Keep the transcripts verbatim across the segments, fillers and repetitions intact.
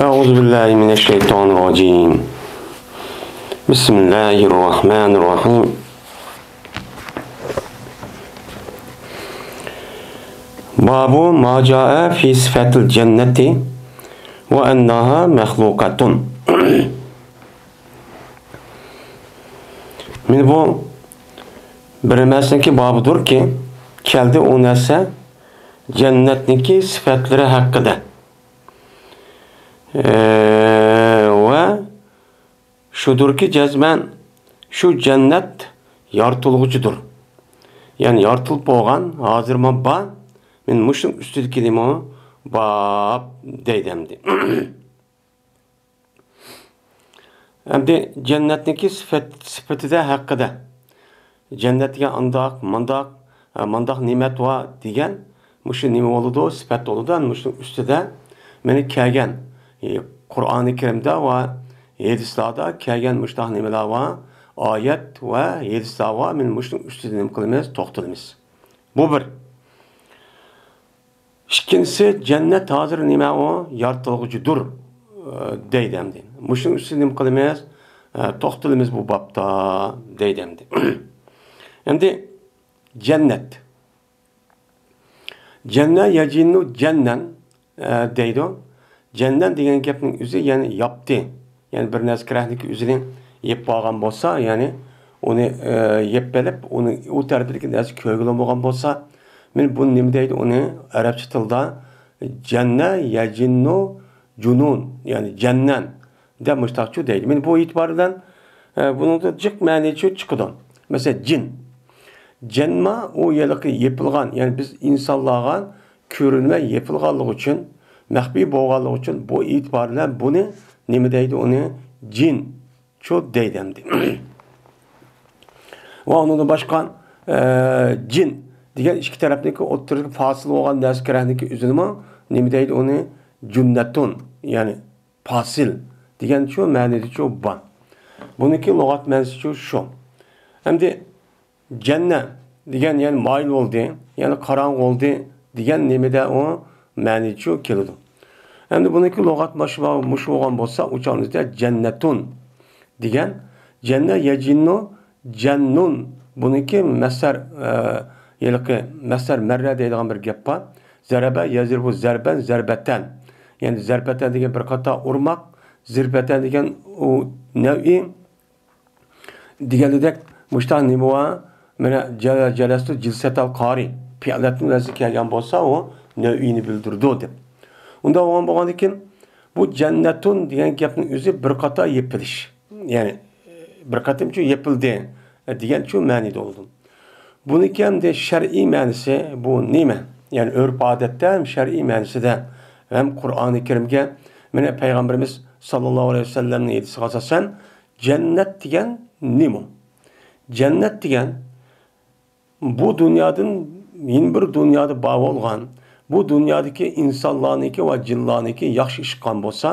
أعوذ بالله من الشيطان الرجيم. بسم الله الرحمن الرحيم. باب ما جاء في صفة الجنة وأنها مخلوقة. مانا بۇ بىر نەرسىنىڭكى بابىدۇركى، كەلدى ئۇ نەرسە جەننەتنىڭكى سۈپەتلىرى ھەققىدە. ئە، ۋە شۇدۇركى، جەزمەن شۇ جەننەت يارىتىلغۇچىدۇر. يەنى يارىتىلىپ بولغان، ھازىرمۇ بار. مەن مۇشۇنىڭ ئۈستىدىكىنىمۇ باب دەيدۇ ئەمدى. ئەمدى جەننەتنىڭكى سۈپەت، سۈپىتىدە ھەققىدە. جەننەت دېگەن ئانداق، مانداق، ئە، مانداق نېمەت بار دېگەن، مۇشۇ نېمە بولىدۇ، سۈپەت بولىدۇ. مۇشۇنىڭ ئۈستىدە مانا كەلگەن، ئى، قۇرئانى كەرىمدە ۋە ھەدىسلاردا كەلگەن مۇشۇنداق نېمىلەر بار، ئايەت ۋە ھەدىسلار بار. مانا مۇشۇنىڭ ئۈستىدە نېمە قىلىمىز؟ توختىلىمىز. بۇ بىر. ئىككىنچىسى، جەننەت ھازىر نېمە ئۇ؟ يارىتىلغۇچىدۇر، ئە، دەيدۇ ئەمدى. مۇشۇنىڭ ئۈستىدە نېمە قىلىمىز؟ ئە، توختىلىمىز بۇ بابتا، دەيدۇ ئەمدى. ئەمدى جەننەت. جەننە يەجىننۇ جەننەن، ئە، دەيدۇ. جەننەن دېگەن گەپنىڭ ئۆزى، يەنى ياپتى. يەنى بىر نەرسە كەرەكنىكى ئۆزىنى يەپ بولغان بولسا، يەنى ئۇنى، ئە، يەپ بېلىپ، ئۇنى ئۇ تەرىپىدىكى نەرسە كۆرگىلى بولغان بولسا، مانا بۇنى نېمە دەيدۇ؟ ئۇنى ئەرەبچە تىلدا جەننە يەجىننۇ جۇنۇن، يەنى جەننەن دەپ مۇشتاقچۇ دەيدۇ. مانا بۇ ئېتىبار بىلەن، ئە، بۇنىڭدا جىق مەنىچۇ چىقىدۇ. مەسىلەن، جىن. جەنما ئۇ ھېلىقى يېپىلغان، يەنى بىز ئىنسانلارغا كۆرۈنمەي يېپىلغانلىقى ئۈچۈن، مەخپىي بولغانلىقى ئۈچۈن، بۇ ئېتىبار بىلەن بۇنى نېمە دەيدۇ؟ ئۇنى جىنچۇ دەيدۇ ئەمدى. ۋە ئۇنىڭدىن باشقا، ئە، جىن دېگەن ئىككى تەرەپنىڭكى ئوتتۇرىدىكى پاسىل بولغان نەرسە كەرەكنىڭكى ئۆزىنىمۇ نېمە دەيدۇ؟ ئۇنى جۇننەتۇن، يەنى پاسىل دېگەنچۇ مەنىدىچۇ بار. بۇنىڭكى لۇغەت مەنىسىچۇ شۇ. ئەمدى جەننە دېگەن، يەنى مايىل بولدى، يەنى قاراڭغۇ بولدى دېگەن نېمىدە ئۇ مەنىچۇ كېلىدۇ. ئەمدى بۇنىڭكى لۇغەت مۇشۇ، مۇشۇ بولغان بولسا، ئۇ چاغدا جەننەتۇن دېگەن، جەننە يەجىننۇ جەننۇن. بۇنىڭكى مەسدەر، ئە، ھېلىقى مەسدەر مەررە دەيدىغان بىر گەپ بار. زەرەبە يەزرىبۇ زەربەن زەربەتەن. يەنى زەربەتەن دېگەن بىر قاتار ئۇرماق، زىربەتەن دېگەن ئۇ نەۋئى دېگەنىدەك مۇشتاق نېمە بار؟ مانا جە-، جەلەستۇ جىلسەتەل قارى. پېئىلەتنىڭ ۋەزنى كەلگەن بولسا، ئۇ نەۋئىنى بىلدۈرىدۇ دەپ. ئۇنداق بولغان بولغاندىكىن، بۇ جەننەتۇن دېگەن گەپنىڭ ئۆزى بىر قاتار يېپىلىش. يەنى، بىر قېتىمچۇ يېپىلدى، دېگەنچۇ مەنىدە بولىدۇ. بۇنىڭكى ئەمدى شەرئىي مەنىسى بۇ نېمە؟ يەنى ئۆرپ-ئادەتتە ھەم شەرئىي مەنىسىدە ھەم قۇرئانى كەرىمگە، مانا پەيغەمبىرىمىز ساللاللاھۇ ئەلەيھى ۋەسەللەمنىڭ ھەدىسىگە ئاساسەن، جەننەت دېگەن نېمە؟ جەننەت دېگەن بۇ دۇنيادىن يەنە بىر دۇنيادا بار بولغان، بۇ دۇنيادىكى ئىنسانلارنىڭكى ۋە جىنلارنىڭكى ياخشى ئىش قىلغان بولسا،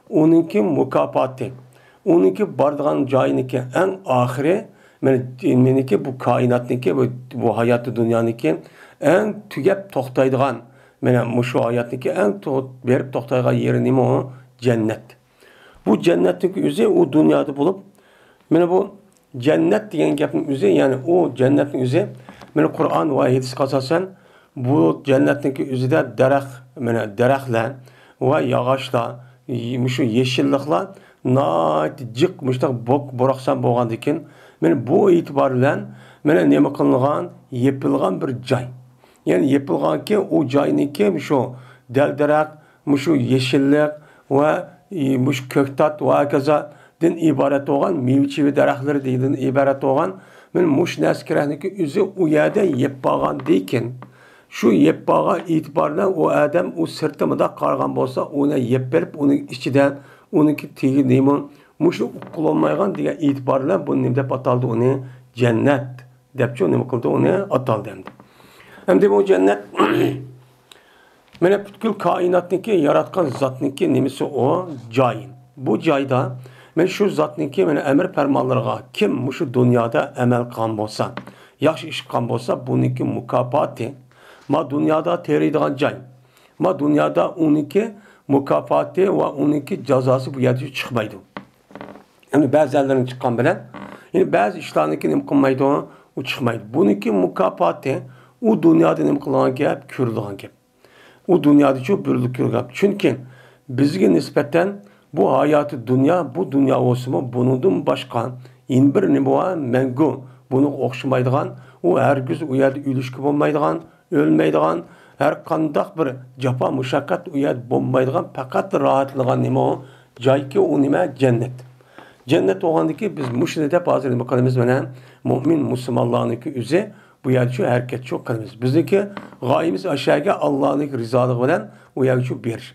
ئۇنىڭكى مۇكاپاتى، ئۇنىڭكى بارىدىغان جايىنىڭكى ئەڭ ئاخىرى، مانا، مېنىڭكى بۇ كائىناتنىڭكى، بۇ، بۇ ھاياتى دۇنيانىڭكى ئەڭ تۈگەپ توختايدىغان، مانا مۇشۇ ھاياتنىڭكى ئەڭ تو-، بېرىپ توختايدىغان يېرى نېمە ئۇ؟ جەننەت. بۇ جەننەتنىڭكى ئۆزى ئۇ دۇنيادا بولۇپ، مانا بۇ جەننەت دېگەن گەپنىڭ ئۆزى، يەنى ئۇ جەننەتنىڭ ئۆزى، مانا قۇرئان ۋە ھەدىسكە ئاساسەن، بۇ جەننەتنىڭكى ئۆزىدە دەرەخ، مانا دەرەخلەر ۋە ياغاچلار، ي-، مۇشۇ يېشىللىقلار ناھايىتى جىق مۇشۇنداق بوك-، بوراقسان بولغاندىكىن، مانا بۇ ئېتىبار بىلەن، مانا نېمە قىلىنغان، يېپىلغان بىر جاي. يەنى يېپىلغانكى، ئۇ جاينىڭكى مۇشۇ دەل-دەرەخ، مۇشۇ يېشىللىق ۋە، ئى، مۇشۇ كۆكتات ۋە ھاكازادىن ئىبارەت بولغان، مېۋە-چېۋە دەرەخلىرىدىن ئىبارەت بولغان، مانا مۇشۇ نەرسە كېرەكلىكى ئۆزى ئۇ يەردە يەپ بارغاندىكىن، شۇ يەپ بارغان ئېتىبار بىلەن ئۇ ئادەم ئۇ سىرتى مۇنداق قارىغان بولسا، ئۇنى يەپ بېرىپ، ئۇنىڭ ئىچىدە، ئۇنىڭكى تېگى نېمە، مۇشۇ ئۇقۇلۇنمايدىغان دېگەن ئېتىبار بىلەن بۇنى نېمە دەپ ئاتالدى؟ ئۇنى جەننەت دەپچۇ نېمە قىلدى؟ ئۇنى ئاتالدى ئەمدى. ئەمدى بۇ جەننەت مانا پۈتكۈل كائىناتنىڭكى، ياراتقان زاتنىڭكى نېمىسى ئۇ؟ جايى. بۇ جايدا مانا شۇ زاتنىڭكى مانا ئەمر پەرمانلىرىغا كىم مۇشۇ دۇنيادا ئەمەل قىلغان بولسا، ياخشى ئىش قىلغان بولسا، بۇنىڭكى مۇكاپاتى ما دۇنيادا تېرىيدىغان جاي. ما دۇنيادا ئۇنىڭكى مۇكاپاتى ۋە ئۇنىڭكى جازاسى بۇ يەردە چىقمايدۇ. يەنى بەزىلەرنىڭ چىققان بىلەن، يەنى بەزى ئىشلارنىڭكى نېمە قىلمايدۇ، ئۇ چىقمايدۇ. بۇنىڭكى مۇكاپاتى ئۇ دۇنيادا نېمە قىلغان گەپ، كۆرۈلىدىغان گەپ. ئۇ دۇنيادىچۇ بىرلىك كۆرگەن. چۈنكى بىزگە نىسبەتەن بۇ ھاياتى دۇنيا، بۇ دۇنيا بولسىمۇ، بۇنىڭدىن باشقا يەنە بىر نېمە بار؟ مەڭگۈ بۇنىڭغا ئوخشىمايدىغان، ئۇ ھەرگىز ئۇ يەردە ئۆلۈشكە بولمايدىغان، ئۆلمەيدىغان، ھەر قانداق بىر جاپا مۇشەققەت ئۇ يەردە بولمايدىغان، پەقەت راھەتلىنىدىغان نېمە ئۇ؟ جايكى ئۇ نېمە؟ جەننەت. جەننەت بولغاندىكى بىز مۇشۇنى دەپ ھازىر نېمە قىلىمىز؟ مانا مۇئمىن مۇسۇلمانلارنىڭكى ئۆزى بۇ يەردىچۇ ھەرىكەتچۇ قىلىمىز. بىزنىڭكى غايىمىز ئاشۇ يەرگە ئاللانىڭكى رىزالىقى بىلەن ئۇ يەرگىچۇ بېرىش.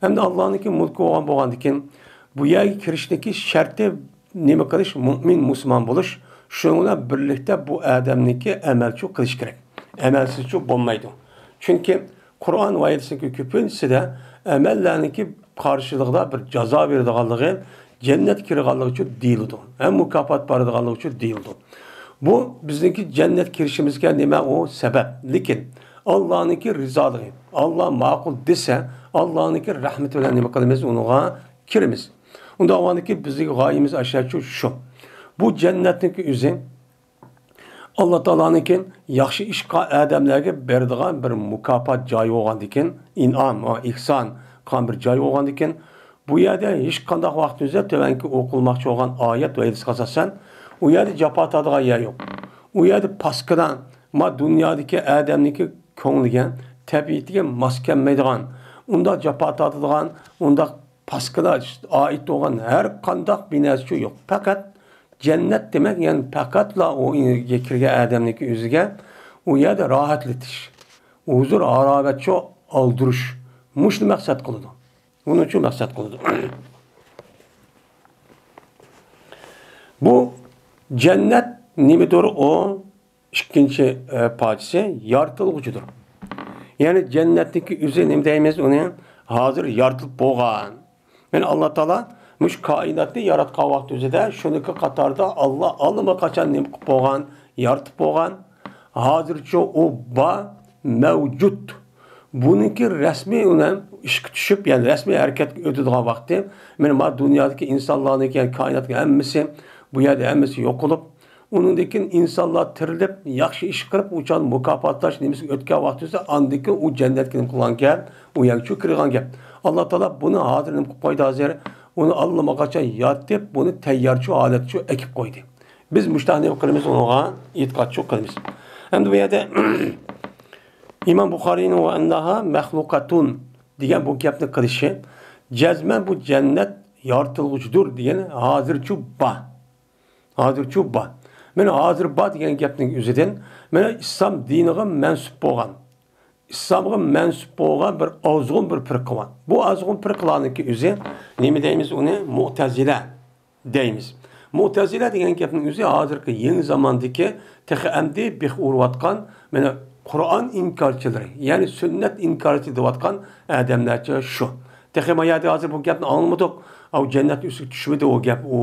ئەمدى ئاللانىڭكى مۇلكى بولغان بولغاندىكىن بۇ يەرگە كىرىشنىڭكى شەرتى نېمە قىلىش؟ مۇئمىن مۇسۇلمان بولۇش. شۇنىڭ بىلەن بىرلىكتە بۇ ئادەمنىڭكى ئەمەلچۇ قىلىش كېرەك. ئەمەلسىزچۇ بولمايدۇ. چۈنكى قۇرئان ۋە ھەدىسنىڭكى كۆپىنچىسىدە ئەمەللەرنىڭكى قارشىلىقىدا بىر جازا بېرىدىغانلىقى، جەننەتكە كىرىدىغانلىقىچۇ دېيىلىدۇ. ھەم مۇكاپات بارىدىغانلىقىچۇ دېيىلىدۇ. بۇ بىزنىڭكى جەننەتكە كىرىشىمىزگە نېمە ئۇ سەۋەب؟ لېكىن ئاللانىڭكى رىزالىقى، ئاللا ماقۇل دېسە، ئاللانىڭكى رەھمىتى بىلەن نېمە قىلىمىز؟ ئۇنىڭغا كىرىمىز. ئۇنداق بولغاندىكىن بىزنىڭ غايىمىز ئاشۇ شۇ. بۇ جەننەتنىڭكى ئۆزى ئاللا تائالانىڭكى ياخشى ئىشقا ئادەملەرگە بېرىدىغان بىر مۇكاپات جايى بولغاندىكىن، ئىنئام ۋە ئېھسان قىلغان بىر جاي بولغاندىكىن، بۇ يەردە ھېچقانداق ۋاقتىمىزدا تۆۋەنكى ئوقۇلماقچى بولغان ئايەت ۋە ھەدىسكە ئاساسەن، ئۇ يەردە جاپا تارتىدىغان يەر يوق. ئۇ يەردە پاسكىنا، ما دۇنيادىكى ئادەمنىڭكى كۆڭلىگە، تەبىئىتىگە ماس كەلمەيدىغان، ئۇنداق جاپا تارتىدىغان، ئۇنداق پاسكىنا ئائىت بولغان ھەر قانداق بىر نەرسىچۇ يوق. پەقەت جەننەت دېمەك، يەنى پەقەتلا ئۇ يەرگە كىرگەن ئادەمنىڭكى ئۆزىگە ئۇ يەردە راھەتلىتىش، ھۇزۇر ھاراۋەتچۇ ئالدۇرۇش، مۇشۇنى مەقسەت قىلىدۇ. بۇنىڭچۇ مەقسەت قىلىدۇ. بۇ جەننەت نېمىدۇر ئۇ؟ ئىككىنچى، ئە، پارچىسى يارىتىلغۇچىدۇر. يەنى جەننەتنىڭكى ئۆزى نېمە دەيمىز ئۇنى؟ ھازىر يارىتىلىپ بولغان. يەنى ئاللا تائالا مۇشۇ كائىناتنى ياراتقان ۋاقتى ئۆزىدە شۇنىڭكى قاتاردا ئاللا ئاللىماقاچان نېمە قىلىپ بولغان؟ يارىتىپ بولغان. ھازىرچۇ ئۇ بار، مەۋجۇت. بۇنىڭكى رەسمىي ئۇنى ئىشقا چۈشۈپ، يەنى رەسمىي ھەرىكەتكە ئۆتىدىغان ۋاقتى، مانا، ما دۇنيادىكى ئىنسانلارنىڭكى، يەنى كائىناتنىڭ ھەممىسى، بۇ يەردە ھەممىسى يوقىلىپ، ئۇنىڭدىن كېيىن ئىنسانلار تىرىلىپ، ياخشى ئىش قىلىپ، ئۇ چاغدا مۇكاپاتلاش نېمىسىگە ئۆتكەن ۋاقتىمىزدا، ئاندىن كېيىن ئۇ جەننەتكە نېمە قىلغان گەپ، ئۇ يەرگىچۇ كىرغان گەپ. ئاللا تائالا بۇنى ھازىر نېمە قىلىپ قويدى ھازىر؟ ئۇنى ئاللىماقاچان يارىتىپ، بۇنى تەييارچۇ ھالەتچۇ ئەكىپ قويدى. بىز مۇشۇنداق نېمە قىلىمىز؟ ئۇنىڭغا ئېتىقادچۇ قىلىمىز. ئەمدى بۇ يەردە ئىمام بۇخارىينىڭ ۋە ئەنناھا مەخلۇقاتۇن دېگەن بۇ گەپنى قىلىشى، جەزمەن بۇ جەننەت يارىتىلغۇچىدۇر دېگەن ھازىرچۇ بار. ھازىرچۇ بار. مانا ھازىر بار دېگەن گەپنىڭ ئۆزىدىن، مانا ئىسلام دىنىغا مەنسۇپ بولغان، ئىسلامغا مەنسۇپ بولغان بىر ئازغۇن بىر پىرقە بار. بۇ ئازغۇن پىرقىلارنىڭكى ئۆزى نېمە دەيمىز ئۇنى؟ مۇئتەزىلە دەيمىز. مۇئتەزىلە دېگەن گەپنىڭ ئۆزى ھازىرقى يېڭى زاماندىكى تېخى ئەمدى بىخ ئۇرۇۋاتقان، مانا، قۇرئان ئىنكارچىلىرى، يەنى سۈننەت ئىنكارچى دەۋاتقان ئادەملەرچە شۇ. تېخى ما يەردە ھازىر بۇ گەپنى ئاڭلىمىدۇق. ئاۋۇ جەننەت ئۈستىگە چۈشمىدى ئۇ گەپ. ئۇ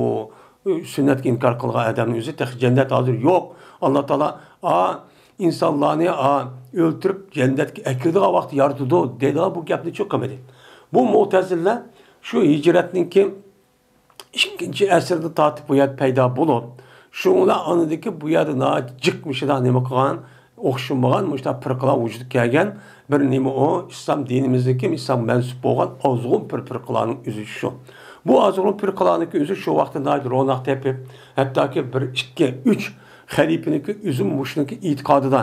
سۈننەتكە ئىنكار قىلغان ئادەمنىڭ ئۆزى تېخى جەننەت ھازىر يوق. ئاللا تائالا، ئا، ئىنسانلارنى، ئا، ئۆلتۈرۈپ جەننەتكە ئەكىرىدىغان ۋاقىتتا يارىتىدۇ دەيدىغان بۇ گەپنى چۇ قىلمىدى. بۇ مۇئتەزىلە شۇ ھىجرەتنىڭكى ئىككىنچى ئەسىردىن تارتىپ بۇ يەردە پەيدا بولۇپ، شۇڭا ئاندىكى بۇ يەردە ناھايىتى جىق مۇشۇنداق نېمە قىلغان، ئوخشىمىغان مۇشۇنداق پىرقىلار ۋۇجۇدقا كەلگەن بىر نېمە ئۇ، ئىسلام دىنىمىزدىكى ئىسلامغا مەنسۇپ بولغان ئازغۇن بىر پىرقىلارنىڭ ئۆزى شۇ. بۇ ئازغۇن پىرقىلارنىڭكى ئۆزى شۇ ۋاقىتتا ناھايىتى روناق تېپىپ، ھەتتاكى بىر، ئىككى، ئۈچ خەلىپىنىڭكى ئۆزىمۇ مۇشۇنىڭكى ئېتىقادىدا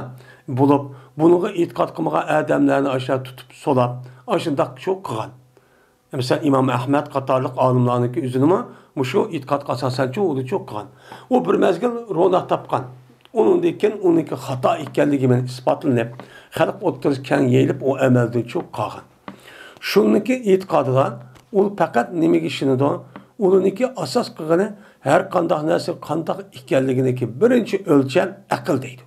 بولۇپ، بۇنىڭغا ئېتىقاد قىلمىغان ئادەملەرنى ئاشۇ تۇتۇپ سولاپ، ئاشۇنداق شۇ قىلغان. مىسال، ئىمام ئەھمەد قاتارلىق ئالىملارنىڭكى ئۆزىنىمۇ مۇشۇ ئېتىقادقا ئاساسەنچۇ ئۇنىچۇ قىلغان. ئۇ بىر مەزگىل روناق تاپقان. ئۇنىڭدىن كېيىن ئۇنىڭكى خاتا ئىكەنلىكى بىلەن ئىسپاتلىنىپ، خەلق ئوتتۇرىسىدا كەڭ يېيىلىپ، ئۇ ئەمەلدىنچۇ قالغان. شۇنىڭكى ئېتىقادىدا ئۇ پەقەت نېمىگە ئىشىنىدۇ؟ ئۇنىڭكى ئاساس قىلغىنى ھەر قانداق نەرسە قانداق ئىكەنلىكىنىڭكى بىرىنچى ئۆلچەم ئەقىل دەيدۇ.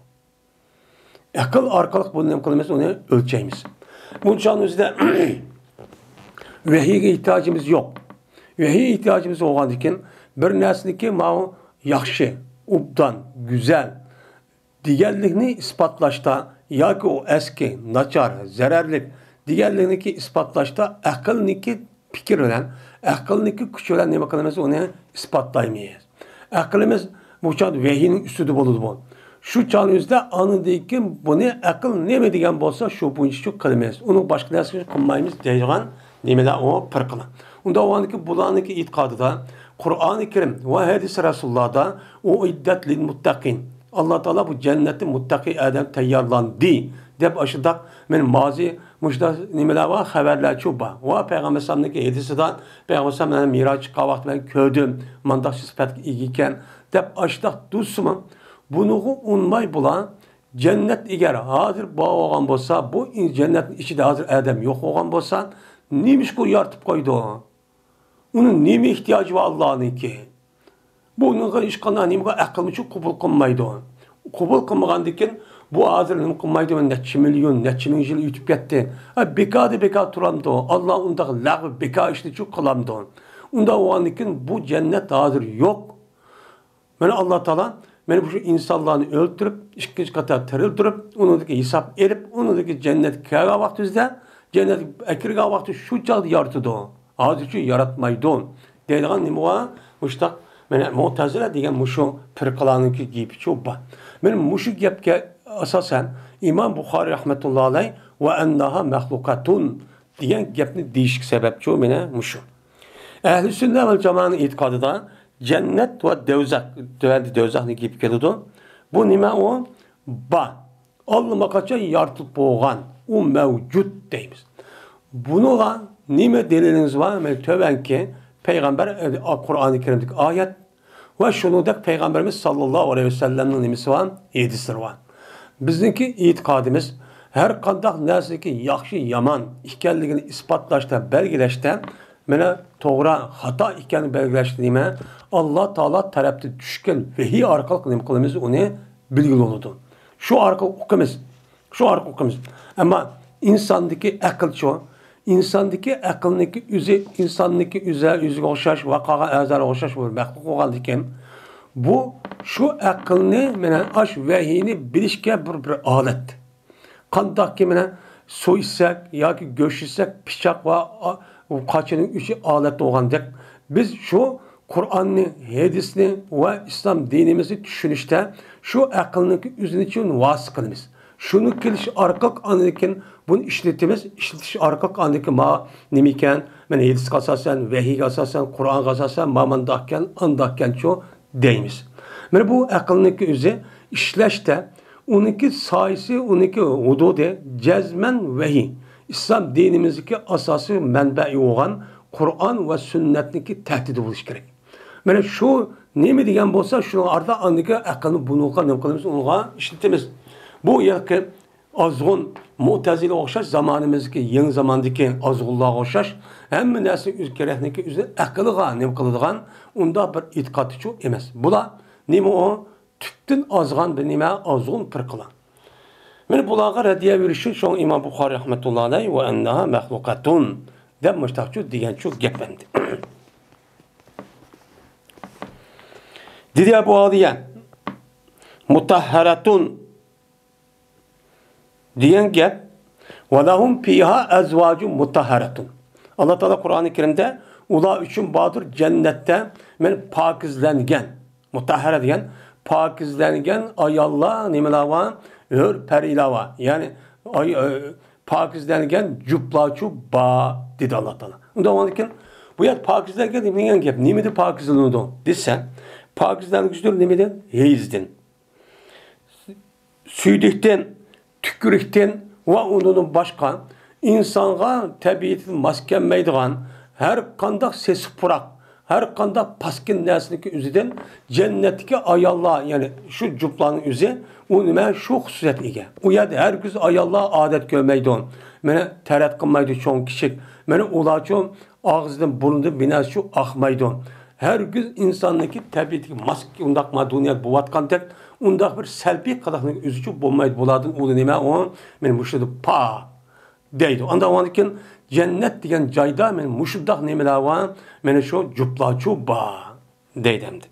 ئەقىل ئارقىلىق بۇنى نېمە قىلىمىز؟ ئۇنى ئۆلچەيمىز. بۇنچىنىڭ ئۆزىدە ۋەھىيگە ئېھتىياجىمىز يوق. ۋەھىي ئېھتىياجىمىز بولغاندىكىن، بىر نەرسىنىڭكى ماۋۇ ياخشى، ئوبدان، گۈزەل دېگەنلىكنى ئىسپاتلاشتا ياكى ئۇ ئەسكى، ناچار، زەرەرلىك دېگەنلىكنىكى ئىسپاتلاشتا ئەقىلنىكى پىكىر بىلەن، ئەقىلنىكى كۈچ بىلەن نېمە قىلىمىز؟ ئۇنى ئىسپاتلايمىز. ئەقلىمىز بۇ چاغدا ۋەھىينىڭ ئۈستىدە بولىدۇ بۇ. شۇ چاغنىڭ ئۆزىدە ئاندىن كېيىن بۇنى ئەقىل نېمە دېگەن بولسا، شۇ بويىچە شۇ قىلىمىز. ئۇنىڭ باشقا نەرسىنى قىلمايمىز دەيدىغان نېمىلەر ئۇ پىرقىلار. ئۇنداق بولغاندىكىن بۇلارنىڭكى ئېتىقادىدا قۇرئانى كەرىم ۋە ھەدىسى رەسۇلۇللاھدا ئۇئىددەت لىل مۇتتەقىن. ئاللا تائالا بۇ جەننەتنى مۇتتەقىي ئادەم تەييارلاندى دەپ ئاشۇنداق مەن مازى مۇشۇنداق نېمىلەر بار، خەۋەرلەرچۇ بار. ۋە پەيغەمبەر ئەلەيھىسسالامنىڭكى ھەدىسىدا پەيغەمبەر ئەلەيھىسسالام مەن مىراج چىققان ۋاقىتتا مەن كۆردۈم، مانداق سۈپەتكە ئىگە ئىكەن دەپ ئاشۇنداق تۇرسىمۇ، بۇنىڭغا ئۇنىماي بۇلار جەننەت ئەگەر ھازىر بار بولغان بولسا، بۇ جەننەتنىڭ ئىچىدە ھازىر ئادەم يوق بولغان بولسا، نېمىشقا يارىتىپ قويدى؟ ئۇنىڭ نېمە ئېھتىياجى بار ئاللانىڭكى؟ بۇنىڭغا ھېچقانداق نېمىگە ئەقىلمۇچۇ قوبۇل قىلمايدۇ. قوبۇل قىلمىغاندىكىن بۇ ھازىر نېمە قىلمايدۇ؟ نەچچە مىليون، نەچچە مىڭ يىل ئۆتۈپ كەتتى. ھە، بىكاردىن بىكار تۇرامدۇ؟ ئاللا ئۇنداق لەغۋ بىكار ئىشنىچۇ قىلامدۇ؟ ئۇنداق بولغاندىكىن بۇ جەننەت ھازىر يوق. مانا ئاللا تائالا مانا شۇ ئىنسانلارنى ئۆلتۈرۈپ، ئىككىنچى قېتىم تىرىلدۈرۈپ، ئۇنىڭدىكى ھېساب ئېلىپ، ئۇنىڭدىكى جەننەتكە كەلگەن ۋاقتىمىزدا، جەننەتكە ئەكىرگەن ۋاقتى شۇ چاغدا يارىتىدۇ. ھازىرچۇ ياراتمايدۇ دەيدىغان نېمە بار؟ مۇشۇنداق مانا مۇتەزىلە دېگەن مۇشۇ پىرقىلارنىڭكى گېپىچۇ بار. مانا مۇشۇ گەپكە ئاساسەن ئىمام بۇخارىي رەھمەتۇللا ئەلەيھ ۋە ئەنناھا مەخلۇقاتۇن دېگەن گەپنى دېيىشكە سەۋەبچۇ مانا مۇشۇ. ئەھلى سۈننە ۋەل جامائەنىڭ ئېتىقادىدا جەننەت ۋە دەۋزەخ، تۆۋەندە دەۋزەخنى گېپى كېلىدۇ. بۇ نېمە ئۇ؟ بار. ئاللىماقاچان يارىتىلىپ بولغان، ئۇ مەۋجۇت دەيمىز. بۇنىڭغا نېمە دەلىلىڭىز بار؟ مانا تۆۋەنكى پەيغەمبەر، ئە، قۇرئانى كەرىمدىكى ئايەت ۋە شۇنىڭدەك پەيغەمبىرىمىز ساللاللاھۇ ئەلەيھى ۋەسەللەمنىڭ نېمىسى بار؟ ھەدىسلىرى بار. بىزنىڭكى ئېتىقادىمىز ھەر قانداق نەرسىدىكى ياخشى، يامان ئىكەنلىكىنى ئىسپاتلاشتا، بەلگىلەشتە، مانا توغرا، خاتا ئىكەنلىكىنى بەلگىلەشتە نېمە؟ ئاللا تائالا تەرەپتىن چۈشكەن ۋەھىي ئارقىلىق نېمە قىلىمىز؟ ئۇنى بىلگىلى بولىدۇ. شۇ ئارقىلىق ئۇقىمىز. شۇ ئارقىلىق ئۇقىمىز. ئەمما ئىنساندىكى ئەقىلچۇ؟ ئىنساندىكى ئەقىلنىڭكى ئۆزى، ئىنساننىڭكى ئۆزى، ئۆزىگە ئوخشاش ۋە قالغان ئەزالارغا ئوخشاش بىر مەخلۇق بولغاندىكىن، بۇ شۇ ئەقىلنى مانا ئاش ۋەھىينى بىلىشكە بىر، بىر ئالەت. قانداقكى مانا سۇ ئىچسەك ياكى گۆش يېسەك، پىچاق ۋە ئا-، قاچىنىڭ ئۈچى ئالەت بولغاندەك، بىز شۇ قۇرئاننى، ھەدىسنى ۋە ئىسلام دىنىمىزنى چۈشىنىشتە شۇ ئەقىلنىڭكى ئۆزىنى چۈشۈن ۋاسىتە قىلىمىز. شۇنى كېلىش ئارقىلىق ئاندىن كېيىن بۇنى ئىشلىتىمىز، ئىشلىتىش ئارقىلىق ئاندىن كېيىن ما نېمە ئىكەن، مانا ھەدىسكە ئاساسەن، ۋەھىيگە ئاساسەن، قۇرئانغا ئاساسەن، ما مانداقكەن، ئانداقكەنچۇ دەيمىز. مانا بۇ ئەقىلنىڭكى ئۆزى ئىشلەشتە ئۇنىڭكى سايىسى، ئۇنىڭكى ھۇدۇدى جەزمەن ۋەھىي، ئىسلام دىنىمىزدىكى ئاساسىي مەنبەئى بولغان قۇرئان ۋە سۈننەتنىڭكى تەھتىدە بولۇشى كېرەك. مانا شۇ نېمە دېگەن بولسا، شۇنىڭ ئارىدا ئاندىكى ئەقىلنى بۇنىڭغا نېمە قىلىمىز؟ ئۇنىڭغا ئىشلىتىمىز. بۇ يەرقى ئازغۇن مۇتەزىلىگە ئوخشاش، زامانىمىزدىكى يېڭى زاماندىكى ئازغۇنلارغا ئوخشاش، ھەممە نەرسە ئۆز كېرەكلىكى ئۆزىنىڭ ئەقلىغا نېمە قىلىدىغان ئۇنداق بىر ئېتىقادچۇ ئەمەس. بۇلار نېمە ئۇ؟ تۈپتىن ئازغان بىر نېمە، ئازغۇن پىرقىلار. مانا بۇلارغا رەددىيە بېرىش ئۈچۈن شۇڭا ئىمام بۇخارىي رەھمەتۇللا ئەلەيھ ۋە ئەنناھا مەخلۇقاتۇن دەپ مۇشتاقچۇ دېگەنچۇ گەپ ئەمدى. دېدى ئەبۇ ئالىيە، مۇتەھھەرەتۇن دېگەن گەپ، ۋەلەھۇم فىھا ئەزۋاجۇ مۇتەھھەرەتۇن. ئاللا تائالا قۇرئانى كەرىمدە ئۇلار ئۈچۈن باردۇر جەننەتتە مەن پاكىزلەنگەن، مۇتەھھەرە دېگەن پاكىزلەنگەن ئاياللار، نېمىلەر بار؟ ھۆر پەرىلەر بار. يەنى ئاي-، ئە، پاكىزلەنگەن جۈپلارچۇ بار، دېدى ئاللا تائالا. ئۇنداق بولغاندىكىن بۇ يەردە پاكىزلەنگەن دېگەن گەپ نېمىدىن پاكىزلىنىدۇ دېسە، پاكىزلەنگۈچىدۇر نېمىدىن؟ ھەيزدىن. سۈيدۈكتىن، تۈكۈرۈكتىن ۋە ئۇنىڭدىن باشقا ئىنسانغا تەبىئىتىدىن ماس كەلمەيدىغان ھەر قانداق سېسىق پۇراق، ھەر قانداق پاسكىنا نەرسىنىڭكى ئۆزىدىن جەننەتتىكى ئاياللار، يەنى شۇ جۈپلارنىڭ ئۆزى، ئۇ نېمە، شۇ خۇسۇسىيەتكە ئىگە. ئۇ يەردە ھەرگىز ئاياللار ئادەت كۆرمەيدۇ. مانا تەرەت قىلمايدۇ چوڭ كىچىك. مانا ئۇلارچۇ ئاغزىدىن، بۇرنىدىن بىر نەرسىچۇ ئاقمايدۇ. ھەرگىز ئىنساننىڭكى تەبىئىتىگە ماس، ئۇنداق ما دۇنيادا بولۇۋاتقاندەك، ئۇنداق بىر سەلبىي قىلىقنىڭ ئۆزىچۇ بولمايدۇ. بۇلاردىن ئۇ نېمە ئۇ؟ مانا مۇشۇنى پا دەيدۇ. ئاندىن كېيىن جەننەت دېگەن جايدا مانا مۇشۇنداق نېمىلەر بار، مانا شۇ جۈپلارچۇ بار دەيدۇ ئەمدى.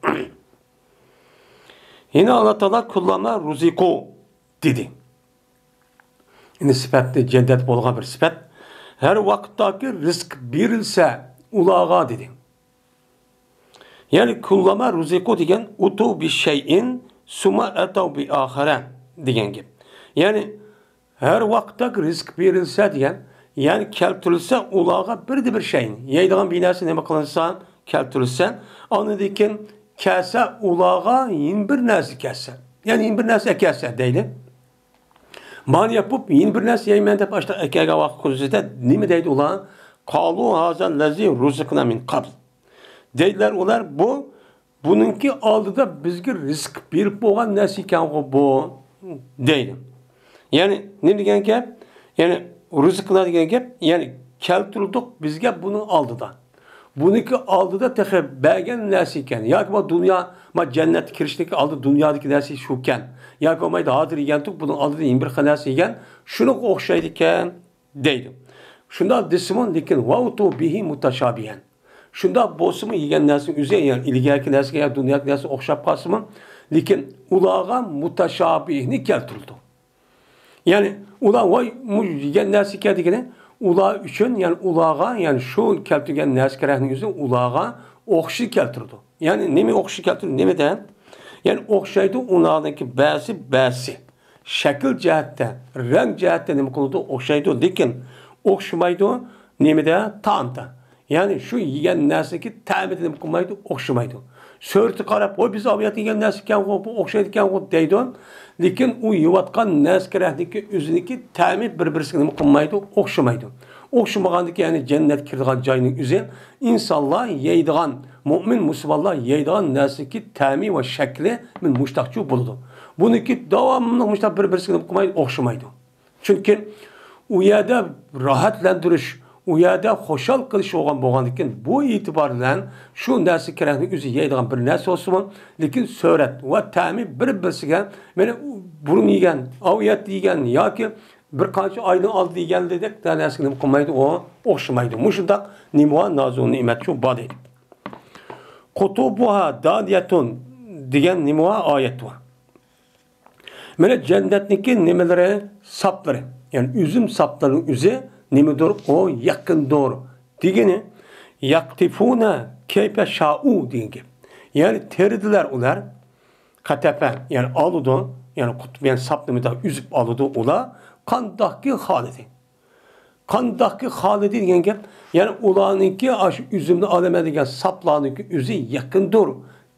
يەنە ئاللا تائالا كۇللەما رۇزىقۇ دېدى. يەنى سۈپەتنى جەننەت بولغان بىر سۈپەت. ھەر ۋاقىتتاكى رىزىق بېرىلسە ئۇلارغا دېدى. يەنى كۇللەما رۇزىقۇ دېگەن ئۇتۇ بىشەيئىن سۇمما ئەتەۋ بىئاخەرە دېگەن گەپ. يەنى ھەر ۋاقىتتاكى رىزىق بېرىلسە دېگەن، يەنى كەلتۈرۈلسە ئۇلارغا بىردە بىر شەيئىن، يەيدىغان بىر نەرسە نېمە قىلىنسا، كەلتۈرۈلسە، ئاندىن كېيىن كەلسە ئۇلارغا يەنە بىر نەرسە كەلسە، يەنى يەنە بىر نەرسە ئەكەلسە دەيدۇ. مانى يەپ بولۇپ يەنە بىر نەرسە يەيمەن دەپ ئاشۇنداق ئەكەلگەن ۋاقىت كۆرسىتە نېمە دەيدۇ ئۇلار؟ قالۇ ھازا لەزى رۇزىقنا مىن قابل. دەيدىلەر ئۇلار، بۇ، بۇنىڭكى ئالدىدا بىزگە رىزىق بېرىپ بولغان نەرسە ئىكەنغۇ بۇ، دەيدۇ. يەنى نېمە دېگەن گەپ؟ يەنى رۇزىقنا دېگەن گەپ، يەنى كەلتۈردۇق بىزگە بۇنىڭ ئالدىدا. بۇنىڭكى ئالدىدا تېخى بەرگەن نەرسە ئىكەن. ياكى بۇ دۇنيا، ما جەننەتكە كىرىشتىكى ئالدى دۇنيادىكى نەرسە شۇكەن. ياكى بولمايدۇ ھازىر يېگەنتۇق، بۇنىڭ ئالدىدا يەنە بىر خىل نەرسە يېگەن، شۇنىڭغا ئوخشايدىكەن. دەيدۇ. شۇنداق دېسىمۇ، لېكىن ۋەئتۇ بىھى مۇتەشابىھەن. شۇنداق بولسىمۇ، يېگەن نەرسىنىڭ ئۆزى، يەنى ئىلگەرىكى نەرسىگە يا دۇنيادىكى نەرسىگە ئوخشاپ قالسىمۇ، لېكىن ئۇلارغا مۇتەشابىھنى كەلتۈرىدۇ. يەنى ئۇلار، ۋاي، مۇ يېگەن نەرسىكەن دېگىنى، ئۇلار ئۈچۈن، يەنى ئۇلارغا، يەنى شۇ كەلتۈرگەن نەرسە كېرەكنىڭ ئۆزى ئۇلارغا ئوخشىشىنى كەلتۈرىدۇ. يەنى نېمە ئوخشىشىنى كەلتۈرىدۇ، نېمە دە؟ يەنى ئوخشايدۇ ئۇلارنىڭكى بەزى، بەزى. شەكىل جەھەتتە، رەڭ جەھەتتە نېمە قىلىدۇ؟ ئوخشايدۇ، لېكىن ئوخشىمايدۇ. نېمىدە؟ تائامدا. يەنى شۇ يېگەن نەرسىنىڭكى تەمىدە نېمە قىلمايدۇ؟ ئوخشىمايدۇ. سۈرىتىگە قاراپ، ۋوي، بىز ئاۋۇ يەردە يېگەن نەرسە ئىكەنغۇ، بۇ ئوخشايدىكەنغۇ دەيدۇ. لېكىن ئۇ يەۋاتقان نەرسە كېرەكنىڭكى ئۆزىنىڭكى تەمى بىر-بىرسىگە نېمە قىلمايدۇ؟ ئوخشىمايدۇ. ئوخشىمىغاندىكىن، يەنى جەننەتكە كىرىدىغان جاينىڭ ئۆزى ئىنسانلار يەيدىغان، مۆمىن مۇسۇلمانلار يەيدىغان نەرسىنىڭكى تەمى ۋە شەكلى مۇشتاقچۇ بولىدۇ. بۇنىڭكى داۋاملىق مۇشتاق بىر-بىرسىگە نېمە قىلمايدۇ؟ ئوخشىمايدۇ. چۈنكى ئۇ يەردە راھەتلەندۈرۈش، ئۇ يەردە خۇشال قىلىش بولغان بولغاندىكىن، بۇ ئېتىبار بىلەن شۇ نەرسە كېرەكنىڭ ئۆزى يەيدىغان بىر نەرسە بولسىمۇ، لېكىن سۈرەت ۋە تەمى بىر-بىرسىگە، مانا، بۇرۇن يېگەن، ئاۋۇ يەردە يېگەن ياكى بىر قانچە ئايدىن ئالدىن يېگەندەك نەرسىگە نېمە قىلمايدۇ، ئۇ ئوخشىمايدۇ. مۇشۇنداق نېمە بار؟ نازۇ نېمەتچۇ بار دەيدۇ. قۇتۇبۇھا دانىيەتۇن دېگەن نېمە بار؟ ئايەت بار. مانا جەننەتنىڭكى نېمىلىرى، ساپلىرى، يەنى ئۈزۈم ساپلىرىنىڭ ئۆزى نېمىدۇر؟ ئۇ يېقىندۇر دېگىنى، يەقتىفۇنە كەيپە شائۇ دېگەن گەپ. يەنى تېرىدىلەر ئۇلار، قەتەپە، يەنى ئالىدۇ، يەنى قۇتۇپ، يەنى ساپنى مۇنداق ئۈزۈپ ئالىدۇ ئۇلار، قانداقكى خالىدى. قانداقكى خالىدى دېگەن گەپ، يەنى ئۇلارنىڭكى ئاشۇ ئۈزۈمنى ئالىمەن دېگەن ساپلارنىڭكى ئۆزى يېقىندۇر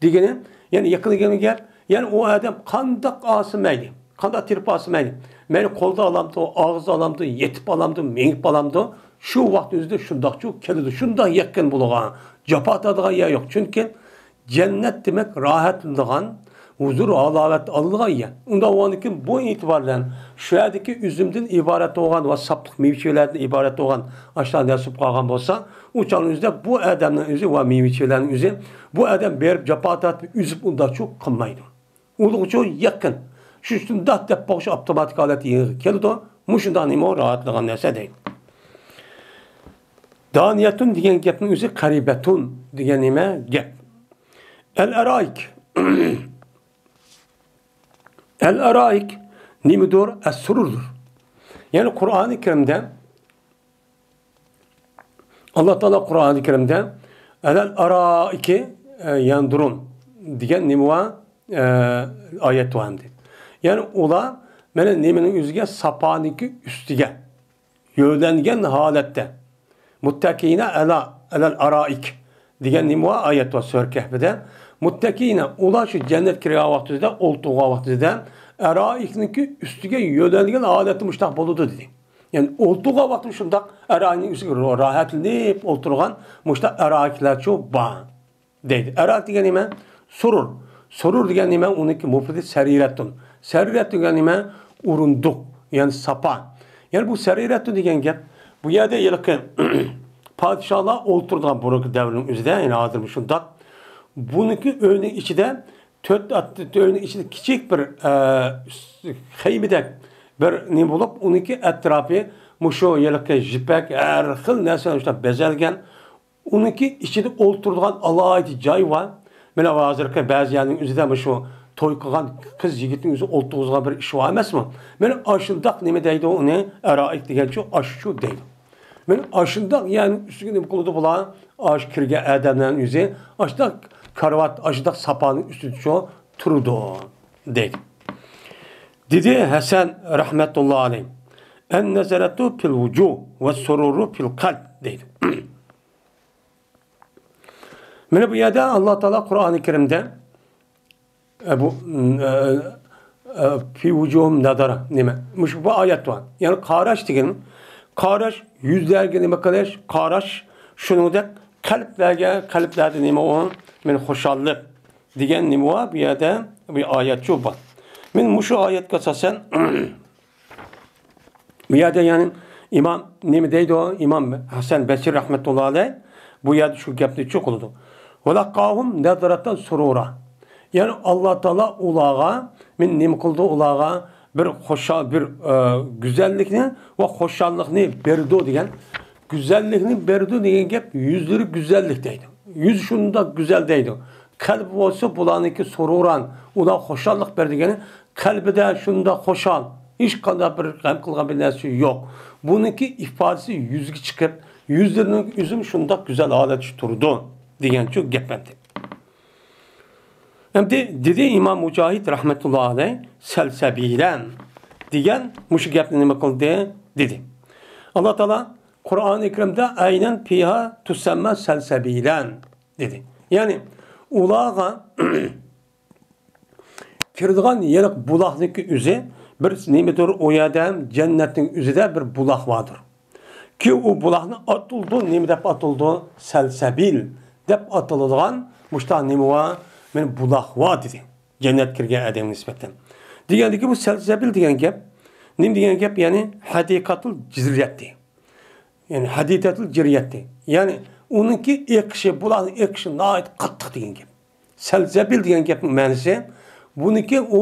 دېگىنى، يەنى يېقىن دېگەن گەپ، يەنى ئۇ ئادەم قانداق ئالسا مەيلى، قانداق تېرىپ ئالسا مەيلى، مەيلى قولدا ئالامدۇ، ئاغزىدا ئالامدۇ، يېتىپ ئالامدۇ، مېڭىپ ئالامدۇ، شۇ ۋاقىتنىڭ ئۆزىدە شۇنداقچۇ كېلىدۇ، شۇنداق يېقىن بولىدىغان، جاپا تارتىدىغان يەر يوق. چۈنكى جەننەت دېمەك راھەتلىنىدىغان، ھۇزۇر ھالاۋەت ئالىدىغان يەر. ئۇنداق بولغاندىكىن بۇ ئېتىبار بىلەن شۇ يەردىكى ئۈزۈمدىن ئىبارەت بولغان ۋە ساپلىق مېۋە-چېۋىلەردىن ئىبارەت بولغان ئاشۇنداق نەرسە بولۇپ قالغان بولسا، ئۇ چاغنىڭ ئۆزىدە بۇ ئادەمنىڭ ئۆزى ۋە مېۋە-چېۋىلەرنىڭ ئۆزى بۇ ئادەم بېرىپ جاپا تارتىپ ئۈزۈپ ئۇنداقچۇ قىلمايدۇ. ئۇلىغىچۇ يېقىن. شۇ شۇنداق دەپ بولغۇچە ئاپتوماتىك ھالەتتە يېنىغا كېلىدۇ. مۇشۇنداق نېمە راھەتلىنىدىغان نەرسە دەيدۇ. دانىيەتۇن دېگەن گەپنىڭ ئۆزى قەرىبەتۇن دېگەن نېمە گەپ. ئەل ئەرائىك. ئەل ئەرائىك نېمىدۇر؟ ئەسسۇرۇردۇر. يەنى قۇرئانى كەرىمدە، ئاللا تائالا قۇرئانى كەرىمدە ئەلەل ئارائىكى، ئە، يەندۇرۇن دېگەن نېمە بار؟ ئە، ئايەت بار ئەمدى. يەنى ئۇلار مانا نېمىنىڭ ئۆزىگە؟ ساپانىڭكى ئۈستىگە يۆلەنگەن ھالەتتە، مۇتتەكىئىنە ئەلا، ئەلەل ئارائىك دېگەن نېمە بار؟ ئايەت بار سۈرە كەھپىدە. مۇتتەكىئىنە، ئۇلار شۇ جەننەتكە كىرگەن ۋاقتىدا، ئولتۇرغان ۋاقتىدا، ئارائىكنىڭكى ئۈستىگە يۆلەنگەن ھالەتتە مۇشۇنداق بولىدۇ دېدى. يەنى ئولتۇرغان ۋاقتىدا شۇنداق ئارائىكنىڭ ئۈستىگە راھەتلىنىپ ئولتۇرغان مۇشۇنداق ئارائىكلەرچۇ بار. دەيدۇ. ئەرائىك دېگەن نېمە؟ سۇرۇر. سۇرۇر دېگەن نېمە؟ ئۇنىڭكى مۇپرىدى سەرىرەتۇن. سەرىرەتۇن دېگەن نېمە؟ ئورۇندۇق، يەنى ساپا. يەنى بۇ سەرىرەتۇن دېگەن گەپ، بۇ يەردە ھېلىقى پادىشاھلار ئولتۇرىدىغان بۇرۇنقى دەۋرنىڭ ئۆزىدە، يەنى ھازىرمۇ شۇنداق. بۇنىڭكى ئۆينىڭ ئىچىدە تۆت ئات-، ئۆينىڭ ئىچىدە كىچىك بىر، ئە، خەيمىدەك بىر نېمە بولۇپ، ئۇنىڭكى ئەتراپى مۇشۇ ھېلىقى يىپەك، ھەر خىل نەرسە بىلەن شۇنداق بېزەلگەن. ئۇنىڭكى ئىچىدە ئولتۇرىدىغان ئالاھىدە جاي بار. مانا ھازىرقى بەزى يەرنىڭ ئۆزىدە مۇشۇ توي قىلغان قىز يىگىتنىڭ ئۆزى ئولتۇرغۇزغان بىر ئىش بار ئەمەسمۇ؟ مانا ئاشۇنداق نېمە دەيدۇ ئۇنى؟ ئەرائىك دېگەنچۇ ئاشۇ دەيدۇ. مانا ئاشۇنداق يەرنىڭ ئۈستىگە نېمە قىلىدۇ بۇلار؟ ئاشۇ كىرگەن ئادەملەرنىڭ ئۆزى ئاشۇنداق كارىۋات، ئاشۇنداق ساپانىڭ ئۈستىدە شۇ تۇرىدۇ، دەيدۇ. دېدى ھەسەن رەھمەتۇللا ئەلەيھ، ئەن نەزرەتۇ فىل ۋۇجۇھ ۋە سۇرۇرۇ فىل قەلب، دەيدۇ. مانا بۇ يەردە ئاللا تائالا قۇرئانى كەرىمدە، ئە، بۇ، ئە، ئە، فى ۋۇجۇھىم نەزرە، نېمە؟ مۇشۇ بۇ ئايەت بار. يەنى قاراش دېگەن، قاراش، يۈزلەرگە نېمە قىلىش، قاراش، شۇنىڭدەك قەلبلەرگە، قەلبلەردە نېمە ئۇ؟ مانا خۇشاللىق دېگەن نېمە بار؟ بۇ يەردە بۇ ئايەت شۇ بار. مانا مۇشۇ ئايەتكە ئاساسەن، بۇ يەردە يەنى ئىمام نېمە دەيدۇ؟ ئىمام ھەسەن بەسرى رەھمەتۇللا ئەلەيھ بۇ يەردە شۇ گەپنى چۇ قىلىدۇ. ۋەلەققاھۇم نەزرەتەن سۇرۇرا. يەنى ئاللا تائالا ئۇلارغا، مانا نېمە قىلدى ئۇلارغا؟ بىر خۇشال، بىر، ئە، گۈزەللىكنى ۋە خۇشاللىقنى بەردى دېگەن. گۈزەللىكنى بەردى دېگەن گەپ، يۈزلىرى گۈزەللىك دەيدۇ. يۈز شۇنداق گۈزەل دەيدۇ. قەلبى بولسا بۇلارنىڭكى سۇرۇران، ئۇلار خۇشاللىق بەردى دېگەنى، قەلبىدە شۇنداق خۇشال، ھېچقانداق بىر غەم قىلغان بىر نەرسە يوق. بۇنىڭكى ئىپادىسى يۈزگە چىقىپ، يۈزلىرىنىڭ ئۆزىمۇ شۇنداق گۈزەل ھالەتتە تۇرىدۇ دېگەنچۇ گەپ ئەمدى. ئەمدى دېدى ئىمام مۇجاھىد رەھمەتۇللا ئەلەيھ، سەلسەبىلەن دېگەن مۇشۇ گەپنى نېمە قىلدى؟ دېدى. ئاللا تائالا قۇرئانى كەرىمدە ئەينەن فىھا تۇسەممە سەلسەبىلەن دېدى. يەنى ئۇلارغا كىرىدىغان يېرىق بۇلاقنىڭكى ئۆزى بىر نېمىدۇر، ئۇ يەردە جەننەتنىڭ ئۆزىدە بىر بۇلاق باردۇر. كى ئۇ بۇلاقنى ئاتىلىدۇ، نېمە دەپ ئاتىلىدۇ؟ سەلسەبىل دەپ ئاتىلىدىغان مۇشۇنداق نېمە بار؟ مانا بۇلاق بار دېدى. جەننەت كىرگەن ئادەمگە نىسبەتەن. دېگەندىكى بۇ سەلسەبىل دېگەن گەپ، نېمە دېگەن گەپ؟ يەنى ھەدىقەتۇل جىريەتتى. يەنى ھەدىقەتۇل جىريەتتى. يەنى ئۇنىڭكى ئېقىشى، بۇلاقنىڭ ئېقىشى ناھايىتى قاتتىق دېگەن گەپ. سەلسەبىل دېگەن گەپنىڭ مەنىسى، بۇنىڭكى ئۇ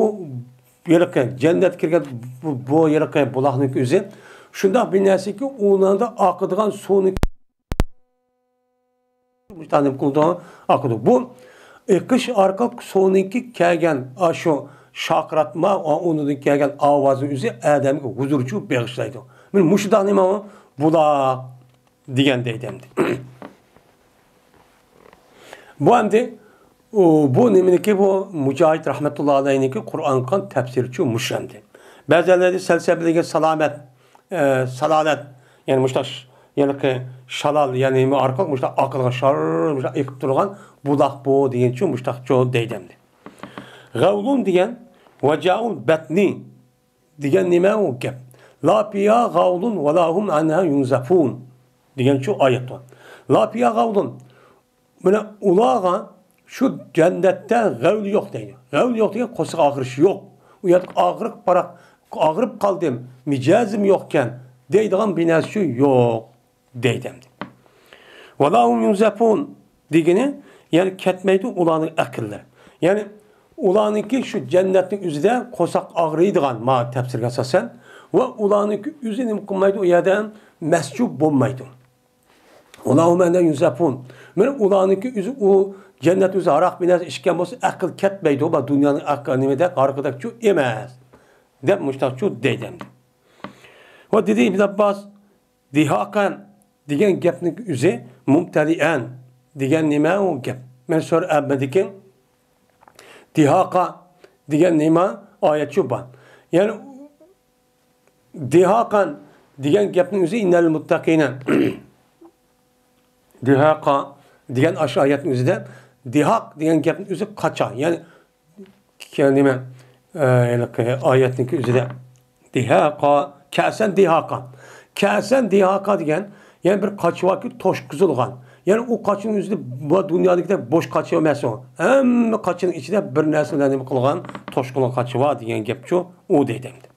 ھېلىقى جەننەتكە كىرگەن بۇ، بۇ ھېلىقى بۇلاقنىڭكى ئۆزى شۇنداق بىر نەرسىكى، ئۇنىڭدا ئاقىدىغان سۇنىڭ مۇشۇنداق نېمە قىلىدۇ، ئاقىدۇ. بۇ ئېقىش ئارقىلىق سۇنىڭكى كەلگەن ئاشۇ شارقىراتما، ئۇنىڭدىن كەلگەن ئاۋازنىڭ ئۆزى ئادەمگە ھۇزۇرچۇ بېغىشلايدۇ. مانا مۇشۇنداق نېمە ئۇ؟ بۇلاق دېگەن دەيدۇ ئەمدى. بۇ ئەمدى، ئۇ، بۇ نېمىنىكى، بۇ مۇجاھىد رەھمەتۇللا ئەلەيھنىڭكى قۇرئانغا قىلغان تەپسىرىچۇ مۇشۇ ئەمدى. بەزىلەردە سەلسەبىلىگە سالامەت، ئە، سالالەت، يەنى مۇشۇنداق ش-، يەنىكى شالال، يەنى نېمە ئارقىلىق مۇشۇنداق ئاقىدىغان، شار، مۇشۇنداق ئېقىپ تۇرغان بۇلاق بۇ دېگەنچۇ، مۇشۇنداقچۇ دەيدۇ ئەمدى. غەۋلۇن دېگەن ۋەجائۇل بەتنى دېگەن نېمە ئۇ گەپ؟ لا فىھا غەۋلۇن ۋە لا ھۇم ئەنھا يۇنزەفۇن دېگەن شۇ ئايەت بار. لا فىھا غەۋلۇن. مانا ئۇلارغا شۇ جەننەتتە غەۋل يوق دەيدۇ. غەۋل يوق دېگەن قورساق ئاغرىش يوق. ئۇ يەردە ئاغرىق پاراق، ئاغرىپ قالدىم، مىجەزىم يوقكەن دەيدىغان بىر نەرسە شۇ يوق. دەيدۇ ئەمدى. ۋە لا ھۇم يۇنزەفۇن دېگىنى، يەنى كەتمەيدۇ ئۇلارنىڭ ئەقىللىرى. يەنى ئۇلارنىڭكى شۇ جەننەتنىڭ ئۆزىدە قورساق ئاغرىيدىغان، ما تەپسىرگە ئاساسەن، ۋە ئۇلارنىڭكى ئۆزى نېمە قىلمايدۇ، ئۇ يەردە مەسجۇ بولمايدۇ. ۋە لا ھۇم ئەنھا يۇنزەفۇن. مانا ئۇلارنىڭكى ئۆزى، ئۇ جەننەت ئۆزى ھاراق بىر نەرسە ئىچكەن بولسا، ئەقىل كەتمەيدۇ، بۇ دۇنيانىڭ ئەقىل نېمىدەك، ھارىقىدەكچۇ ئەمەس، دەپ مۇشۇنداقچۇ دەيدۇ ئەمدى. ۋە دېدى ئىبن ئابباس، دىھاقەن دېگەن گەپنىڭ ئۆزى مۇمتەلىئەن دېگەن نېمە ئۇ گەپ؟ مەن سورىدىم ئەمدىكىن، دىھاقا دېگەن نېمە؟ ئايەت شۇ بار. يەنى دىھاقەن دېگەن گەپنىڭ ئۆزى ئىننەل مۇتتەقىنە. دىھاقا دېگەن ئاشۇ ئايەتنىڭ ئۆزىدە دىھاق دېگەن گەپنىڭ ئۆزى قاچا. يەنى كە-، نېمە، ئە، ھېلىقى ئايەتنىڭكى ئۆزىدە. دىھاقا، كەسەن دىھاقا. كەسەن دىھاقا دېگەن، يەنى بىر قاچىۋاكى توشقۇزۇلغان. يەنى ئۇ قاچىنىڭ ئۆزىدە بۇ دۇنيادىكىدەك بوش قاچا ئەمەس ئۇ. ھەممە قاچىنىڭ ئىچىدە بىر نەرسە بىلەن نېمە قىلغان، توشقۇنلۇق قاچا بار دېگەن گەپچۇ ئۇ دەيدۇ ئەمدى.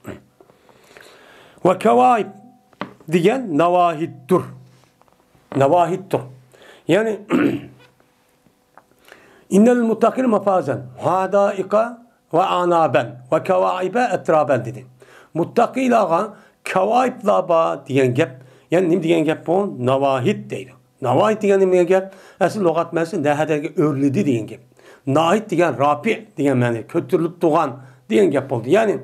ۋە كەۋائىب دېگەن ناۋاھىدتۇر. ناۋاھىدتۇر. يەنى، ئىننەل مۇتتەقىنە مەفازەن، ھەدائىقە ۋە ئەنابەن ۋە كەۋائىبە ئەترابەن دېدى. مۇتتەقىلارغا كەۋائىبلار بار دېگەن گەپ. يەنى نېمە دېگەن گەپ بۇ؟ ناۋاھىد دەيدۇ. ناۋاھىد دېگەن نېمە دېگەن گەپ؟ ئەسلى لۇغەت مەنىسى نەھەدەگە ئۆرلىدى دېگەن گەپ. ناھىد دېگەن رافىئ دېگەن مەنە، كۆتۈرۈلۈپ تۇرغان دېگەن گەپ بولدى. يەنى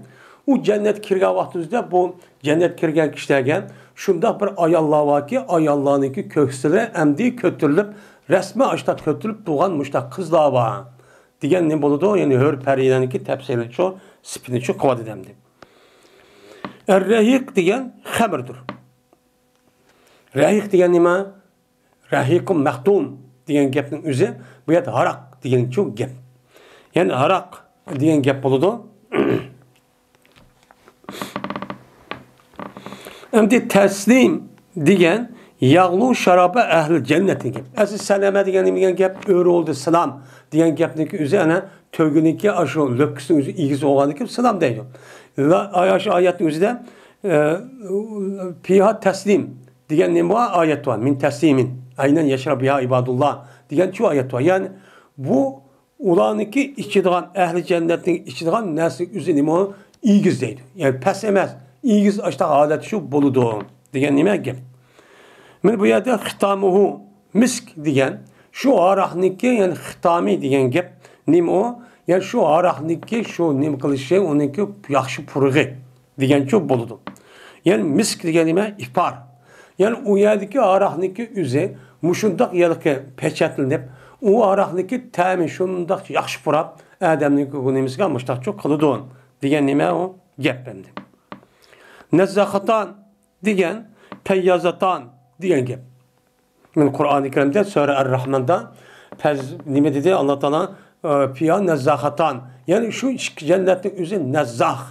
ئۇ جەننەتكە كىرگەن ۋاقتىمىزدا بۇ جەننەتكە كىرگەن كىشىلەرگە شۇنداق بىر ئاياللار باركى، ئاياللارنىڭكى كۆكسىلى ئەمدى كۆتۈرۈلۈپ، رەسمىي ئاشتاق كۆتۈرۈلۈپ تۇرغان مۇشتاق قىزلار بار. دېگەن نېمە بولىدۇ؟ يەنى ھۆر پەرىلەرنىڭكى تەپسىرىچۇ، سۈپىتىچۇ قىلىۋاتىدۇ ئەمدى. ئەر-رەھىق دېگەن خەمىردۇر. رەھىق دېگەن نېمە؟ رەھىقۇ مەختۇم دېگەن گەپنىڭ ئۆزى بۇ يەردە ھاراق دېگەنچۇ گەپ. يەنى ھاراق دېگەن گەپ بولىدۇ. ئەمدى تەسلىم دېگەن ياغلۇ شارابە ئەھلى جەننەتنىڭ گەپ. ئەسلى سەلەمە دېگەن نېمە دېگەن گەپ؟ ئۆرە بولدى سالام دېگەن گەپنىڭكى ئۆزى ئەنە تۆگىنىڭكى ئاشۇ لۆككىسىنىڭ ئۆزى ئېگىز بولغاندىكىن سالام دەيدۇ. لا، ئاشۇ ئايەتنىڭ ئۆزىدە، ئە، پىھا تەسلىم دېگەن نېمە بار؟ ئايەت بار. مىن تەسلىمىن. ئەينەن يەشرەب بىھا ئىبادۇللا دېگەن شۇ ئايەت بار. يەنى بۇ ئۇلارنىڭكى ئىچىدىغان، ئەھلى جەننەتنىڭ ئىچىدىغان نەرسە ئۆزى نېمە؟ ئېگىز دەيدۇ. يەنى پەس ئەمەس، ئېگىز ئاشتاق ھالەت شۇ بولىدۇ دېگەن نېمە گەپ؟ مانا بۇ يەردە ختامۇھۇ مىسك دېگەن شۇ ھاراقنىڭكى، يەنى ختامى دېگەن گەپ نېمە ئۇ؟ يەنى شۇ ھاراقنىڭكى شۇ نېمە قىلىشى، ئۇنىڭكى ياخشى پۇرىقى دېگەنچۇ بولىدۇ. يەنى مىسك دېگەن نېمە؟ ئىپار. يەنى ئۇ يەردىكى ھاراقنىڭكى ئۆزى مۇشۇنداق ھېلىقى پېچەتلىنىپ، ئۇ ھاراقنىڭكى تەمى شۇنداق ياخشى پۇراپ، ئادەمنىڭكى بۇ نېمىسىگە مۇشتاقچۇ قىلىدۇ دېگەن نېمە ئۇ گەپ ئەمدى. نەززاخاتان دېگەن پەييازاتان دېگەن گەپ. مانا قۇرئانى كەرىمدە سۈرە ئەر-راھماندا پەز-، نېمە دېدى ئاللا تائالا؟ ئە، پىيا نەززاخاتان. يەنى شۇ ئىككى جەننەتنىڭ ئۆزى نەززاخ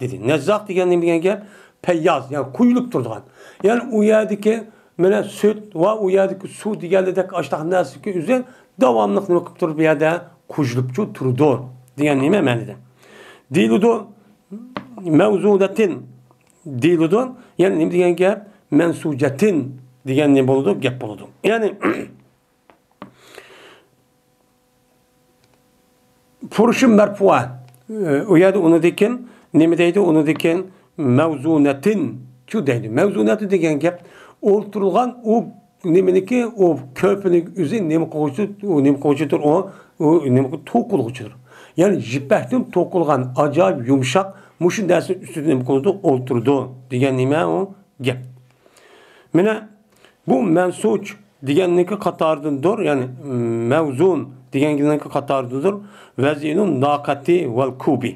دېدى. نەززاخ دېگەن نېمە دېگەن گەپ؟ پەيياز، يەنى قۇيۇلۇپ تۇرىدىغان. يەنى ئۇ يەردىكى مانا سۈت ۋە ئۇ يەردىكى سۇ دېگەنلىدەك ئاشتاق نەرسىكى ئۆزى داۋاملىق نېمە قىلىپ تۇرۇپ بۇ يەردە قۇيۇلۇپچۇ تۇرىدۇ دېگەن نېمە مەنىدە. دېيىلىدۇ، مەۋزۇنەتىن دېيىلىدۇ. يەنى نېمە دېگەن گەپ؟ مەنسۇجەتىن دېگەن نېمە بولىدۇ؟ گەپ بولىدۇ. يەنى پۇرۇشۇ مەرپۇئە. ئۇ يەردە ئۇنىڭدىن كېيىن نېمە دەيدۇ؟ ئۇنىڭدىن كېيىن مەۋزۇنەتىن شۇ دەيدۇ. مەۋزۇنەتىن دېگەن گەپ ئولتۇرۇلغان ئۇ نېمىنىڭكى، ئۇ كۆرپىنىڭ ئۆزى نېمە قىلغۇچىدۇر؟ ئۇ نېمە قىلغۇچىدۇر؟ ئۇ، ئۇ نېمە قىل-، توقۇلغۇچىدۇر. يەنى يىپەكتىن توقۇلغان ئاجايىپ يۇمشاق، مۇشۇ نەرسىنىڭ ئۈستىدە نېمە قىلىدۇ؟ ئولتۇرىدۇ دېگەن نېمە ئۇ گەپ. مانا بۇ مەنسۇج دېگەننىڭكى قاتارىدىندۇر، يەنى مەۋزۇن دېگەننىڭكى قاتارىدىندۇر. ۋەزىنۇن ناقەتى ۋەل كۇبى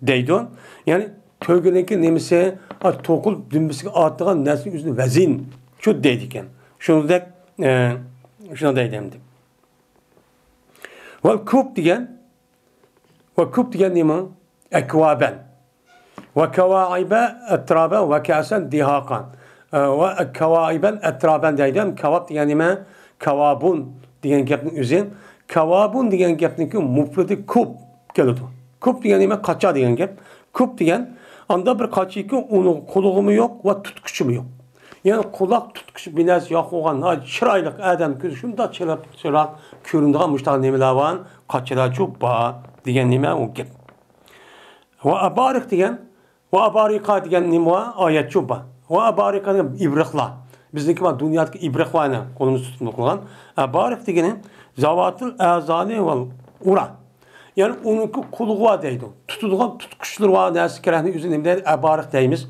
دەيدۇ. يەنى تۆگىنىڭكى نېمىسى، ئا، توقۇلۇپ دۈمبىسىگە ئارتىدىغان نەرسىنىڭ ئۆزىنى ۋەزىن شۇ دەيدىكەن. شۇنىڭدەك، ئە، شۇنى دەيدۇ ئەمدى. ۋەل كۇب دېگەن، ۋە كۇب دېگەن نېمە؟ ئەكۋابەن. ۋە كەۋائىبە ئەترابەن ۋە كەسەن دىھاقان. ئە، ۋە كەۋائىبەن ئەترابەن دەيدۇ. كاۋاب دېگەن نېمە؟ كاۋابۇن دېگەن گەپنىڭ ئۆزى. كاۋابۇن دېگەن گەپنىڭكى مۇپرىدى كۇب كېلىدۇ. كۇب دېگەن نېمە؟ قاچا دېگەن گەپ. كۇب دېگەن ئاندا بىر قاچىكى ئۇنىڭ قۇلىقىمۇ يوق ۋە تۇتقۇچىمۇ يوق. يەنى قۇلاق تۇتقۇچى بىر نەرسە ياق بولغان، ناھايىتى چىرايلىق ئادەم كۆزى شۇنداق چىرايلىق، چىرايلىق كۆرۈنىدىغان مۇشۇنداق نېمىلەر بار، قاچىلارچۇ بار دېگەن نېمە ئۇ گەپ. ۋە ئابارىق دېگەن، ۋە ئابارىقا دېگەن نېمە بار؟ ئايەتچۇ بار. ۋە ئابارىقا دېگەن ئىبرىقلار. بىزنىڭكى بار دۇنيادىكى ئىبرىقلارنى قولىمىزدا تۇتۇپ قىلغان. ئابارىق دېگىنى زاۋاتىل ئەزانى ۋەل ئۇرا. يەنى ئۇنىڭكى قۇلىقى بار دەيدۇ. تۇتىدىغان تۇتقۇچلىرى بار نەرسە كېرەكنى ئۆزى نېمە دەيدۇ؟ ئابارىق دەيمىز.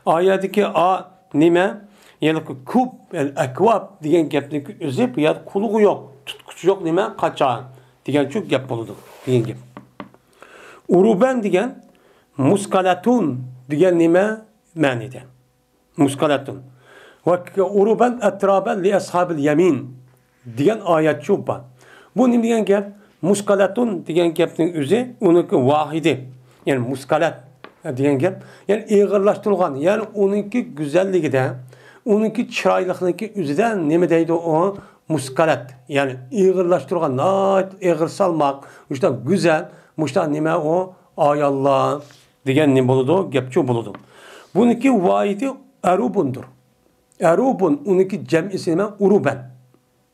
ئايەتتىكى ئا نېمە؟ يەنى كۇب، يەنى ئەكۋاب دېگەن گەپنىڭكى ئۆزى بۇ يەردە قۇلىقى يوق، تۇتقۇچى يوق نېمە؟ قاچا دېگەنچۇ گەپ بولىدۇ دېگەن گەپ. ئۇرۇبەن دېگەن مۇسكالەتۇن دېگەن نېمە مەنىدە؟ مۇسكالەتۇن. ۋە ئۇرۇبەن ئەترابەن لىئەسھابىل يەمىن دېگەن ئايەتچۇ بار. بۇ نېمە دېگەن گەپ؟ مۇسكالەتۇن دېگەن گەپنىڭ ئۆزى ئۇنىڭكى ۋاھىدى. يەنى مۇسكالەت دېگەن گەپ. يەنى ئېغىرلاشتۇرۇلغان. يەنى ئۇنىڭكى گۈزەللىكىدە، ئۇنىڭكى چىرايلىقلىقى ئۆزىدە نېمە دەيدۇ ئۇ؟ مۇسكالەت. يەنى ئېغىرلاشتۇرغان، ناھايىتى ئېغىر سالماق، مۇشۇنداق گۈزەل، مۇشۇنداق نېمە ئۇ؟ ئاياللار دېگەن نېمە بولىدۇ؟ گەپچۇ بولىدۇ. بۇنىڭكى ۋاھىدى ئەرۇبۇندۇر. ئەرۇبۇن، ئۇنىڭكى جەمئىسى نېمە؟ ئۇرۇبەن.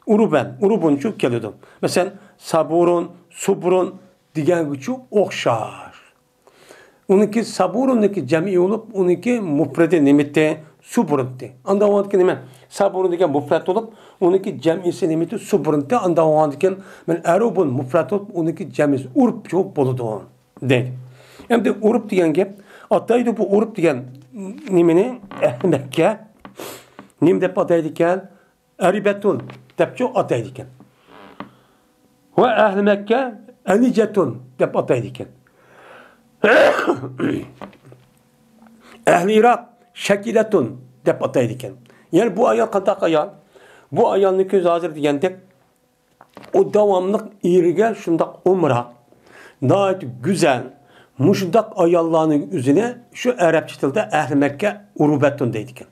ئۇرۇبەن، ئۇرۇبۇنچۇ كېلىدۇ. مەسىلەن، سابۇرۇن، سۇبرۇن دېگەنگىچۇ ئوخشاش. ئۇنىڭكى سابۇرۇننىڭكى جەمئى بولۇپ، ئۇنىڭكى مۇپرىدى نېمىتى؟ سۇبرۇنتى. ئاندا ئۇنىڭكى نېمە؟ سابۇرۇن دېگەن مۇپرەت بولۇپ، ئۇنىڭكى جەمئىسى نېمىتى؟ سۇبرۇنتى. ئاندا ئۇنىڭكى مەن ئەرۇبۇن مۇپرەت بولۇپ، ئۇنىڭكى جەمئىسى ئۇرۇپچۇ بولىدۇ. دەيدۇ. ئەمدى ئۇرۇپ دېگەن گەپ، ئاتايدۇ بۇ ئۇرۇپ دېگەن نېمىنى؟ ئەھلى مەككە نېمە دەپ ئاتايدىكەن؟ ئەرىبەتۇن دەپچۇ ئاتايدىكەن. ۋە ئەھلى مەككە ئەنىجەتۇن دەپ ئاتايدىكەن. ئەھلى ئىراق شەكىلەتۇن دەپ ئاتايدىكەن. يەنى بۇ ئايال قانداق ئايال؟ بۇ ئايالنىڭ كۆزى ھازىر دېگەندەك، ئۇ داۋاملىق ئېرىگە شۇنداق ئومراق، ناھايىتى گۈزەل، مۇشۇنداق ئاياللارنىڭ ئۆزىنى شۇ ئەرەبچە تىلدا ئەھلى مەككە ئۇرۇبەتۇن دەيدىكەن.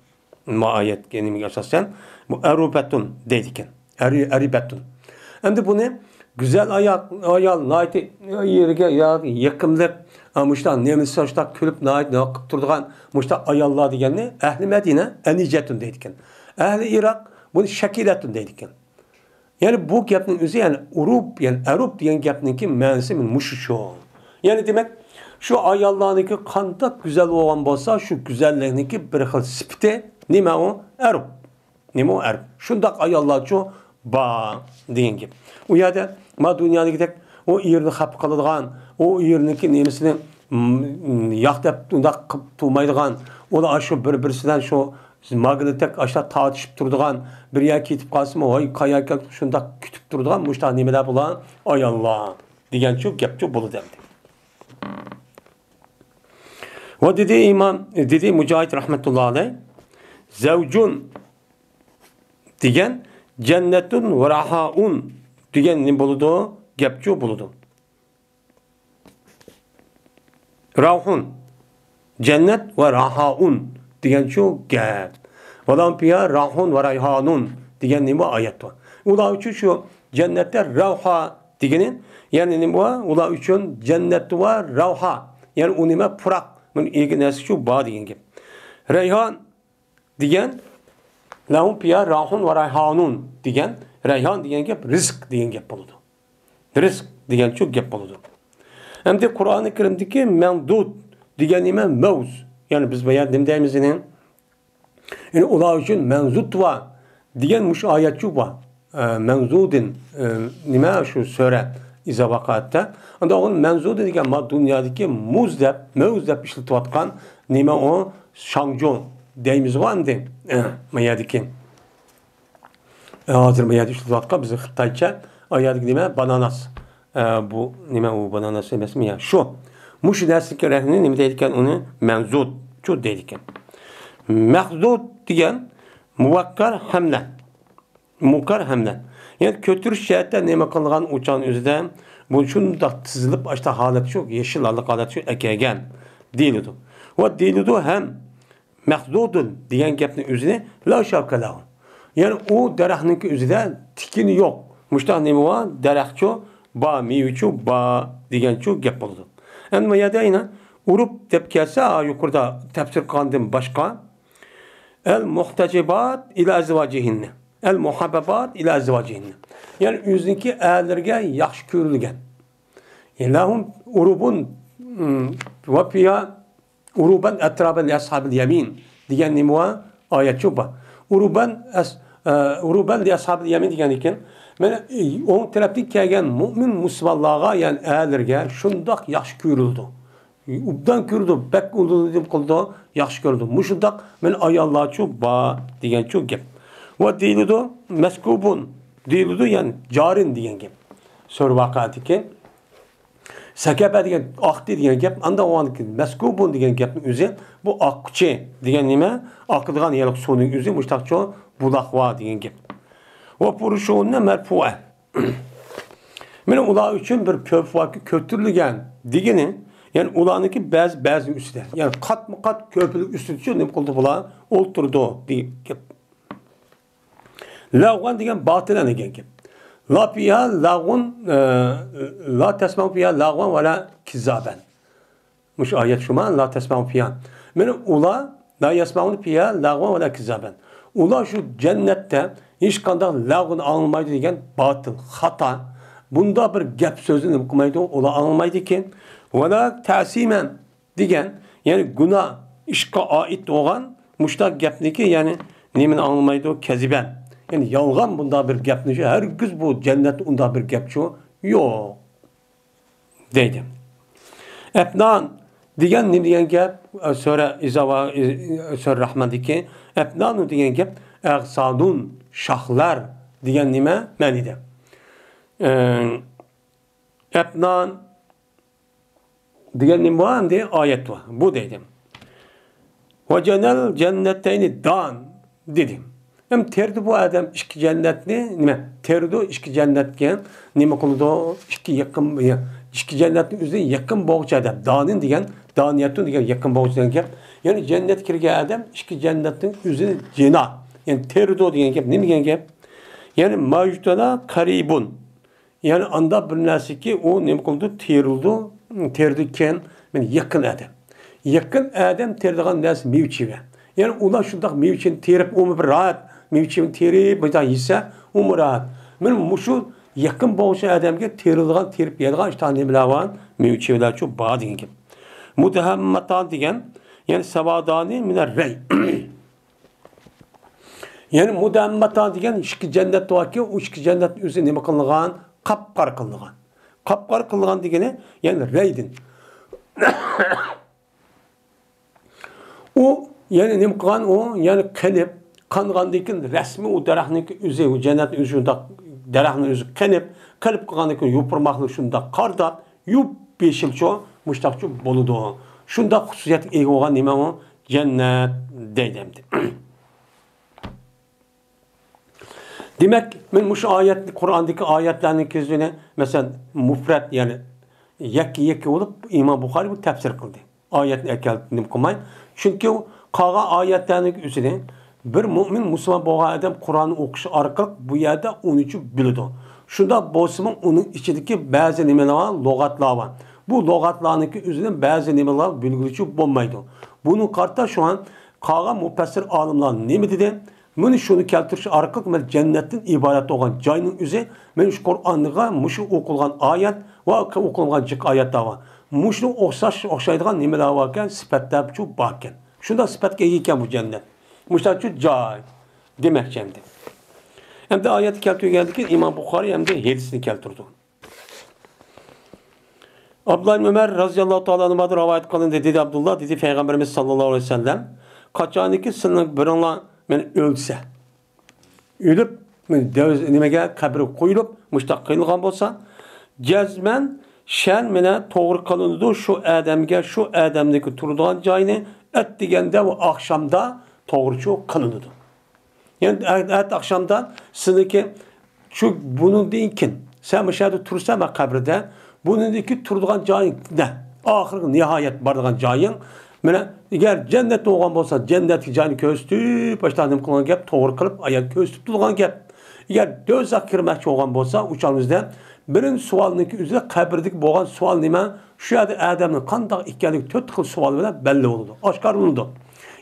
مۇ ئايەتكە نېمىگە ئاساسەن؟ بۇ ئەرۇبەتۇن دەيدىكەن. ئەرى-، ئەرىبەتۇن. ئەمدى بۇنى گۈزەل ئايال، ئايال، ناھايىتى ئېرىگە يا-، يېقىملىق، ئا، مۇشۇنداق نېمىسى، شۇنداق كۈلۈپ، ناھايىتى نېمە قىلىپ تۇرىدىغان مۇشۇنداق ئاياللار دېگەننى ئەھلى مەدىنە ئەنىجەتۇن دەيدىكەن. ئەھلى ئىراق بۇنى شەكىلەتۇن دەيدىكەن. يەنى بۇ گەپنىڭ ئۆزى، يەنى ئۇرۇب، يەنى ئەرۇب دېگەن گەپنىڭكى مەنىسى مانا مۇشۇ شۇ. يەنى دېمەك، شۇ ئاياللارنىڭكى قانداق گۈزەل بولغان بولسا، شۇ گۈزەللىكنىڭكى بىر خىل سۈپىتى نېمە ئۇ؟ ئەرۇب. نېمە ئۇ ئەرۇب؟ شۇنداق ئاياللارچۇ بار دېگەن گەپ. ئۇ يەردە ما دۇنيادىكىدەك ئۇ ئېرىنى خەپە قىلىدىغان، ئۇ ئېرىنىڭكى نېمىسىنى، م، ياق دەپ ئۇنداق قىلىپ تۇرمايدىغان، ئۇلار شۇ بىر-بىرسى بىلەن شۇ ماگنىتتەك ئاشۇنداق تارتىشىپ تۇرىدىغان، بىر يەرگە كېتىپ قالسىمۇ، ۋاي، قايەركەن شۇنداق كۈتۈپ تۇرىدىغان مۇشۇنداق نېمىلەر بۇلار، ئاياللار دېگەنچۇ گەپچۇ بولىدۇ ئەمدى. ۋە دېدى ئىمام، دېدى مۇجاھىد رەھمەتۇللا ئەلەيھ، زەۋجۇن دېگەن جەننەتۇن ۋە راھائۇن دېگەن نېمە بولىدۇ؟ گەپچۇ بولىدۇ. راھۇن، جەننەت ۋە راھائۇن دېگەنچۇ گەپ. ۋە لەھۇم فىھا راھۇن ۋە رايھانۇن دېگەن نېمە ئايەت بار. ئۇلار ئۈچۈن شۇ جەننەتتە راۋھا دېگىنى، يەنى نېمە بار؟ ئۇلار ئۈچۈن جەننەت ۋە راۋھا، يەنى ئۇ نېمە؟ پۇراق، بۇنىڭ ئىگە نەرسە شۇ بار دېگەن گەپ. رەيھان دېگەن، لەھۇم فىھا راھۇن ۋە رايھانۇن دېگەن، رەيھان دېگەن گەپ رىزىق دېگەن گەپ بولىدۇ. رىزىق دېگەنچۇ گەپ بولىدۇ. ئەمدى قۇرئانى كەرىمدىكى مەمدۇد دېگەن نېمە؟ مەۋز. يەنى بىز بۇ يەردە نېمە دەيمىز يەنى؟ يەنى ئۇلار ئۈچۈن مەمزۇد بار دېگەن مۇشۇ ئايەتچۇ بار. ئە، مەمزۇدىن، ئە، نېمە شۇ سۈرە ئىزا ۋەقەئەتتە. ئەمدى ئۇنى مەمزۇدىن دېگەن ما دۇنيادىكى مۇز دەپ، مەۋز دەپ ئىشلىتىۋاتقان نېمە ئۇ؟ شاڭجۇ دەيمىزغۇ ئەمدى. ئە، ما يەردىكى. ئە، ھازىر ما يەردە ئىشلىتىۋاتقان بىزنىڭ خىتايچە، ئا يەردىكى نېمە؟ باناناس. ئە، بۇ نېمە ئۇ باناناس ئەمەسمۇ يا؟ شۇ. مۇشۇ نەرسىدىكى رەھنىنى نېمە دەيدىكەن؟ ئۇنى مەمزۇد، شۇ دەيدىكەن. مەخزۇد دېگەن مۇۋەككەر ھەملە. مۇكەر ھەملە. يەنى كۆتۈرۈش جەھەتتە نېمە قىلغان ئۇچان ئۆزىدە بۇ شۇنداق تىزىلىپ، ئاشتا ھالەت شۇ، يېشىل ھالەت شۇ ئەكەلگەن دېيىلىدۇ. ۋە دېيىلىدۇ ھەم مەخزۇدۇن دېگەن گەپنىڭ ئۆزىنى لا شەۋكە لەھۇ. يەنى ئۇ دەرەخنىڭكى ئۆزىدە تىكىنى يوق. مۇشتاق نېمە بار؟ دەرەخچۇ بار، مېۋىچۇ بار دېگەنچۇ گەپ بولىدۇ. ئەمدى ما يەردە يەنە ئۇرۇب دەپ كەلسە، ھا، يۇقىرىدا تەپسىر قىلغاندىن باشقا، ئەل مۇھتەجىبات ئىلە ئەزۋاجىھىننە. ئەل مۇھەببەبات ئىلە ئەزۋاجىھىننە. يەنى ئۆزىنىڭكى ئەرلىرىگە ياخشى كۆرۈلگەن. لەھۇم ئۇرۇبۇن، م، ۋە فىھا ئۇرۇبەن ئەترابەن لىئەسھابىل يەمىن دېگەن نېمە بار؟ ئايەتچۇ بار. ئۇرۇبەن ئەس-، ئە، ئۇرۇبەن لىئەسھابىل يەمىن دېگەندىكىن، مانا، ئوڭ تەرەپتىن كەلگەن مۇئمىن مۇسۇلمانلارغا، يەنى ئەرلىرىگە شۇنداق ياخشى كۆرۈلىدۇ. ئوبدان كۆرىدۇ، بەك ئۇلۇغ نېمە قىلىدۇ، ياخشى كۆرىدۇ. مۇشۇنداق مانا ئاياللارچۇ بار دېگەنچۇ گەپ. ۋە دېيىلىدۇ، مەسكۇبۇن دېيىلىدۇ، يەنى جارىن دېگەن گەپ. سۈرە ۋەقەئەدىكى سەكەبە دېگەن ئاقتى دېگەن گەپ، ئاندىن ئۇنىڭدىكى مەسكۇبۇن دېگەن گەپنىڭ ئۆزى بۇ ئاققۇچى دېگەن نېمە؟ ئاقىدىغان ھېلىقى سۇنىڭ ئۆزى مۇشتاقچۇ بۇلاق بار دېگەن گەپ. ۋە فۇرۇشۇننە مەرفۇئە. مانا ئۇلار ئۈچۈن بىر كۆپ كۆتۈرۈلگەن دېگىنى، يەنى ئۇلارنىڭكى بەزى، بەزىنىڭ ئۈستىدە، يەنى قاتمۇ قات كۆپلۈك ئۈستىدىچۇ نېمە قىلدى بۇلار؟ ئولتۇردى دېگەن گەپ. لەغۋەن دېگەن باتىلەن دېگەن گەپ. لا فىھا لەغۋۇن، ئە، لا تەسمەئۇ فىھا لەغۋەن ۋە لا كىززابەن. مۇشۇ ئايەت شۇما، لا تەسمەئۇ فىھا. مانا ئۇلار، لا يەسمەئۇنە فىھا لەغۋەن ۋە لا كىززابەن. ئۇلار شۇ جەننەتتە ھېچقانداق لەغۋنى ئاڭلىمايدۇ دېگەن باتىل، خاتا. بۇنداق بىر گەپ سۆزنى نېمە قىلمايدۇ، ئۇلار ئاڭلىمايدىكەن. ۋە لا تەسىمەن دېگەن، يەنى گۇناھ ئىشقا ئائىت بولغان مۇشۇنداق گەپنىكى، يەنى نېمىنى ئاڭلىمايدۇ؟ كەزىبەن. يەنى يالغان بۇنداق بىر گەپنى، ھەرگىز بۇ جەننەتتە ئۇنداق بىر گەپچۇ يوق. دەيدۇ. ئەفنان دېگەن نېمە دېگەن گەپ؟ سۈرە ئىزاۋا، سۈرە رەھماندىكى ئەپنانۇ دېگەن گەپ ئەغسانۇن، شاخلار دېگەن نېمە مەنىدە؟ ئەپنان دېگەن نېمە بار؟ ئەمدى ئايەت بار. بۇ دەيدۇ. ۋەجەنەل جەننەتەينى دان دېدى. ئەم تېرىدۇ بۇ ئادەم ئىككى جەننەتنى، نېمە؟ تېرىدۇ ئىككى جەننەتكە، نېمە قىلىدۇ؟ ئىككى يېقىن، ئىككى جەننەتنىڭ ئۆزىنى يېقىن بولغۇچە ئادەم. دانىن دېگەن، دانىيەتۇن دېگەن يېقىن بولغۇچە دېگەن گەپ. يەنى جەننەتكە كىرگەن ئادەم ئىككى جەننەتنىڭ ئۆزىنى جىنا، يەنى تېرىدۇ دېگەن گەپ. نېمە دېگەن گەپ؟ يەنى ماجتەنا قەرىبۇن. يەنى ئاندا بىر نەرسىكى، ئۇ نېمە قىلىدۇ؟ تېرىلىدۇ. تېرىدىكەن، مانا يېقىن ئادەم. يېقىن ئادەم تېرىدىغان نەرسە مېۋە-چېۋە. يەنى ئۇلار شۇنداق مېۋە-چېۋىنى تېرىپ، ئۇمۇ بىر راھەت. مېۋە-چېۋىنى تېرىپ، مۇنداق يېسە، ئۇمۇ راھەت. مانا مۇشۇ يېقىن بولغۇچە ئادەمگە تېرىلىدىغان، تېرىپ يەيدىغان ئىشتىها نېمىلەر بار؟ مېۋە-چېۋىلەرچۇ بار دېگەن گەپ. مۇدەھەممەتان دېگەن، يەنى سەۋادانى مىنەر رەي. يەنى مۇدەممەتا دېگەن ئىككى جەننەت باركى، ئۇ ئىككى جەننەتنىڭ ئۆزى نېمە قىلىنغان؟ قاپقارا قىلىنغان. قاپقارا قىلىنغان دېگىنى، يەنى رەيدىن. ئۇ يەنى نېمە قىلغان؟ ئۇ يەنى قېنىپ، قانغاندىن كېيىن رەسمىي ئۇ دەرەخنىڭكى ئۆزى، ئۇ جەننەتنىڭ ئۆزى شۇنداق، دەرەخنىڭ ئۆزى قېنىپ، قېنىپ قالغاندىن كېيىن يوپۇرماقلىرى شۇنداق قارىداپ، يوپيېشىلچۇ، مۇشتاقچۇ بولىدۇ. شۇنداق خۇسۇسىيەتكە ئىگە بولغان نېمە ئۇ؟ جەننەت دەيدۇ ئەمدى. دېمەك، مەن مۇشۇ ئايەت، قۇرئاندىكى ئايەتلەرنىڭ كۆزىنى، مەسىلەن، مۇپرەت، يەنى يەككە-يەككە بولۇپ، ئىمام بۇخارىي بۇ تەپسىر قىلدى. ئايەتنى ئەكەلدى، نېمە قىلماي. چۈنكى ئۇ قالغان ئايەتلەرنىڭ ئۆزىنى بىر مۆمىن مۇسۇلمان بولغان ئادەم قۇرئاننى ئوقۇش ئارقىلىق بۇ يەردە ئۇنىچۇ بىلىدۇ. شۇنداق بولسىمۇ، ئۇنىڭ ئىچىدىكى بەزى نېمىلەر بار، لۇغەتلەر بار. بۇ لۇغەتلەرنىڭكى ئۆزىدىن بەزى نېمىلەر بىلگۈلۈچى بولمايدۇ. بۇنىڭغا قارىتا شۇڭا قالغان مۇپەسسىر ئالىملار نېمە دېدى؟ مانا شۇنى كەلتۈرۈش ئارقىلىق مەن جەننەتتىن ئىبارەت بولغان جاينىڭ ئۆزى، مەن شۇ قۇرئانغا مۇشۇ ئوقۇلغان ئايەت ۋە ئوقۇلغان جىق ئايەتلەر بار. مۇشۇنىڭغا ئوخشاش، ئوخشايدىغان نېمىلەر باركەن، سۈپەتلەرچۇ باركەن. شۇنداق سۈپەتكە ئىگە ئىكەن بۇ جەننەت. مۇشۇنداقچۇ جاي دېمەكچى ئەمدى. ئەمدى ئايەتنى كەلتۈرگەندىن كېيىن ئىمام بۇخارىي ئەمدى ھەدىسنى كەلتۈردى. ئابدۇللا ئىبن ئۆمەر رەزىياللاھۇ تائالا ئەنھۇمدىن رىۋايەت قىلىندى، دېدى ئابدۇللا، دېدى پەيغەمبىرىمىز ساللاللاھۇ ئەلەيھى ۋەسەللەم، قاچانكى سىلەرنىڭ بىرىڭلار مەن ئۆلسە، ئۆلۈپ، مەن دەۋز-، نېمىگە، قەبرىگە قويۇلۇپ، مۇشتاق قىلىنغان بولسا، جەزمەن شەن مەنە توغرا قىلىنىدۇ، شۇ ئادەمگە، شۇ ئادەمنىڭكى تۇرىدىغان جايىنى ئەتىگەندە ۋە ئاخشامدا توغرىچۇ قىلىنىدۇ. يەنى ئەتە ئاخشامدا سىزنىڭكى شۇ، بۇنىڭدىن كېيىن سەن مۇشۇ يەردە تۇرسەن، مەن قەبرىدە، بۇنىڭدىن كېيىن تۇرىدىغان جايىڭ نە؟ ئاخىرقى نىھايەت بارىدىغان جايىڭ. مانا، ئەگەر جەننەتتە بولغان بولسا، جەننەتتىكى جاينى كۆرسىتىپ، باشتا نېمە قىلغان گەپ؟ توغرا قىلىپ، ئايەت كۆرسىتىپ تۇرغان گەپ. ئەگەر دوزاخقا كىرمەكچى بولغان بولسا، ئۇ چاغىمىزدا بىرىنچى سوئالنىڭكى ئۆزى قەبرىدىكى بولغان سوئال نېمە؟ شۇ يەردە ئادەمنىڭ قانداق ئىكەنلىكى تۆت خىل سوئال بىلەن بەللى بولىدۇ، ئاشكارىلىنىدۇ.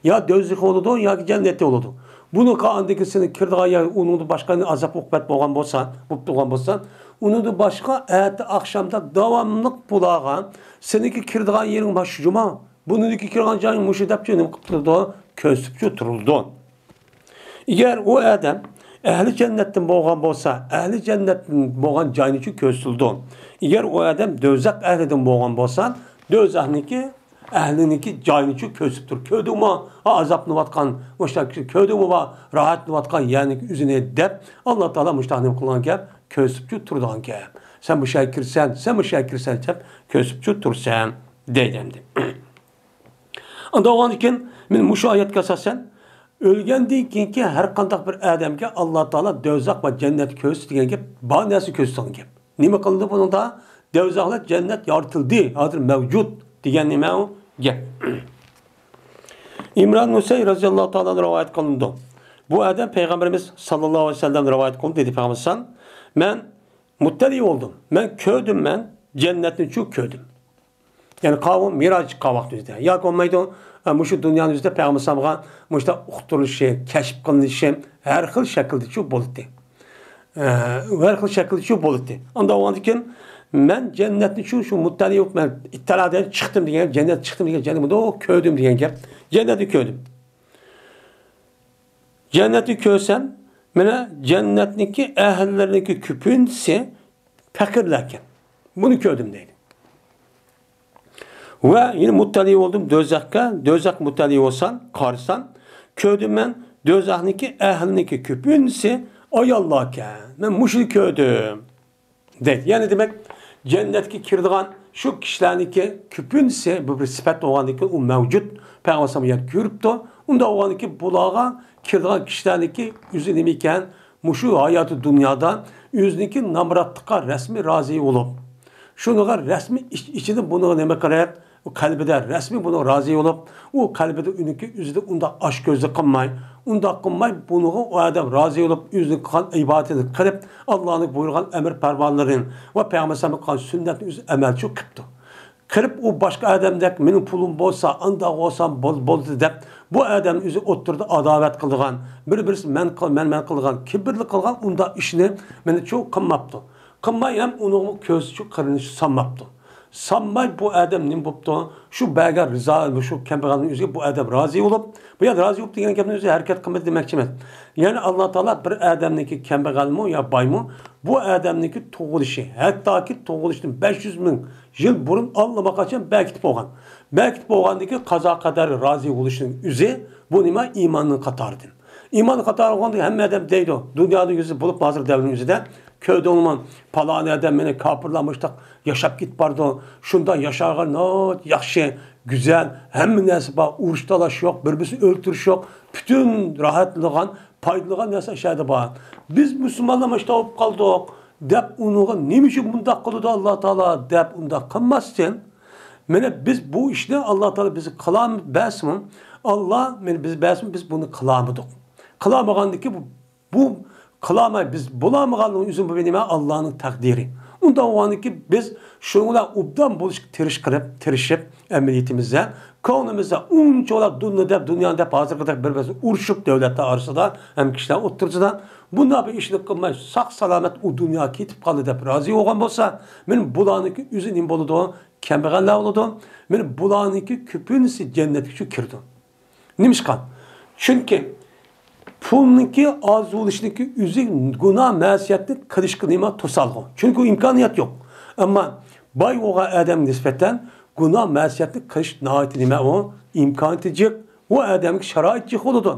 يا دوزىخى بولىدۇ، ياكى جەننىتى بولىدۇ. بۇنىڭغا ئاندىن كېيىن سېنى كىرىدىغان يەر، ئۇنىڭدىن باشقا ئازاب ئوقۇبەت بولغان بولسا، بولۇپ تۇرغان بولسا، ئۇنىڭدىن باشقا ئەتە ئاخشامدا داۋاملىق بۇلارغا سېنىڭكى كىرىدىغان يېرىڭ مانا شۇ جۇما، بۇنىڭدىكى كىرىدىغان جايىڭ مۇشۇ دەپچۇ نېمە قىلىپ تۇرىدۇ؟ كۆرسىتىپچۇ تۇرىدۇ. ئەگەر ئۇ ئادەم ئەھلى جەننەتتىن بولغان بولسا، ئەھلى جەننەتتىن بولغان جاينىچۇ كۆرسىتىلىدۇ. ئەگەر ئۇ ئادەم دوزاخ ئەھلىدىن بولغان بولسا، دوزاخنىڭكى ئەھلىنىڭكى جايىنىچۇ كۆرسىتىپ تۇر. كۆردۈڭمۇ؟ ھا، ئازابلىنىۋاتقان، مۇشۇنداق كۆردۈڭمۇ؟ ھا، راھەتلىنىۋاتقان يەرنىڭكى ئۆزىنى دەپ، ئاللا تائالا مۇشۇنداق نېمە قىلغان گەپ؟ كۆرسىتىپچۇ تۇرىدىغان گەپ. سەن مۇشۇ يەرگە كىرسەن، سەن مۇشۇ يەرگە كىرسەن دەپ كۆرسىتىپچۇ تۇرسەن دەيدۇ ئەمدى. ئاندىن كېيىن مەن مۇشۇ ئايەتكە ئاساسەن، ئۆلگەندىن كېيىنكى ھەر قانداق بىر ئادەمگە ئاللا تائالا دوزاخ ۋە جەننەت كۆرسىتىدۇ دېگەن گەپ، بار نەرسە كۆرسىتىدىغان گەپ. نېمە قىلىندى بۇنىڭدا؟ دوزاخ ۋە جەننەت يارىتىلدى، ھازىر مەۋجۇت دېگەن نېمە ئۇ گەپ. ئىمران ھۈسەي رەزىياللاھۇ تائالا رىۋايەت قىلىنىدۇ. بۇ ئادەم پەيغەمبىرىمىز ساللاللاھۇ ئەلەيھى ۋەسەللەم رىۋايەت قىلدى، دېدى پەيغەمبىرىمىز، مەن مۇتتەلىي بولدۇم، مەن كۆردۈم، مەن جەننەتنىچۇ كۆردۈم. يەنى قاۋۇ مىراج چىققان ۋاقتىمىزدا ياكى بولمايدۇ، ئە، مۇشۇ دۇنيانىڭ ئۆزىدە پەيغەمبەر ئەلەيھىسسالامغا مۇشۇنداق ئۇقتۇرۇلۇشى، كەشىپ قىلىنىشى ھەر خىل شەكىلدىچۇ بولاتتى. ئە، ھەر خىل شەكىلدىچۇ بولاتتى. ئاندىن كېيىن مەن جەننەتنىچۇ شۇ مۇتتەلىي بولۇپ، مەن ئىتتەلەدىن چىقتىم دېگەن، جەننەت چىقتىم دېگەن، جەننەت بۇنى كۆردۈم دېگەن گەپ. جەننەتنى كۆردۈم. جەننەتنى كۆرسەم، مانا جەننەتنىڭكى ئەھلىلىرىنىڭكى كۆپىنچىسى پەقىرلەركەن. بۇنى كۆردۈم دەيدۇ. ۋە يەنە مۇتتەلى بولدۇم دوزاخقا، دوزاخ مۇتتەلى بولسام، قارىسام، كۆردۈم مەن دوزاخنىڭكى ئەھلىنىڭكى كۆپىنچىسى ئاياللاركەن. مەن مۇشۇنى كۆردۈم. دەيدۇ. يەنى دېمەك، جەننەتكە كىرىدىغان شۇ كىشىلەرنىڭكى كۆپىنچىسى بۇ بىر سۈپەت بولغاندىكىن ئۇ مەۋجۇت. پەيغەمبەر ئەلەيھىسسالام يەنە كۆرۈپتۇ. ئۇنداق بولغاندىكىن بۇلارغا كىرىدىغان كىشىلەرنىڭكى ئۆزى نېمە ئىكەن؟ مۇشۇ ھاياتى دۇنيادا ئۆزىنىڭكى نامراتلىققا رەسمىي رازى بولۇپ، شۇنىڭغا رەسمىي ئىچ-، ئىچىدىن بۇنىڭغا نېمە قىلىپ، ئۇ قەلبىدە رەسمىي بۇنىڭغا رازى بولۇپ، ئۇ قەلبىدە ئۇنىڭكى ئۆزىدە ئۇنداق ئاچكۆزلۈك قىلماي، ئۇنداق قىلماي، بۇنىڭغا ئۇ ئادەم رازى بولۇپ، ئۆزىنىڭ قىلغان ئىبادىتىنى قىلىپ، ئاللانىڭ بۇيرۇغان ئەمر پەرمانلىرىنى ۋە پەيغەمبەر ئەلەيھىسسالامنىڭ قىلغان سۈننەتىنى ئۆزى ئەمەلچى قىپتۇ. قىلىپ، ئۇ باشقا ئادەمدەك مېنىڭ پۇلۇم بولسا، ئانداق بولسام بول-، بولدى دەپ، بۇ ئادەمنى ئۆزى ئوتتۇرىدا ئاداۋەت قىلىدىغان، بىر-بىرسى مەن قىل-، مەن-مەن قىلىدىغان، كىبىرلىك قىلغان ئۇنداق ئىشنى مېنىچۇ قىلماپتۇ. قىلماي ھەم ئۇنىڭغا كۆزىچۇ قېرىندىشى سانماپتۇ. سانماي بۇ ئادەم نېمە بوپتۇ؟ شۇ بەرگەن رىزا، شۇ كەمبەغەلنىڭ ئۆزىگە بۇ ئادەم رازى بولۇپ، بۇ يەردە رازى بولۇپ دېگەن گەپنىڭ ئۆزى ھەرىكەت قىلمىدى دېمەكچى ئەمەس. يەنى ئاللا تائالا بىر ئادەمنىڭكى كەمبەغەلمۇ يا بايمۇ، بۇ ئادەمنىڭكى تۇغۇلۇشى، ھەتتاكى تۇغۇلۇشتىن بەش يۈز مىڭ يىل بۇرۇن ئاللىماقاچان بەركىتىپ بولغان. بەركىتىپ بولغاندىكى قازا قەدەرگە رازى بولۇشنىڭ ئۆزى بۇ نېمە؟ ئىماننىڭ قاتارىدىن. ئىمان قاتارىغاندا ھەممە ئادەم دەيدۇ، دۇنيانىڭ يۈزى بولۇپ ھازىر دەۋرنىڭ يۈزىدە كۆردۈڭلىمۇ، پالانى ئادەم مېنى كاپىرلار مۇشتاق ياشاپ كېتىپ بارىدۇ، شۇنداق ياشارغا ناھايىتى ياخشى، گۈزەل، ھەممە نەرسە بار، ئۇرۇش تالاش يوق، بىر-بىرسىنى ئۆلتۈرۈش يوق، پۈتۈن راھەتلىغان، پايدىلىغان نەرسە ئىچەردە بار. بىز مۇسۇلمانلار مۇشتاق بولۇپ قالدۇق دەپ ئۇنىڭغا نېمە ئۈچۈن بۇنداق قىلىدۇ ئاللا تائالا دەپ ئۇنداق قىلماستىن، مانا بىز بۇ ئىشنى ئاللا تائالا بىزگە قىلالمىدى، بەرسىمۇ، ئاللا مانا بىز بەرسىمۇ، بىز بۇنى قىلالمىدۇق. قىلالمىغاندىكى بۇ، بۇ قىلالماي بىز بولالمىغانلىقىنىڭ ئۆزى بۇ نېمە؟ ئاللانىڭ تەقدىرى. ئۇنداق بولغاندىكى بىز شۇنىڭ بىلەن ئوبدان بولۇشقا تىرىش قىلىپ، تىرىشىپ، ئەمەلىيىتىمىزدە، كۆڭلىمىزدە ئۇنچىۋالا دۇنيا دەپ، دۇنيانى دەپ ھازىرقىدەك بىر-بىرسىنى ئۇرۇشۇپ دۆلەتلەر ئارىسىدا ھەم كىشىلەر ئوتتۇرىسىدا بۇنداق بىر ئىشنى قىلماي ساق سالامەت ئۇ دۇنياغا كېتىپ قالدى دەپ رازى بولغان بولسا، مانا بۇلارنىڭكى ئۆزى نېمە بولىدۇ؟ كەمبەغەللەر بولىدۇ. مانا بۇلارنىڭكى كۆپىنچىسى جەننەتكىچۇ كىرىدۇ. نېمىشقا؟ چۈنكى پۇلنىڭكى ئاز بولۇشنىڭكى ئۆزى گۇناھ مەسىيەتنى قىلىشقا نېمە؟ توسالغۇ. چۈنكى ئۇ ئىمكانىيەت يوق. ئەمما باي بولغان ئادەمگە نىسبەتەن گۇناھ مەسىيەتنى قىلىش ناھايىتى نېمە ئۇ؟ ئىمكانىيىتى جىق. ئۇ ئادەمگە شارائىت جىق بولىدۇ.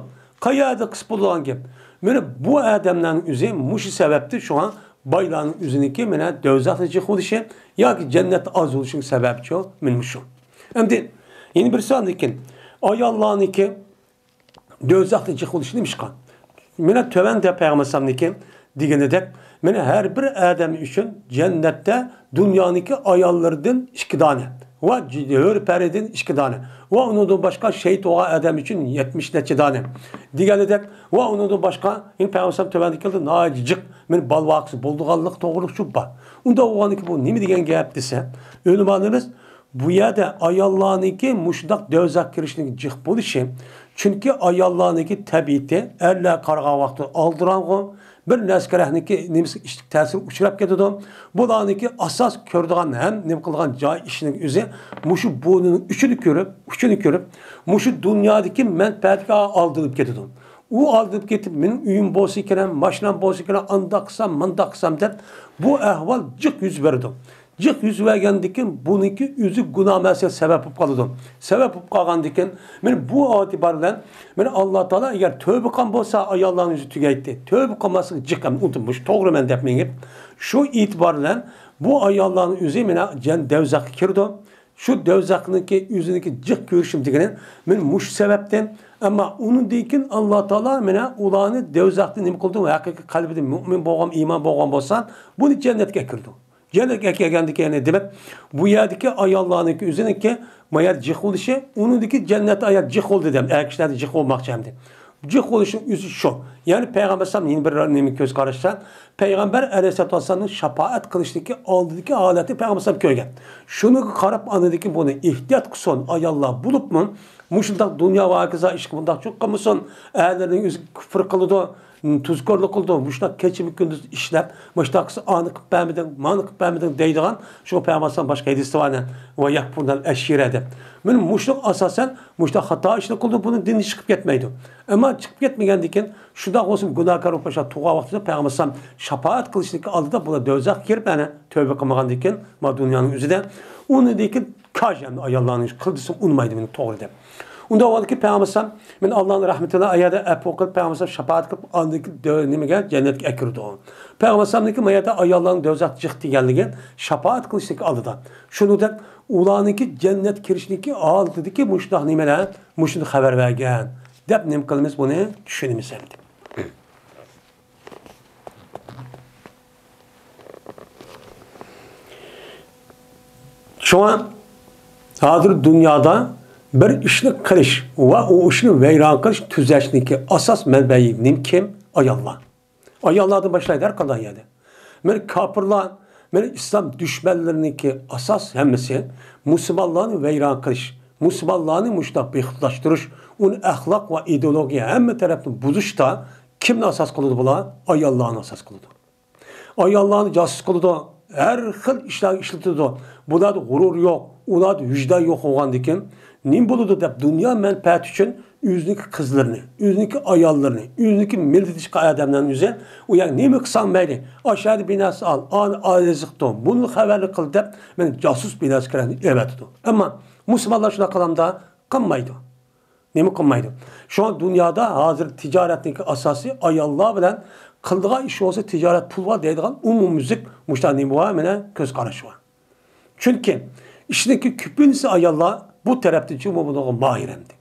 قەيەردە قىسىپ بولىدىغان گەپ؟ مانا بۇ ئادەملەرنىڭ ئۆزى مۇشۇ سەۋەبتىن شۇڭا بايلارنىڭ ئۆزىنىڭكى مانا دوزاختا جىق بولۇشى ياكى جەننەتتە ئاز بولۇشىنىڭ سەۋەبى شۇ، مانا مۇشۇ. ئەمدى يەنە بىرسى ئاندىن كېيىن ئاياللارنىڭكى دوزاختا جىق بولۇشى نېمىشقا؟ مانا تۆۋەندە پەيغەمبەر ئەلەيھىسسالامنىڭكى دېگىنىدەك، مانا ھەر بىر ئادەم ئۈچۈن جەننەتتە دۇنيانىڭكى ئاياللىرىدىن ئىككى دانە ۋە ھۆر پەرىدىن ئىككى دانە ۋە ئۇنىڭدىن باشقا شېھىت بولغان ئادەم ئۈچۈن يەتمىش نەچچە دانە دېگەنىدەك ۋە ئۇنىڭدىن باشقا، يەنە پەيغەمبەر ئەلەيھىسسالام تۆۋەندە كەلدى، ناھايىتى جىق مانا بالا ۋاقىسى بولىدىغانلىقى توغرىلىق شۇ بار. ئۇنداق بولغاندىكىن بۇ نېمە دېگەن گەپ دېسە، ئۆلىمالىرىمىز بۇ يەردە ئاياللارنىڭكى مۇشۇنداق دوزاخقا كىرىشنىڭ جىق بولۇشى، چۈنكى ئاياللارنىڭكى تەبىئىتى ئەرلەرگە قارىغان ۋاقىتتا ئالدىراڭغۇ، بىر نەرسە كەرەكنىڭكى نېمىسى ئىشلىك تەسىرى ئۇچراپ كېتىدۇ. بۇلارنىڭكى ئاساس كۆرىدىغان ھەم نېمە قىلىدىغان جاي ئىشىنىڭ ئۆزى مۇشۇ بۇنىڭ ئۈچىنى كۆرۈپ، ئۈچىنى كۆرۈپ، مۇشۇ دۇنيادىكى مەنپەئەتكە ئالدىنىپ كېتىدۇ. ئۇ ئالدىنىپ كېتىپ، مېنىڭ ئۆيۈم بولسا كېرەك، ماشىنام بولسا كېرەك، ئانداق قىلسام، مانداق قىلسام دەپ، بۇ ئەھۋال جىق يۈز بېرىدۇ. جىق يۈز بەرگەندىكىن بۇنىڭكى ئۆزى گۇناھ مەسىيەت سەۋەب بولۇپ قالىدۇ. سەۋەب بولۇپ قالغاندىكىن، مانا بۇ ئېتىبار بىلەن، مانا ئاللا تائالا ئەگەر تۆبە قىلغان بولسا، ئاياللارنىڭ يۈزى تۈگەيتتى. تۆبە قىلماسلىقى جىق ھەم ئۇنتۇپ، مۇشۇ توغرىمەن دەپ مېڭىپ، شۇ ئېتىبار بىلەن بۇ ئاياللارنىڭ ئۆزى مانا جەن-، دوزاخقا كىرىدۇ. شۇ دوزاخنىڭكى ئۆزىنىڭكى جىق كۆرۈشۈم دېگىنى مانا مۇشۇ سەۋەبتىن. ئەمما ئۇنىڭدىن كېيىن ئاللا تائالا مانا ئۇلارنى دوزاختا نېمە قىلدى؟ ھەقىقىي قەلبىدە مۆمىن بولغان، ئىمان بولغان بولسا، بۇنى جەننەتكە ئەكىرىدۇ. جەننەتكە ئەكەلگەندىن كېيىن، دېمەك، بۇ يەردىكى ئاياللارنىڭكى ئۆزىنىڭكى ما يەردە جىق بولۇشى، ئۇنىڭدىكى جەننەتتە ئايال جىق بولدى دەم، ئەر كىشىلەردە جىق بولماقچى ئەمدى. جىق بولۇشنىڭ ئۆزى شۇ. يەنى پەيغەمبەر ئەلەيھىسسالام يەنە بىر نېمە كۆز قاراشتا، پەيغەمبەر ئەلەيھىسسالاتۇ ۋەسسالامنىڭ شاپائەت قىلىشتىكى ئالدىدىكى ھالەتنى پەيغەمبەر ئەلەيھىسسالام كۆرگەن. شۇنىڭغا قاراپ، ئاندىن كېيىن بۇنى ئېھتىيات قىلسۇن، ئاياللار بولۇپمۇ مۇشۇنداق دۇنيا ۋە ھاكازا ئىشقا بۇنداق چوق قىلمىسۇن. ئەرلەرنىڭ ئۆزى كۇفر قىلىدۇ، تۇزكورلۇق قىلىدۇ، مۇشۇنداق كېچىمۇ كۈندۈز ئىشلەپ، مۇشۇنداق قىلسا، ئانى قىلىپ بەرمىدىڭ، مانى قىلىپ بەرمىدىڭ دەيدىغان، شۇ پەيغەمبەر ئەلەيھىسسالام باشقا ھەدىستە بار، ۋە يەكفۇرنەل ئەشىرە دەپ. مانا مۇشۇنىڭ ئاساسەن مۇشۇنداق خاتا ئىشنى قىلىدۇ، بۇنى دىنى چىقىپ كەتمەيدۇ. ئەمما چىقىپ كەتمىگەندىن كېيىن، شۇنداق بولسىمۇ گۇناھكار بولۇپ باشلاپ تۇرغان ۋاقتىدا پەيغەمبەر ئەلەيھىسسالام شاپائەت قىلىشتىكى ئالدىدا بۇلار دوزاخقا كىرىپ، يەنە تۆبە قىلمىغاندىن كېيىن، ما دۇنيانىڭ ئۆزىدە، ئۇنىڭدىن كېيىن پاش ئەمدى ئاياللارنى قىل دېسەم ئۇنىمايدۇ مېنى توغرا دەپ. ئۇنداق بولدىكى پەيغەمبەر ئەلەيھىسسالام، مېنى ئاللانىڭ رەھمىتى بىلەن ئايەردە ئەپۇ قىلىپ، پەيغەمبەر ئەلەيھىسسالام شاپائەت قىلىپ، ئاندىن كېيىن دۆ-، نېمىگە، جەننەتكە ئەكىرىدۇ. پەيغەمبەر ئەلەيھىسسالامنىڭكى ما يەردە ئاياللارنىڭ دوزاختا جىق دېگەنلىكى شاپائەت قىلىشنىڭكى ئالدىدا. شۇنىڭدەك ئۇلارنىڭكى جەننەتكە كىرىشنىڭكى ئالدىدىكى مۇشۇنداق نېمىلەر، مۇشۇنى خەۋەر بەرگەن دەپ نېمە قىلىمىز، بۇنى چۈشىنىمىز ئەمدى. شۇڭا ھازىر دۇنيادا بىر ئىشنى قىلىش ۋە ئۇ ئىشنى ۋەيران قىلىش، تۈزەشنىڭكى ئاساس مەنبەيى نېمە، كىم؟ ئاياللار. ئاياللاردىن باشلايدۇ ھەر قانداق يەردە. مەن كاپىرلار، مەن ئىسلام دۈشمەنلىرىنىڭكى ئاساس ھەممىسى مۇسۇلمانلارنى ۋەيران قىلىش، مۇسۇلمانلارنى مۇشۇنداق بىخۇدلاشتۇرۇش، ئۇنى ئەخلاق ۋە ئىدېئولوگىيە ھەممە تەرەپنى بۇزۇشتا كىمنى ئاساس قىلىدۇ بۇلار؟ ئاياللارنى ئاساس قىلىدۇ. ئاياللارنى جاسۇس قىلىدۇ، ھەر خىل ئىشلارغا ئىشلىتىدۇ. بۇلاردا غۇرۇر يوق، ئۇلاردا ۋىجدان يوق بولغاندىكىن، نېمە بولىدۇ دەپ دۇنيا مەنپەئەتى ئۈچۈن ئۆزىنىڭكى قىزلىرىنى، ئۆزىنىڭكى ئاياللىرىنى، ئۆزىنىڭكى مىللىتىدىكى ئادەملەرنى ئۆزى، ئۇ يەر نېمە قىلساڭ مەيلى، ئاشۇ يەردە بىر نەرسە ئال، ئانى ئال رىزىقتۇ، بۇنى خەۋەرلىك قىل دەپ، مەن جاسۇس بىر نەرسە كىرەنى ئەۋەتىدۇ. ئەمما مۇسۇلمانلار شۇنداق قىلامدا؟ قىلمايدۇ. نېمە قىلمايدۇ؟ شۇڭا دۇنيادا ھازىر تىجارەتنىڭكى ئاساسى ئاياللار بىلەن قىلىدىغان ئىش بولسا تىجارەت پۇل بار دەيدىغان ئومۇميۈزلۈك مۇشۇنداق نېمە بار، مانا كۆز قاراش بار. چۈنكى ئىشنىڭكى كۆپىنچىسى ئاياللار بۇ تەرەپتىن چىقىپ بۇنىڭغا ماھىر ئەمدى.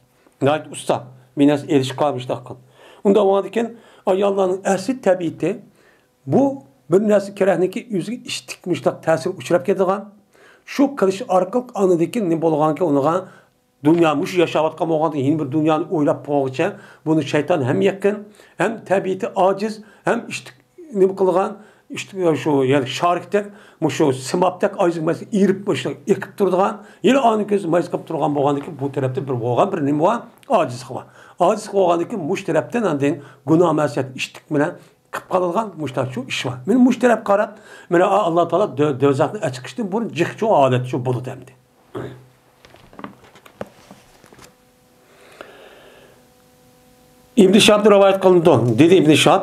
ناھايىتى ئۇستا. بىر نەرسە ئېلىشقا مۇشۇنداق قىل. ئۇنداق بولغاندىكىن ئاياللارنىڭ ئەسلى تەبىئىتى بۇ بىر نەرسە كېرەكنىكى ئۆزىگە ئىشتىك مۇشۇنداق تەسىر ئۇچراپ كېتىدىغان. شۇ قىلىش ئارقىلىق ئاندىن كېيىن نېمە بولغانكى ئۇنىڭغا دۇنيا مۇشۇ ياشاۋاتقان بولغاندا يەنە بىر دۇنيانى ئويلاپ بولغۇچە بۇنى شەيتان ھەم يېقىن، ھەم تەبىئىتى ئاجىز، ھەم ئىشتىك نېمە قىلغان، ئىشتىك شۇ يەنى شارىكتەك، مۇشۇ سىمابتەك ئايزىق مايزىق ئېرىپ مۇشۇ ئېقىپ تۇرىدىغان، يەنە ئانى كۆزى مايزىق قىلىپ تۇرغان بولغاندىكىن بۇ تەرەپتە بىر بولغان بىر نېمە بار، ئاجىزلىق بار. ئاجىزلىق بولغاندىكىن مۇشۇ تەرەپتىن ئاندىن گۇناھ مەسىيەت ئىشتىك بىلەن قىپ قالىدىغان مۇشۇنداق شۇ ئىش بار. مانا مۇشۇ تەرەپكە قاراپ، مانا ئاللا تائالا دۆ-، دوزاخنى ئەچىقىشتىن بۇرۇن جىق چوڭ ھالەت شۇ بولىدۇ ئەمدى. ئىبن شىھابتىن رىۋايەت قىلىنىدۇ. دېدى ئىبن شىھاب،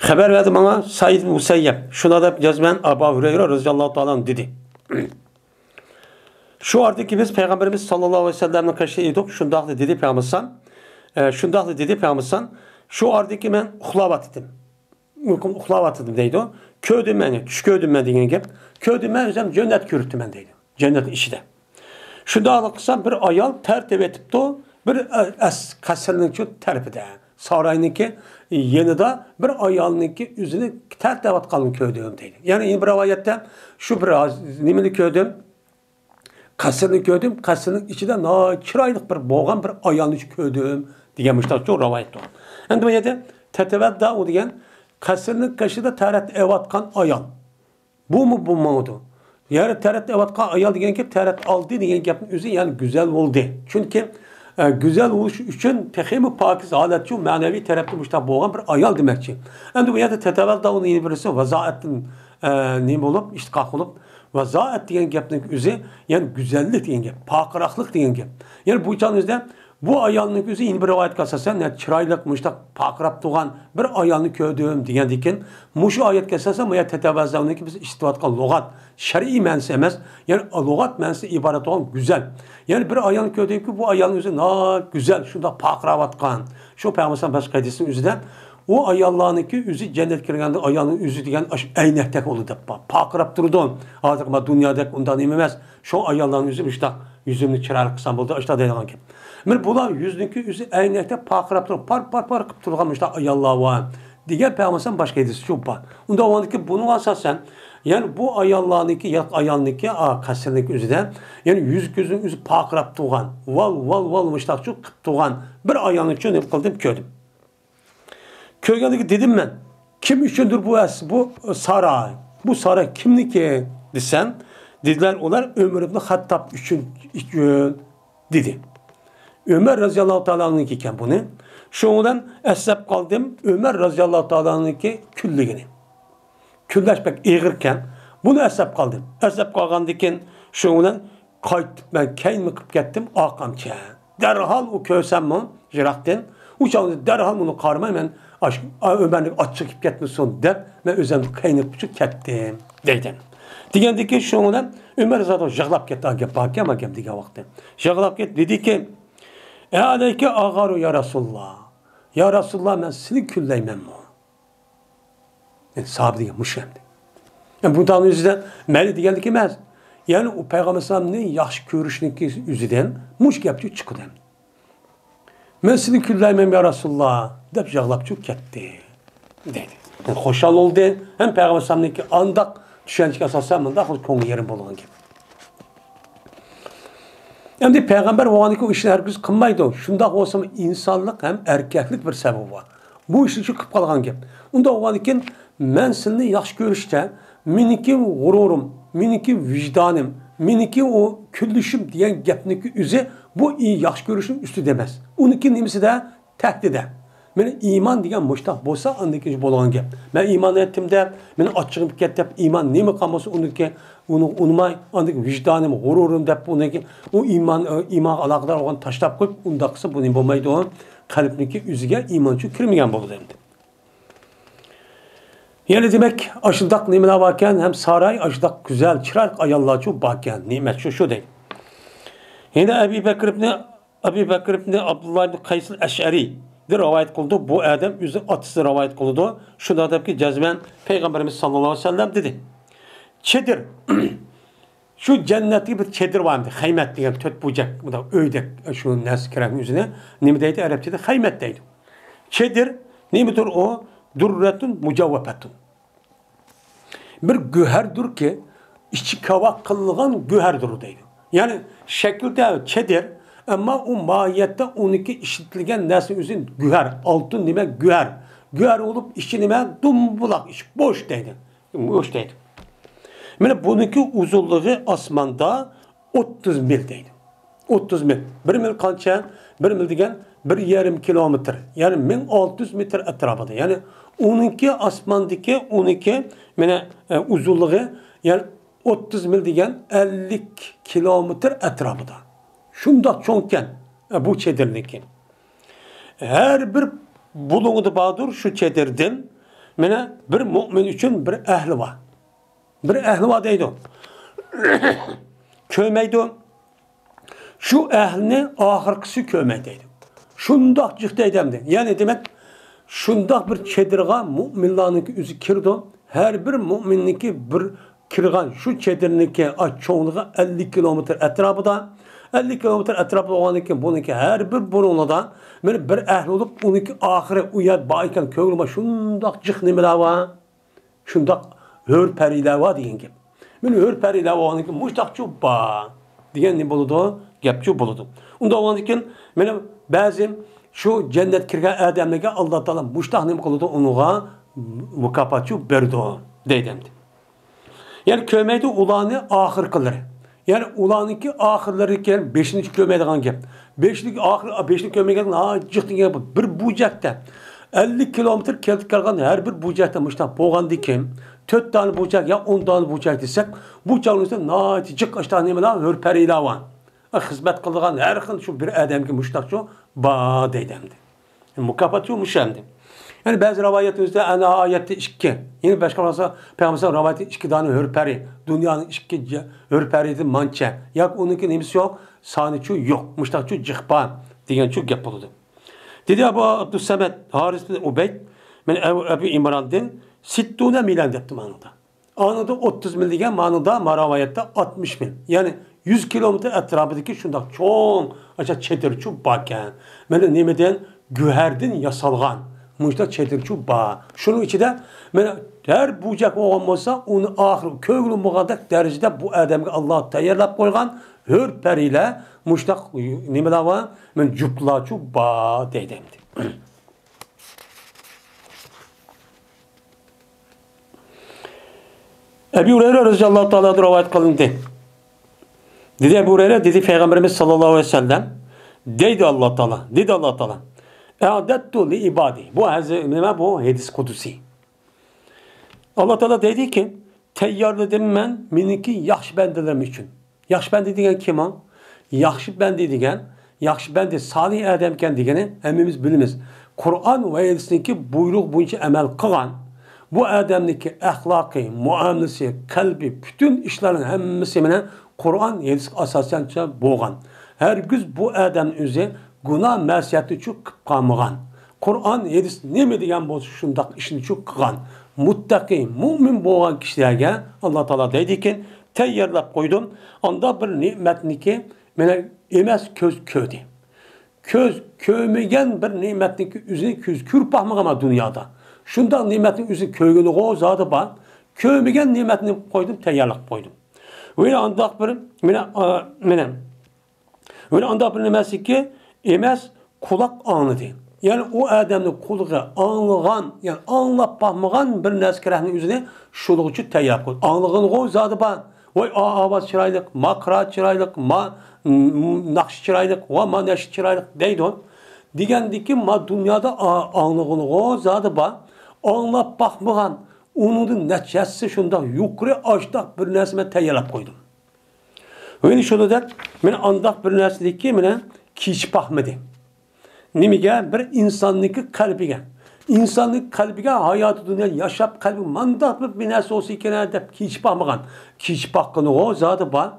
خەۋەر بەردى ماڭا سەئىد ئىبن مۇسەييەب. شۇنداق دەپ جەزمەن ئەبۇ ھۇرەيرە رەزىياللاھۇ تائالا ئەنھۇ دېدى. شۇ ئارىدىكى بىز پەيغەمبىرىمىز ساللاللاھۇ ئەلەيھى ۋەسەللەمنىڭ قېشىدا ئىدۇق. شۇنداقلا دېدى پەيغەمبەر ئەلەيھىسسالام. ئە، شۇنداقلا دېدى پەيغەمبەر ئەلەيھىسسالام. شۇ ئارىدىكى مەن ئۇخلاۋاتىدىم. ئۇيقۇم ئۇخلاۋاتىدىم دەيدۇ. كۆردۈم مەن، چۈش كۆردۈم مەن دېگەن گەپ. كۆردۈم مەن، ئۆزۈم جەننەت كۆرۈپتىمەن دەيدۇ. جەننەت ئىچىدە. شۇنداقلا قىلسام بىر ئايال تەرەت ئېۋېتىپتۇ. بىر ئەس-، قەسىرنىڭ شۇ تەرىپىدە، ساراينىڭكى يېنىدا بىر ئايالنىڭكى ئۆزىنى تەرەت ئېۋەتقانلىقىنى كۆردۈم دەيدۇ. يەنى بىر رىۋايەتتە شۇ بىر ھاز-، نېمىنى كۆردۈم؟ قەسىرنى كۆردۈم، قەسىرنىڭ ئىچىدە ناھايىتى چىرايلىق بىر بولغان بىر ئايالنى كۆردۈم دېگەن مۇشۇنداق چوڭ رىۋايەت بار. ئەمدى بۇ يەردە تەتەۋەددائۇ دېگەن قەسىرنىڭ قېشىدا تەرەت ئېۋەتقان ئايال. بۇمۇ بولمايدۇ. يەنى تەرەت ئېۋەتقان ئايال دېگەن گەپ تەرەت ئالدى دېگەن گەپنىڭ ئۆزى يەنى گۈزەل بولدى. چۈنكى، ئە، گۈزەل بولۇش ئۈچۈن تېخىمۇ پاكىز ھالەتچۇ مەنىۋى تەرەپتە مۇشۇنداق بولغان بىر ئايال دېمەكچى. ئەمدى بۇ يەردە تەتەۋەددائۇنىڭ يەنە بىرسى ۋازائەتتىن، ئە، نېمە بولۇپ، ئىشتىقاق بولۇپ، ۋازائەت دېگەن گەپنىڭ ئۆزى يەنى گۈزەللىك دېگەن گەپ، پارقىراقلىق دېگەن گەپ. يەنى بۇ چاغنىڭ ئۆزىدە بۇ ئايالنىڭ ئۆزى يەنە بىر رىۋايەتكە ئاساسەن، نە چىرايلىق، مۇشتاق پارقىراپ تۇرغان بىر ئايالنى كۆردۈم دېگەندىكىن، مۇشۇ ئايەتكە ئاساسەن، بۇ يەردە تەتەۋەددائۇنىڭكى بىز ئىشلىتىۋاتقان لۇغەت، شەرئىي مەنىسى ئەمەس، يەنى لۇغەت مەنىسى ئىبارەت بولغان گۈزەل. يەنى بىر ئايالنى كۆردۈمكى، بۇ ئايالنىڭ ئۆزى ناھايىتى گۈزەل، شۇنداق پارقىراۋاتقان. شۇ پەيغەمبەر باشقا ھەدىسنىڭ ئۆزىدە، ئۇ ئاياللارنىڭكى ئۆزى جەننەتكە كىرگەندە ئايالنىڭ ئۆزى دېگەن ئاشۇ ئەينەكتەك بولىدۇ دەپ بار. پارقىراپ تۇرىدۇ. ھازىرقى ما دۇنيادەك ئۇنداق نېمە ئەمەس. شۇ ئاياللارنىڭ ئۆزى مۇشۇنداق يۈزۈمنى چىرايلىق قىلسام بولدى، ئاشۇنداق دەيدىغان گەپ. مانا بۇلار يۈزنىڭكى ئۆزى ئەينەكتەك پارقىراپ تۇرۇپ، پار، پار، پار قىلىپ تۇرغان مۇشۇنداق ئاياللار بار دېگەن پەيغەمبەر باشقا ھەدىسى شۇ بار. ئۇنداق بولغاندىكىن بۇنىڭغا ئاساسەن، يەنى بۇ ئاياللارنىڭكى، يا ئايالنىڭكى، ئا، قەسىرنىڭكى ئۆزىدە، يەنى يۈز كۆزىنىڭ ئۆزى پارقىراپ تۇرغان، ۋال، ۋال، ۋال مۇشۇنداقچۇ قىلىپ تۇرغان بىر ئايالنى شۇ نېمە قىلدىم، كۆردۈم. كۆرگەندىكىن دېدىم مەن، كىم ئۈچۈندۇر بۇ ئەس-، بۇ ساراي؟ بۇ ساراي كىمنىكى؟ دېسەم، دېدىلەر، ئۇلار ئۆمەر ئىبن خەتتاب ئۈچۈن، ئۈچۈن، دېدى. ئۆمەر رەزىياللاھۇ تائالا ئەنھۇنىڭكى ئىكەن بۇنى. شۇنىڭ بىلەن ئەسلەپ قالدىم ئۆمەر رەزىياللاھۇ تائالا ئەنھۇنىڭكى كۈنلۈكىنى. كۈنلەش بەك ئېغىركەن. بۇنى ئەسلەپ قالدىم. ئەسلەپ قالغاندىكىن شۇنىڭ بىلەن قايتىپ مەن كەينىمە قىپ كەتتىم ئارقامچە. دەرھال ئۇ كۆرسەممۇ يىراقتىن، ئۇ چاغدا دەرھال ئۇنى قارىماي مەن ئاش-، ئا، ئۆمەرنىڭ ئاچچىقى كېلىپ كەتمىسۇن دەپ، مەن ئۆزۈم كەينىگە قېچىپ كەتتىم، دەيدۇ. دېگەندىكىن، شۇنىڭ بىلەن ئۆمەر رەزىياللاھۇ ئانھۇ يىغلاپ كەتتى، ئا گەپ باركەن، ما گەپ دېگەن ۋاقتى. يىغلاپ كەتتى، دېدىكى، ئەلەيكە ئاغارۇ يا رەسۇلاللا. يا رەسۇلاللا، مەن سېنى كۈنلەيمەنمۇ؟ يەنى ساھابە دېگەن مۇشۇ ئەمدى. يەنى بۇ داغنىڭ ئۆزىدە مەيلى دېگەنلىك ئەمەس. يەنى ئۇ پەيغەمبەر ئەلەيھىسسالامنى ياخشى كۆرۈشنىڭكى ئۆزىدىن مۇشۇ گەپچۇ چىقىدۇ ئەمدى. مەن سېنى كۈنلەيمەن يا رەسۇلاللا دەپ يىغلاپچۇ كەتتى دەيدۇ. يەنى خۇشال بولدى ھەم پەيغەمبەر ئەلەيھىسسالامنىڭكى ئانداق چۈشەنچىگە ئاساسەن مۇنداق كۆڭلى يېرىم بولغان گەپ. ئەمدى پەيغەمبەر بولغاندىكىن ئۇ ئىشنى ھەرگىز قىلمايدۇ. شۇنداق بولسىمۇ ئىنسانلىق ھەم ئەركەكلىك بىر سەۋەبى بار. بۇ ئىشنى شۇ قىلىپ قالغان گەپ. ئۇنداق بولغاندىكىن مەن سېنى ياخشى كۆرۈشتە مېنىڭكى غۇرۇرۇم، مېنىڭكى ۋىجدانىم، مېنىڭكى ئۇ كۈنلىشىم دېگەن گەپنىڭكى ئۆزى بۇ ئى-، ياخشى كۆرۈشنىڭ ئۈستىدە ئەمەس. ئۇنىڭكى نېمىسىدە؟ تەھدىدە. مانا ئىمان دېگەن مۇشتاق بولسا، ئاندىن كېيىن بولغان گەپ. مەن ئىمان ئېيتتىم دەپ، مېنى ئاچچىقىم كەتتى دەپ، ئىمان نېمە قالمىسا، ئۇنىڭكى، ئۇنى ئۇنىماي، ئاندىن كېيىن ۋىجدانىم، غۇرۇرۇم دەپ، ئۇنىڭكى، ئۇ ئىمان، ئىمانغا ئالاقىدار بولغان تاشلاپ قويۇپ، ئۇنداق قىلسا، بۇ نېمە بولمايدۇ؟ قەلبنىڭكى ئۆزىگە ئىمان شۇ كىرمىگەن بولىدۇ ئەمدى. يەنە دېمەك، ئاشۇنداق نېمىلەر باركەن، ھەم ساراي ئاشۇنداق گۈزەل، چىرايلىق ئاياللارچۇ باركەن، نېمەت شۇ، شۇ دەيدۇ. يەنە ئەبى بەكىر ئىبنى ئەبى بەكر ئىبنى ئابدۇللا ئىبنى قەيسىل ئەشئەرىدىن رىۋايەت قىلىدۇ. بۇ ئادەم ئۆزى ئاتىسى رىۋايەت قىلىدۇ. شۇنداق دەپكى، جەزمەن پەيغەمبىرىمىز ساللاللاھۇ ئەلەيھى ۋەسەللەم دېدى، چېدىر. شۇ جەننەتتىكى بىر چېدىر بار ئىدى. خەيمەت دېگەن تۆت بۇرجەك، مۇنداق ئۆيدەك، شۇ نەرسە كېرەك ئۆزىنى. نېمە دەيدۇ؟ ئەرەبچىدە خەيمەت دەيدۇ. چېدىر نېمىدۇر ئۇ؟ دۇررەتۇن مۇجەۋۋەپەتۇن. بىر گۆھەردۇركى، ئىچى كاۋاپ قىلىنغان گۆھەردۇر دەيدۇ. يەنى شەكلىدە چېدىر، ئەمما ئۇ ماھىيەتتە ئۇنىڭكى ئىشلىتىلگەن نەرسە ئۆزى گۆھەر، ئالتۇن نېمە گۆھەر. گۆھەر بولۇپ، ئىچى نېمە؟ دومبۇلاق ئىچى، بوش دەيدۇ. بوش دەيدۇ. مانا بۇنىڭكى ئۇزۇنلۇقى ئاسماندا ئوتتۇز مىل دەيدۇ. ئوتتۇز مىل. بىر مىل قانچە؟ بىر مىل دېگەن بىر يېرىم كىلومېتىر. يەنى مىڭ ئالتە يۈز مېتىر ئەتراپىدا. يەنى ئۇنىڭكى ئاسماندىكى ئۇنىڭكى مانا، ئە، ئۇزۇنلۇقى، يەنى ئوتتۇز مىل دېگەن ئەللىك كىلومېتىر ئەتراپىدا. شۇنداق چوڭكەن، ئە، بۇ چېدىرنىڭكى. ھەر بىر بۇلۇڭىدا باردۇر شۇ چېدىردىن، مانا بىر مۆمىن ئۈچۈن بىر ئەھلى بار. بىر ئەھلى بار دەيدۇ. كۆرمەيدۇ. شۇ ئەھلىنى ئاخىرقىسى كۆرمەيدۇ دەيدۇ. شۇنداق جىق دەيدۇ ئەمدى. يەنى دېمەك، شۇنداق بىر چېدىرغا مۆمىنلارنىڭكى ئۆزى كىرىدۇ. ھەر بىر مۆمىننىڭكى بىر كىرغان شۇ چېدىرنىڭكى چوڭلۇقى ئەللىك كىلومېتىر ئەتراپىدا. ئەللىك كىلومېتىر ئەتراپىدا بولغاندىن كېيىن بۇنىڭكى ھەر بىر بۇلۇڭىدا مانا بىر ئەھلى بولۇپ، ئۇنىڭكى ئاخىرى ئۇ يەر بار ئىكەن، كۆڭلۈمە شۇنداق جىق نېمىلەر بار. شۇنداق ھۆر پەرىلەر بار دېگەن گەپ. مانا ھۆر پەرىلەر بولغاندىن كېيىن مۇشتاقچۇ بار دېگەن نېمە بولىدۇ؟ گەپچۇ بولىدۇ. ئۇنداق بولغاندىن كېيىن مانا بەزى شۇ جەننەتكە كىرگەن ئادەملەرگە ئاللا تائالا مۇشتاق نېمە قىلىدۇ؟ ئۇنىڭغا مۇكاپاتچۇ بېرىدۇ دەيدۇ ئەمدى. يەنى كۆرمەيدۇ ئۇلارنى ئاخىرقىلىرى. يەنى ئۇلارنىڭكى ئاخىرلىرى كېلىپ بېشىنى كۆرمەيدىغان گەپ. بېشىنى ئاخىر، بېشىنى كۆرمەيدىغان ناھايىتى جىق دېگەن گەپ. بىر بۇرجەكتە ئەللىك كىلومېتىر كېلىپ كەلگەن ھەر بىر بۇرجەكتە مۇشۇنداق بولغاندىكىن، تۆت دانە بۇرجەك يا ئون دانە بۇرجەك دېسەك، بۇ چاغنىڭ ئىچىدە ناھايىتى جىق ئاشۇنداق نېمىلەر، ھۆر پەرىلەر بار. خىزمەت قىلىدىغان ھەر خىل شۇ بىر ئادەمگە مۇشۇنداقچۇ بار دەيدۇ ئەمدى. مۇكاپاتچۇ مۇشۇ ئەمدى. يەنى بەزى رىۋايەتلەردە ئەنە ئايەتتە ئىككى. يەنى باشقا بولسا پەيغەمبەر رىۋايەتتە ئىككى دانە ھۆر پەرى. دۇنيانىڭ ئىككى جە-، ھۆر پەرىدىن مانچە. ياكى ئۇنىڭكى نېمىسى يوق، سانىچۇ يوق. مۇشتاقچۇ جىق بار دېگەنچۇ گەپ بولىدۇ. دېدى ئەبۇ ئابدۇسسەمەت ھارىس بىن ئۇبەيد، مەن ئەبۇ، ئەبۇ ئىمراندىن سىتتۇنە مىلەن دەپتۇ ماڭىدا. ئانىدا ئوتتۇز مىل دېگەن مانىدا، ما رىۋايەتتە ئاتمىش مىل. يەنى يۈز كىلومېتىر ئەتراپىدىكى شۇنداق چوڭ ئاشۇ چېدىرچۇ باركەن. مانا نېمىدىن؟ گۆھەردىن ياسالغان مۇشۇنداق چېدىرچۇ بار. شۇنىڭ ئىچىدە مانا ھەر بۇرجەك بولغان بولسا، ئۇنى ئاخىرى كۆرگىلى بولمىغاندەك دەرىجىدە بۇ ئادەمگە ئاللا تەييارلاپ قويغان ھۆر پەرىلەر مۇشۇنداق نېمىلەر بار؟ مانا جۇپلارچۇ بار دەيدۇ ئەمدى. ئەبۇ ھۇرەيرە رەزىياللاھۇ تائالا ئەنھۇ رىۋايەت قىلىندى. دېدى ئەبۇ ھۇرەيرە، دېدى پەيغەمبىرىمىز ساللاللاھۇ ئەلەيھى ۋەسەللەم، دەيدۇ ئاللا تائالا، دېدى ئاللا تائالا، «ئەئدەتتۇ لىئىبادى». بۇ ھەزى-، نېمە بۇ؟ ھەدىس قۇدسىي. ئاللا تائالا دەيدىكى، «تەييارلىدىم مەن مېنىڭكى ياخشى بەندىلىرىم ئۈچۈن.» ياخشى بەندە دېگەن كىم ئۇ؟ ياخشى بەندە دېگەن، ياخشى بەندە سالىھ ئادەمكەن دېگىنى ھەممىمىز بىلىمىز. قۇرئان ۋە ھەدىسنىڭكى بۇيرۇق بويىچە ئەمەل قىلغان، بۇ ئادەمنىڭكى ئەخلاقى، مۇئامىلىسى، قەلبى، پۈتۈن ئىشلارنىڭ ھەممىسى مەنە قۇرئان، ھەدىسكە ئاساسەن بولغان. ھەرگىز بۇ ئادەم ئۆزى گۇناھ، مەسىيەتنىچۇ قىلىپ قالمىغان. قۇرئان، ھەدىس نېمە دېگەن بولسا، شۇنداق ئىشنىچۇ قىلغان. مۇتتەقىي، مۇئمىن بولغان كىشىلەرگە ئاللا تائالا دەيدىكەن، تەييارلاپ قويدۇم. ئاندا بىر نېمەتنىكى مەنە ئەمەس كۆز كۆردى. كۆز كۆرمىگەن بىر نېمەتنىڭكى ئۆزىنى كۆز كۆرۈپ باقمىغان دۇنيادا. شۇنداق نېمەتنىڭ ئۆزىنى كۆرگىنىغۇ زادى بار. كۆرمىگەن نېمەتنى قويدۇم، تەييارلاپ قويدۇم. ۋە ئانداق بىر، مانا، ئا، مانا. ۋە ئانداق بىر نېمەسىكى ئەمەس، قۇلاق ئاڭلىدى. يەنى ئۇ ئادەمنىڭ قۇلىقى ئاڭلىغان، يەنى ئاڭلاپ باقمىغان بىر نەرسە كېرەكنىڭ ئۆزىنى شۇنىڭ ئۈچۈن تەييارلاپ قويدۇم. ئاڭلىغىنىغۇ زادى بار. ۋاي، ئا، ئاۋاز چىرايلىق، ما قىرائەت چىرايلىق، ما، م، ناخشا چىرايلىق، ۋا ما نەشر چىرايلىق دەيدۇ. دېگەندىكى ما دۇنيادا ئا-، ئاڭلىغىنىغۇ زادى بار. ئاڭلاپ باقمىغان، ئۇنىڭدىن نەچچە ھەسسە شۇنداق يۇقىرى ئاشتاق بىر نەرسە مەن تەييارلاپ قويدۇم. ۋە شۇنىدەك، مەن ئانداق بىر نەرسىدىكى مەنە كېچىپ باقمىدى. نېمىگە؟ بىر ئىنساننىڭكى قەلبىگە. ئىنساننىڭ قەلبىگە ھاياتى دۇنيا ياشاپ، قەلبى مانداق بىر، بىر نەرسە بولسا ئىكەن دەپ كېچىپ باقمىغان. كېچىپ باققىنىغۇ زادى بار.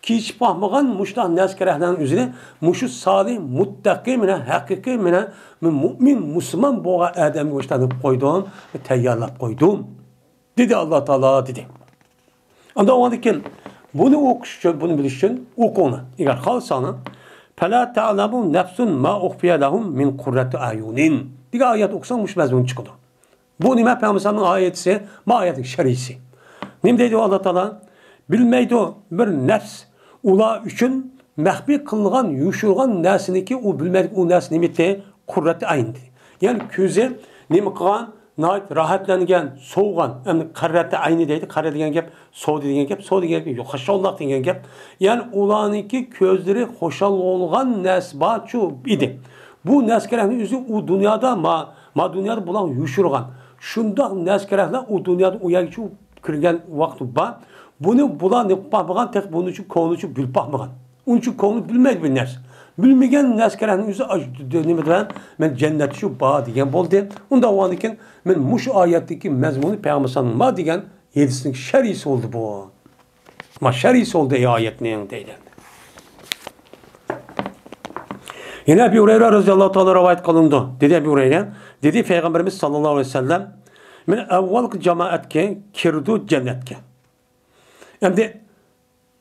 كېچىپ باقمىغان مۇشۇنداق نەرسە كېرەكلەرنىڭ ئۆزىنى مۇشۇ سالىھ، مۇتتەقىي، مەنە ھەقىقىي، مەنە مۇئمىن، مۇسۇلمان بولغان ئادەمگە مۇشۇنداق قىلىپ قويدۇم، تەييارلاپ قويدۇم. دېدى ئاللا تائالا، دېدى. ئاندىن ئۇنىڭدىن كېيىن بۇنى ئوقۇش ئۈچۈن، بۇنى بىلىش ئۈچۈن ئوقۇڭلار. ئەگەر خالىساڭلار، فلا تعلم نفس ما أخفي لهم من قرة أعين دېگەن ئايەت ئوقۇساڭ مۇشۇ مەزمۇن چىقىدۇ. بۇ نېمە؟ پەيغەمبەرنىڭ ئايىتى، ما ئايەتنىڭ شەرھىسى. نېمە دەيدۇ ئاللا تائالا؟ بىلمەيدۇ بىر نەپس ئۇلار ئۈچۈن مەخپىي قىلغان، يوشۇرغان نەرسىنىكى، ئۇ بىلمەيدۇ ئۇ نەرسە نېمىتى؟ قۇررەتى ئەينىدى. يەنى كۆزى نېمە قىلغان؟ ناھايىتى راھەتلەنگەن، سوۋۇغان، ئەمدى قەررەتە ئەينى دەيدۇ، قەررە دېگەن گەپ، سوۋۇدى دېگەن گەپ، سوۋ دېگەن گەپ، خۇشاللىق دېگەن گەپ. يەنى ئۇلارنىڭكى كۆزلىرى خۇشال بولغان نەرسە بارچۇ ئىدى. بۇ نەرسە كېرەكنى ئۆزى ئۇ دۇنيادا، ما، ما دۇنيادا بۇلار يوشۇرغان. شۇنداق نەرسە كېرەكلەر ئۇ دۇنيادا ئۇ يەرگىچە كىرگەن ۋاقتى بار. بۇنى بۇلار نېمە قىلىپ باقمىغان، تېخى بۇنىڭچۇ كۆڭلىچۇ بىلىپ باقمىغان. ئۇنچە كۆڭلى بىلمەيدۇ بىر نەرسە. بىلمىگەن نەرسە كېرەكنى ئۆزى ئاش-، نېمە دېگەن، مەن جەننەتتە شۇ بار دېگەن بولدى. ئۇنداق بولغاندىكىن مەن مۇشۇ ئايەتتىكى مەزمۇنى پەيغەمبەر ساللاللاھۇ ئەلەيھى ۋەسەللەم دېگەن ھەدىسنىڭ شەرھىسى بولدى بۇ. ما شەرھىسى بولدى ئايەتنىڭ دەيدۇ. يەنە ئەبى ھۇرەيرە رەزىياللاھۇ تائالا رىۋايەت قىلىنىدۇ. دېدى ئەبى ھۇرەيرە، دېدى پەيغەمبىرىمىز ساللاللاھۇ ئەلەيھى ۋەسەللەم، مەن ئەۋۋەلقى جامائەتكە كىردۇ جەننەتكە. ئەمدى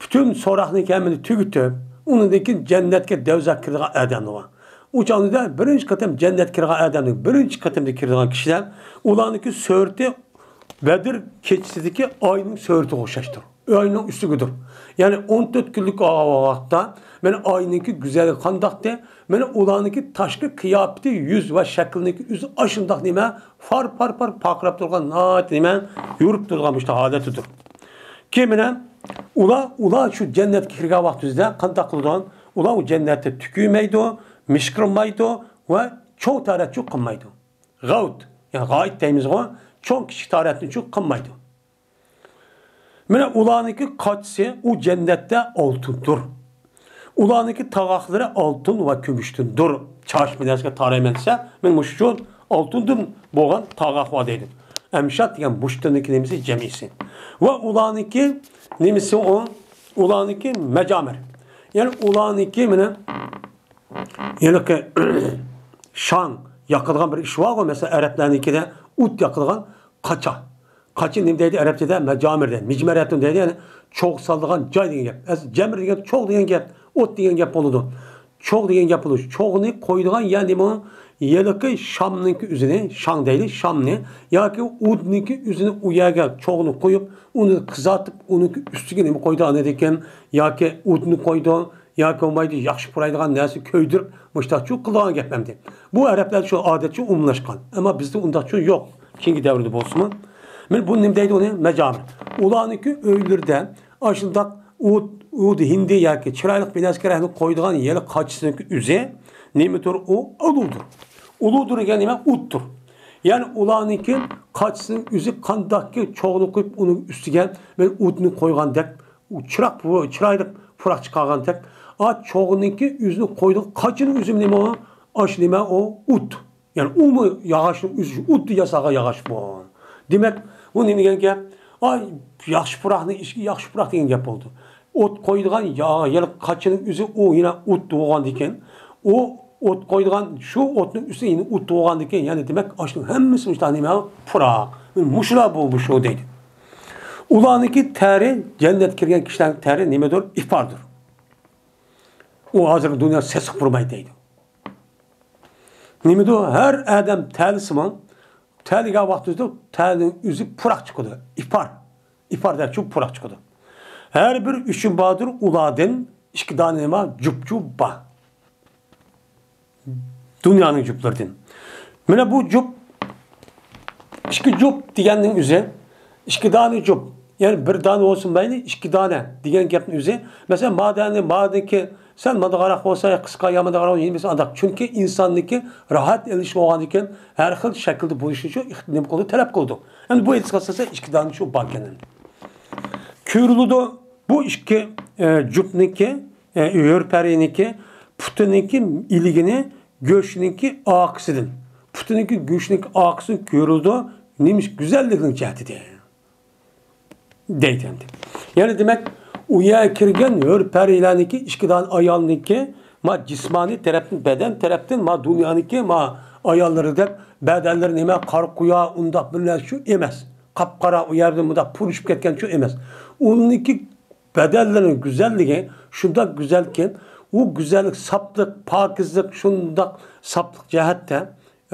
پۈتۈن سوراقنى ھەممىنى تۈگىتىپ، ئۇنىڭدىن كېيىن جەننەتكە دەۋزەك كىرىدىغان ئادەملەر بار. ئۇ چاغدا بىرىنچى قېتىم جەننەتكە كىرىدىغان ئادەمنىڭ بىرىنچى قېتىمدا كىرىدىغان كىشىلەر، ئۇلارنىڭكى سۈرىتى بەدىر كېچىسىدىكى ئاينىڭ سۈرىتىگە ئوخشاشتۇر. ئاينىڭ ئۈستىگىدۇر. يەنى ئون تۆت كۈنلۈك ۋاقىتتا مەن ئاينىڭكى گۈزەللىكى قانداقتى؟ مەن ئۇلارنىڭكى تاشقى قىياپىتى، يۈز ۋە شەكلىنىڭكى ئۆزى ئاشۇنداق نېمە، فار، فار، فار پارقىراپ تۇرغان، ناھايىتى نېمە، يورۇپ تۇرغان مۇشۇنداق ھالەتتىدۇر. كېيىن مانا ئۇلار، ئۇلار شۇ جەننەتكە كىرگەن ۋاقتىمىزدا قانداق قىلىدۇ؟ ئۇلار ئۇ جەننەتتە تۈكۈرمەيدۇ، مىشقىرمايدۇ ۋە چوڭ تارەتچۇ قىلمايدۇ. غەۋت، يەنى غائىت دەيمىزغۇ، چوڭ كىچىك تارەتنىچۇ قىلمايدۇ. مانا ئۇلارنىڭكى قاچىسى ئۇ جەننەتتە ئالتۇندۇر. ئۇلارنىڭكى تاغاقلىرى ئالتۇن ۋە كۈمۈشتىندۇر. چاش بىر نەرسىگە تارايمەن دېسە، مەن مۇشۇ ئالتۇندىن بولغان تاغاق بار دەيدۇ. ئەمشات دېگەن مۇشتىنىڭكى نېمىسى جەمئىسى. ۋە ئۇلارنىڭكى نېمىسى ئۇ؟ ئۇلارنىڭكى مەجامىر. يەنى ئۇلارنىڭكى مانا ھېلىقى شاڭ ياقىدىغان بىر ئىش بارغۇ، مەسىلەن، ئەرەبلەرنىڭكىدە ئوت ياقىدىغان قاچا. قاچا نېمە دەيدۇ ئەرەبچىدە؟ مەجامىر دەيدۇ. مىجمەرەتۇن دەيدۇ، يەنى چوغ سالىدىغان جاي دېگەن گەپ. ئەس-، جەمر دېگەن چوغ دېگەن گەپ، ئوت دېگەن گەپ بولىدۇ. چوغ دېگەن گەپ بولىدۇ. چوغنى قويىدىغان يەر نېمە؟ ھېلىقى شامنىڭكى ئۆزىنى، شاڭ دەيلى، شامنى ياكى ئۇدنىڭكى ئۆزىنى ئۇ يەرگە چوغنى قويۇپ، ئۇنى قىزارتىپ، ئۇنىڭكى ئۈستىگە نېمە قويىدۇ ئاندىن كېيىن؟ ياكى ئۇدنى قويىدۇ، ياكى بولمايدۇ، ياخشى پۇرايدىغان نەرسە كۆيدۈرۈپ، مۇشتاقچۇ قىلىدىغان گەپ ئەمدى. بۇ ئەرەبلەردە شۇ ئادەتچۇ ئومۇملاشقان. ئەمما بىزدە ئۇنداقچۇ يوق. كېيىنكى دەۋردە بولسىمۇ. مانا بۇ نېمە دەيدۇ ئۇنى؟ مەجامىر. ئۇلارنىڭكى ئۆيلىرىدە ئاشۇنداق ئۇد، ئۇد ھىندى ياكى چىرايلىق بىر نەرسە كېرەكنى قويىدىغان يەرلىك قاچىسىنىڭكى ئۆزى نېمىدۇر؟ ئۇ ئۇلۇدۇر. ئۇلۇدۇر دېگەن نېمە؟ ئوتتۇر. يەنى ئۇلارنىڭكى قاچىسىنىڭ ئۆزى قانداقكى چوغنى قويۇپ، ئۇنىڭ ئۈستىگە مەن ئوتنى قويغاندەك، ئۇ چىراغ، بۇ چىرايلىق پۇراق چىقارغاندەك، ئا، چوغنىڭكى ئۆزىنى قويىدىغان قاچىنىڭ ئۆزى نېمە ئۇ؟ ئاشۇ نېمە ئۇ؟ ئوت. يەنى ئۇمۇ ياغاچنىڭ ئۆزى، ئوتتا ياسالغان ياغاچ بۇ. دېمەك، ئۇ نېمە دېگەن گەپ؟ ئاي، ياخشى پۇراقنى ئىچكە، ياخشى پۇراق دېگەن گەپ بولدى. ئوت قويىدىغان يا-، يەنى قاچىنىڭ ئۆزى ئۇ يەنە ئوت بولغاندىكىن، ئۇ ئوت قويىدىغان شۇ ئوتنىڭ ئۈستى يەنە ئوت بولغاندىكىن، يەنى دېمەك، ئاشۇنىڭ ھەممىسى مۇشۇنداق نېمە؟ پۇراق. مۇشۇلار بۇ، بۇ شۇ دەيدۇ. ئۇلارنىڭكى تەرى، جەننەتكە كىرگەن كىشىلەرنىڭ تەرى نېمىدۇر؟ ئىپاردۇر. ئۇ ھازىرقى دۇنيا سېسىق پۇرىماي دەيدۇ. نېمىدۇ؟ ھەر ئادەم تەلىسىمۇ، تەلىگەن ۋاقتىدا تەلىنىڭ ئۆزى پۇراق چىقىدۇ. ئىپار. ئىپار دەپ شۇ پۇراق چىقىدۇ. ھەر بىر ئۈچۈن باردۇر ئۇلاردىن ئىككى دانە نېمە؟ جۈپچۇ بار. دۇنيانىڭ جۈپلىرىدىن. مانا بۇ جۈپ، ئىككى جۈپ دېگەننىڭ ئۆزى، ئىككى دانە جۈپ. يەنى بىر دانە بولسۇن مەيلى، ئىككى دانە دېگەن گەپنىڭ ئۆزى. مەسىلەن، مادەنى، مادىكى، سەن مانداقراق بولسا، قىسقا يا مانداقراق بولسا، يېمىسە ئانداق. چۈنكى ئىنساننىكى راھەت ئېلىش بولغاندىكىن، ھەر خىل شەكىلدە بولۇشى ئۈچۈن ئىخت-، نېمە قىلىدۇ، تەلەپ قىلىدۇ. ئەمدى بۇ ھەدىسكە ئاساسەن ئىككى دانە شۇ باركەن. كۆرۈلىدۇ بۇ ئىككى، ئە، جۈپنىڭكى، ئە، ھۆر پەرىنىڭكى پۇتىنىڭكى ئىلىگىنى، گۆشىنىڭكى ئارقىسىدىن. پۇتىنىڭكى، گۆشىنىڭكى ئارقىسىدىن كۆرۈلىدۇ. نېمىش گۈزەللىكنىڭ جەھىتىدىن. دەيدۇ ئەمدى. يەنى دېمەك، ئۇ يەرگە كىرگەن ھۆر پەرىلەرنىڭكى، ئىككى دانە ئايالنىڭكى، ما جىسمانىي تەرەپتىن، بەدەن تەرەپتىن، ما دۇنيانىڭكى، ما ئاياللىرى دەپ بەدەنلىرى نېمە، قارا قۇيا، ئۇنداق بىر نەرسە شۇ ئەمەس. قاپقارا، ئۇ يەردە مۇنداق پۇرۇشۇپ كەتكەن شۇ ئەمەس. ئۇنىڭكى بەدەنلىرىنىڭ گۈزەللىكى شۇنداق گۈزەلكەن، ئۇ گۈزەللىك، ساپلىق، پاكىزلىق شۇنداق ساپلىق جەھەتتە،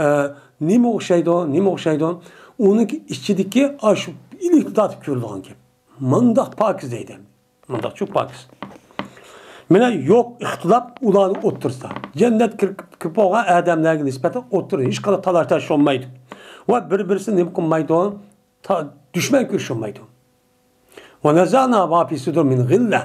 ئە، نېمە ئوخشايدۇ، نېمە ئوخشايدۇ؟ ئۇنىڭكى ئىچىدىكى ئاشۇ ئىلىكنى تارتىپ كۆرىدىغان گەپ. مۇنداق پاكىز دەيدۇ. مۇنداقچۇ پاكىز. مانا يوق ئىختىلاپ ئۇلارنىڭ ئوتتۇرىسىدا. جەننەتكە كىرىپ، كىرىپ بولغان ئادەملەرگە نىسبەتەن ئوتتۇرىدا ھېچقانداق تالاش-تارتىش بولمايدۇ. ۋە بىر-بىرسىنى نېمە قىلمايدۇ؟ تا-، دۈشمەن كۆرۈشۈلمەيدۇ. ۋە نەزەئنا ما فى سۇدۇرىھىم مىن غىللە.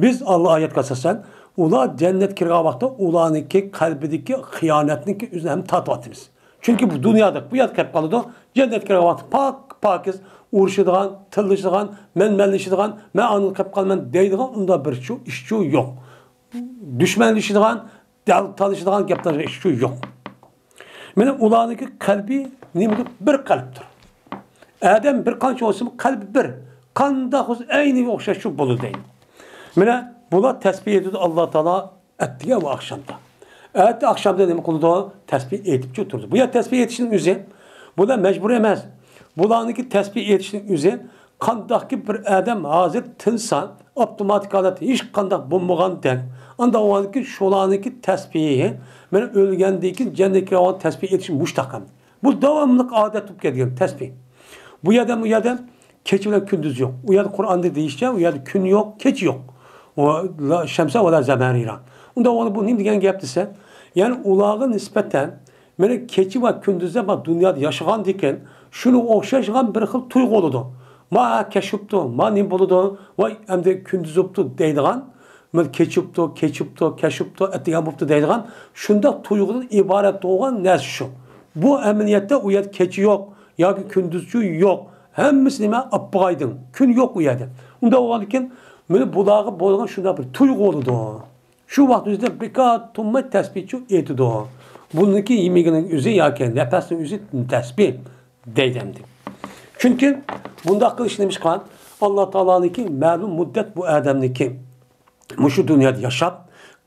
بىز ئاللا ئايەتكە ئاساسەن، ئۇلار جەننەتكە كىرگەن ۋاقىتتا ئۇلارنىڭكى قەلبىدىكى خىيانەتنىڭكى ئۆزىنى ھەم تارتىۋاتىمىز. چۈنكى بۇ دۇنيادا، بۇ يەردە قېلىپ قالىدۇ. جەننەتكە كىرگەن ۋاقىتتا پاك، پاكىز، ئۇرۇشىدىغان، تىللىشىدىغان، مەن، مەنلىشىدىغان، مەن ئاندىن قېلىپ قالىمەن دەيدىغان ئۇنداق بىر شۇ ئىشچۇ يوق. دۈشمەنلىشىدىغان، دەل تالىشىدىغان گەپ تالىشىدىغان ئىشچۇ يوق. مانا ئۇلارنىڭكى قەلبى نېمىدۇر؟ بىر قەلبتۇر. ئادەم بىر قانچە بولسىمۇ قەلبى بىر. قانداق بولسا ئەينى ئوخشاش شۇ بولىدۇ دەيدۇ. مانا بۇلار تەسبىھ ئېيتىدۇ ئاللا تائالا ئەتىگەن ۋە ئاخشامدا. ئەتە ئاخشامدا نېمە قىلىدۇ؟ تەسبىھ ئېيتىپچۇ تۇرىدۇ. بۇ يەر تەسبىھ ئېيتىشنىڭ ئۆزى. بۇلار مەجبۇرىي ئەمەس. بۇلارنىڭكى تەسبىھ ئېيتىشنىڭ ئۆزى قانداقكى بىر ئادەم ھازىر تىنسا، ئاپتوماتىك ھالەتتە ھېچقانداق بولمىغاندەك، ئانداق بولغاندىكىن شۇلارنىڭكى تەسبىھى، مانا ئۆلگەندىن كېيىن جەننەتكە كىرىدىغان تەسبىھ ئېيتىش مۇشۇنداق. بۇ داۋاملىق ئادەت بولۇپ كەلگەن تەسبىھ. بۇ يەردە، بۇ يەردە كېچە بىلەن كۈندۈز يوق. ئۇ يەردە قۇرئاندا دېيىشىچە، ئۇ يەردە كۈن يوق، كېچە يوق. ۋە لا شەمسە ۋە لا زەمھەرىرا. ئۇنداق بولغاندا بۇ نېمە دېگەن گەپ دېسە، يەنى ئۇلارغا نىسبەتەن مانا كېچە ۋە كۈندۈزدە ما دۇنيادا ياشىغاندىكىن، شۇنىڭغا ئوخشاشغان بىر خىل تۇيغۇ بولىدۇ. ما كەچ بوپتۇ، ما نېمە بولىدۇ، ۋاي ئەمدى كۈندۈز بوپتۇ دەيدىغان، مانا كېچ بوپتۇ، كېچ بوپتۇ، كەچ بوپتۇ، ئەتىگەن بوپتۇ دەيدىغان شۇنداق تۇيغۇدىن ئىبارەت بولغان نەرسە شۇ. بۇ ئەمەلىيەتتە ئۇ يەردە كېچە يوق ياكى كۈندۈزچۇ يوق. ھەممىسى نېمە؟ ئاپئايدىڭ. كۈن يوق ئۇ يەردە. ئۇنداق بولغاندىكىن، مانا بۇلارغا بولغان شۇنداق بىر تۇيغۇ بولىدۇ. شۇ ۋاقىت ئۆزىدە بىكار تۇرماي تەسبىھچۇ ئېيتىدۇ. بۇنىڭكى يېمىكىنىڭ ئۆزى ياكى نەپەسنىڭ ئۆزى تەسبىھ دەيدۇ ئەمدى. چۈنكى بۇنداق قىلىش نېمىشقا؟ ئاللا تائالانىڭكى مەلۇم مۇددەت بۇ ئادەمنىڭكى مۇشۇ دۇنيادا ياشاپ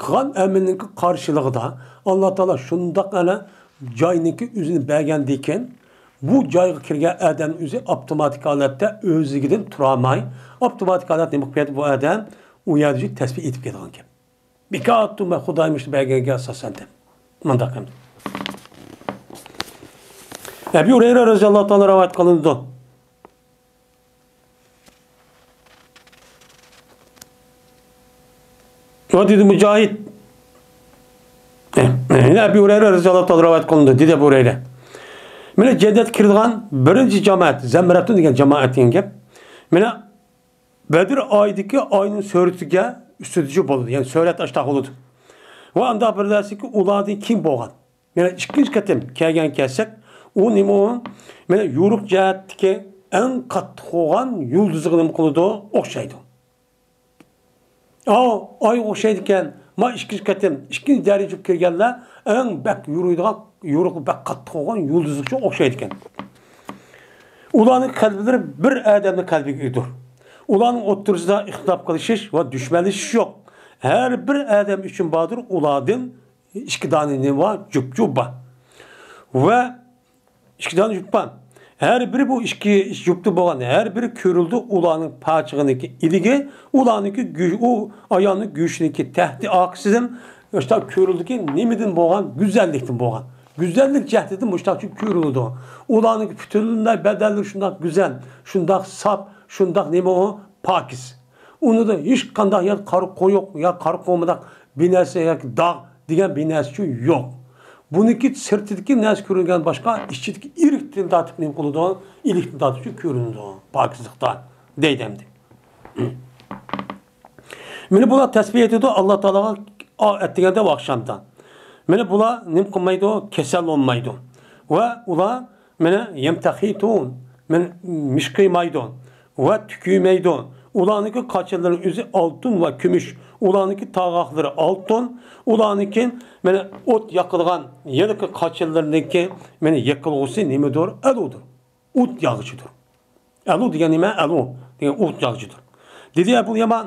قىلغان ئەمىلىنىڭكى قارشىلىقىدا ئاللا تائالا شۇنداق ئەنە جاينىڭكى ئۆزىنى بەرگەندىكىن، بۇ جايغا كىرگەن ئادەم ئۆزى ئاپتوماتىك ھالەتتە ئۆزلۈكىدىن تۇرالماي، ئاپتوماتىك ھالەتتە نېمە قىلىپ كەتتى؟ بۇ ئادەم ئۇ يەردە تەسبىھ ئېيتىپ كەتىدىغان گەپ. بىكار تۇرماي خۇدايىم مۇشۇنى بەرگەنگە ئاساسەن دەپ. مۇنداق ئەمدى. ئەبۇ ھۇرەيرە رەزىياللاھۇ تائالا رىۋايەت قىلىنىدۇ. ۋە دېدى مۇجاھىد. ئە، ئە، يەنە ئەبۇ ھۇرەيرە رەزىياللاھۇ تائالا رىۋايەت قىلىنىدۇ. دېدى ئەبۇ ھۇرەيرە. مانا جەننەتكە كىرىدىغان بىرىنچى جامائەت، زەمرەتۇن دېگەن جامائەت دېگەن گەپ. مانا بەدر ئايىدىكى ئاينىڭ سۈرىتىگە ئۈستىدىچۇ بولىدۇ. يەنى سۈرەت ئاشتاق بولىدۇ. ۋە ئاندا بىر نەرسىكى ئۇلاردىن كېيىن بولغان. مانا ئىككىنچى قېتىم كەلگەن كەلسەك، ئۇ نېمە ئۇ؟ مانا يورۇق جەھەتتىكى ئەڭ قاتتىق بولغان يۇلدۇزغا نېمە قىلىدۇ؟ ئوخشايدۇ. ئاۋۇ ئايغا ئوخشايدىكەن. ما ئىككىنچى قېتىم، ئىككىنچى دەرىجىگە كىرگەنلەر ئەڭ بەك يورۇيدىغان، يورۇقى بەك قاتتىق بولغان يۇلدۇزغىچۇ ئوخشايدىكەن. ئۇلارنىڭ قەلبلىرى بىر ئادەمنىڭ قەلبىگە ئىدۇر. ئۇلارنىڭ ئوتتۇرىسىدا ئىختىلاپ قىلىشىش ۋە دۈشمەنلىشىش يوق. ھەر بىر ئادەم ئۈچۈن باردۇر ئۇلاردىن ئىككى دانە نېمە بار؟ جۈپ جۈپ بار. ۋە ئىككى دانە جۈپ بار. ھەر بىرى بۇ ئىككى جۈپتە بولغان، ھەر بىرى كۆرۈلىدۇ ئۇلارنىڭ پاچىقىنىڭكى ئىلىگى، ئۇلارنىڭكى گۆ-، ئۇ ئايالنىڭ گۆشىنىڭكى تەھتى ئارقىسىدىن مۇشتاق كۆرۈلىدۇكى، نېمىدىن بولغان؟ گۈزەللىكتىن بولغان. گۈزەللىك جەھەتتىن مۇشتاقچە كۆرۈلىدۇ. ئۇلارنىڭكى پۈتۈنلەي بەدەنلىرى شۇنداق گۈزەل، شۇنداق ساپ، شۇنداق نېمە ئۇ؟ پاكىز. ئۇنىڭدا ھېچقانداق يا قارا قويۇق، يا قارا قومىداق بىر نەرسە ياكى داغ دېگەن بىر نەرسىچۇ يوق. بۇنىڭكى سىرتىدىكى نەرسە كۆرۈنگەن باشقا، ئىچىدىكى ئىرىقتىن تارتىپ نېمە قىلىدۇ؟ ئىلىكتىن تارتىپچۇ كۆرۈنىدۇ. پاكىزلىقتا دەيدۇ ئەمدى. مانا بۇلار تەسبىھ ئېيتىدۇ، ئاللا تائالاغا ئەتىگەندە ۋە ئاخشامدا. مانا بۇلار نېمە قىلمايدۇ؟ كېسەل بولمايدۇ. ۋە ئۇلار مانا يەمتەخىتۇن، مانا مىشقىمايدۇ ۋە تۈكۈيمەيدۇ. ئۇلارنىڭكى قاچىلىرى ئۆزى ئالتۇن ۋە كۈمۈش. ئۇلارنىڭكى تاغاقلىرى ئالتۇن. ئۇلارنىڭكى مانا ئوت ياقىدىغان يەنىكى قاچىلىرىنىڭكى مانا يېقىلغۇسى نېمىدۇر؟ ئەلۇدۇر. ئوت ياغىچىدۇر. ئەلۇ دېگەن نېمە؟ ئەلۇ دېگەن ئوت ياغىچىدۇر. دېدى ئەبۇل يامان،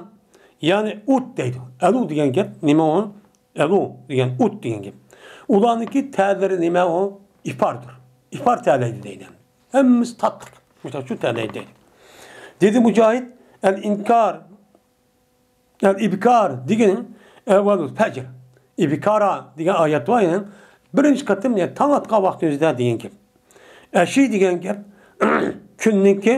يەنى ئوت دەيدۇ. ئەلۇ دېگەن گەپ نېمە ئۇ؟ ئەلۇ دېگەن ئوت دېگەن گەپ. ئۇلارنىڭكى تەلىرى نېمە ئۇ؟ ئىپاردۇر. ئىپار تەلەيدۇ دەيدۇ. ھەممىسى تاتلىق. مۇشۇنداق شۇ تەلەيدۇ دەيدۇ. دېدى مۇجاھىد، ئەل ئىنكار، ئەل ئىبكار دېگىنى ئەۋۋەلۇل پەجر. ئىبكارا دېگەن ئايەت بار، يەنى بىرىنچى قېتىم، يەنى تاڭ ئاتقان ۋاقتىمىزدا دېگەن گەپ. ئەشى دېگەن گەپ كۈننىڭكى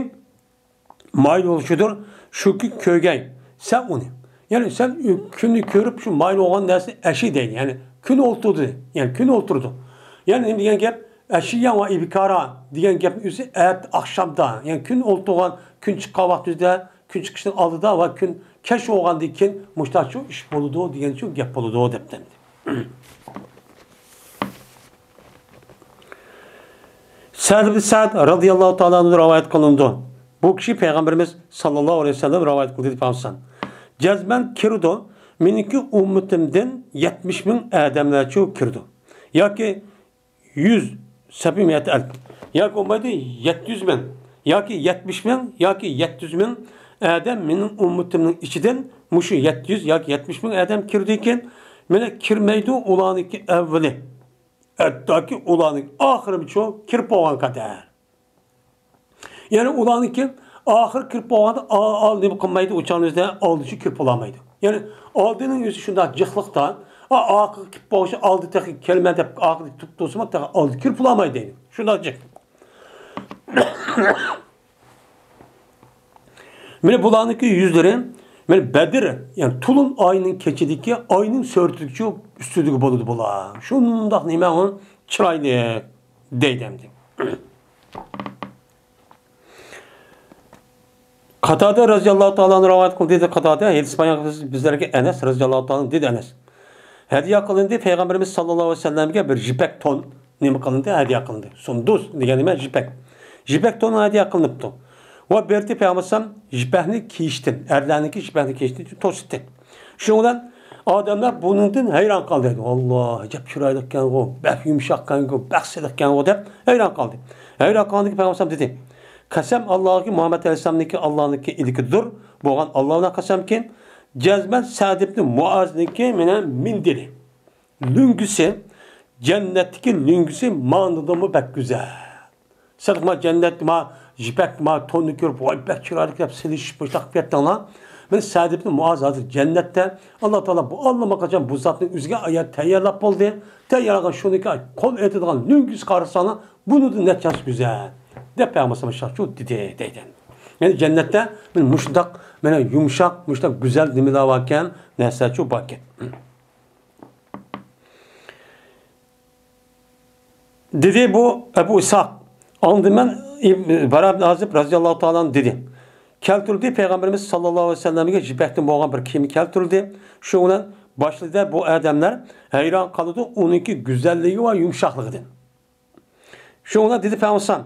مايىل بولۇشىدۇر، شۇكى كۆرگەي سەن ئۇنى. يەنى سەن كۈننى كۆرۈپ، شۇ مايىل بولغان نەرسىنى ئەشى دەيدۇ. يەنى كۈن ئولتۇردى، يەنى كۈن ئولتۇردى. يەنى نېمە دېگەن گەپ؟ ئەشىيا ۋە ئىبكارا دېگەن گەپنىڭ ئۆزى ئەتە ئاخشامدا، يەنى كۈن ئولتۇرغان، كۈن چىققان ۋاقتىدا، كۈن چىقىشتىن ئالدىدا ۋە كۈن كەچ بولغاندىن كېيىن مۇشتاچۇ ئىش بولىدۇ دېگەنچۇ گەپ بولىدۇ دەپتۇ. سەد ئىبن سەد رەزىياللاھۇ تائالا ئەنھۇ رىۋايەت قىلىنىدۇ. بۇ كىشى پەيغەمبىرىمىز ساللاللاھۇ ئەلەيھى ۋەسەللەم رىۋايەت قىلدى دەپ ئالسام. جەزمەن كىرىدۇ. مېنىڭكى ئۈممىتىمدىن يەتمىش مىڭ ئادەملەرچۇ كىرىدۇ. ياكى يۈز سەبئىمىئەتە ئەلف. ياكى بولمايدۇ يەتتە يۈز مىڭ. ياكى يەتمىش مىڭ، ياكى يەتتە يۈز مىڭ ئادەم مېنىڭ ئۈممىتىمنىڭ ئىچىدىن مۇشۇ يەتتە يۈز ياكى يەتمىش مىڭ ئادەم كىرىدىكەن. مانا كىرمەيدۇ ئۇلارنىڭكى ئەۋۋىلى. ھەتتاكى ئۇلارنىڭ ئاخىرىمۇچۇ كىرىپ بولغان قەدەر. يەنى ئۇلارنىڭكى ئاخىرى كىرىپ بولغاندا، ئا-، ئا-، نېمە قىلمايدۇ، ئۇ چاغنىڭ ئۆزىدە ئالدىچۇ كىرىپ بولالمايدۇ. يەنى ئالدىنىڭ ئۆزى شۇنداق جىقلىقتا، ئا-، ئارقىغا كىرىپ بولغۇچە ئالدى تېخى كەلمە دەپ ئارقىدا تۇرۇپ تۇرسىمۇ، تېخى ئالدى كىرىپ بولالمايدۇ دەيدۇ. شۇنداق جىق. مانا بۇلارنىڭكى يۈزلىرى، مانا بەدر، يەنى تولۇن ئاينىڭ كېچىدىكى ئاينىڭ سۈرىتىدىكىچۇ ئۈستىدىكى بولىدۇ بۇلار. شۇنداق نېمە ئۇ چىرايلىق دەيدۇ ئەمدى. قاتادە رەزىياللاھۇ تائالا ئەنھۇ رىۋايەت قىلدى، دېدى قاتادە، ھەدىس بايان قىلدى بىزلەرگە ئەنەس رەزىياللاھۇ تائالا، دېدى ئەنەس. ھەدىيە قىلىندى پەيغەمبىرىمىز ساللاللاھۇ ئەلەيھى ۋەسەللەمگە بىر يىپەك تون. نېمە قىلىندى؟ ھەدىيە قىلىندى. سۇندۇس دېگەن نېمە؟ يىپەك. يىپەك تون ھەدىيە قىلىنىپتۇ. ۋە بېرىتى پەيغەمبەر ئەلەيھىسسالام يىپەكنى كىيىشتىن، ئەرلەرنىڭكى يىپەكنى كىيىشتىن توسۇتتى. شۇنىڭ بىلەن ئادەملەر بۇنىڭدىن ھەيران قالدى. ئاللا، ئەجەب چىرايلىقكەنغۇ، بەك يۇمشاقكەنغۇ، بەك سىلىقكەنغۇ دەپ ھەيران قالدى. ھەيران قالغاندىكىن پەيغەمبەر ئەلەيھىسسالام دېدى، قەسەم ئاللاھكى مۇھەممەد ئەلەيھىسسالامنىڭكى ئاللانىڭكى ئىلكىدۇر بولغان ئاللا بىلەن قەسەمكى، جەزمەن سەد ئىبنى مۇئازنىڭكى مېنىڭ مىندىرى. لۆڭگىسى، جەننەتتىكى لۆڭگىسى ماندىنمۇ بەك گۈزەل. سەن ما جەننەتتە ما يىپەك ما توننى كۆرۈپ، ۋاي، بەك چىرايلىق دەپ سېلىشىپ مۇشۇنداق قىلىپ كەتتىڭلار. مەن سەد ئىبنى مۇئاز ھازىر جەننەتتە. ئاللا تائالا بۇ ئاللىماقاچان بۇ زاتنى ئۆزىگە ئايات تەييارلاپ بولدى. تەييارلىغان شۇنىڭكى قول ئېتىدىغان لۆڭگىسى قارىساڭلار، بۇنىڭدىن نەچچە ھەسسە گۈزەل، دەپ پەيغەمبەر ئەلەيھىسسالام شۇ دېدى، دەيدۇ. يەنى جەننەتتە مانا مۇشۇنداق، مانا يۇمشاق، مۇشۇنداق گۈزەل نېمىلەر باركەن، نەرسىلەرچۇ باركەن. دېدى بۇ ئەبۇ ئىسھاق. ئاندىن مەن ئىب-، باراء ئىبن ئازىب رەزىياللاھۇ تائالا ئەنھۇ دېدى. كەلتۈرۈلدى، پەيغەمبىرىمىز ساللاللاھۇ ئەلەيھى ۋەسەللەمگە يىپەكتىن بولغان بىر كىيىم كەلتۈرۈلدى. شۇنىڭ بىلەن باشلىدى بۇ ئادەملەر ھەيران قالىدۇ ئۇنىڭكى گۈزەللىكى ۋە يۇمشاقلىقىدىن. شۇنىڭ بىلەن دېدى پەيغەمبەر ئەلەيھىسسالام،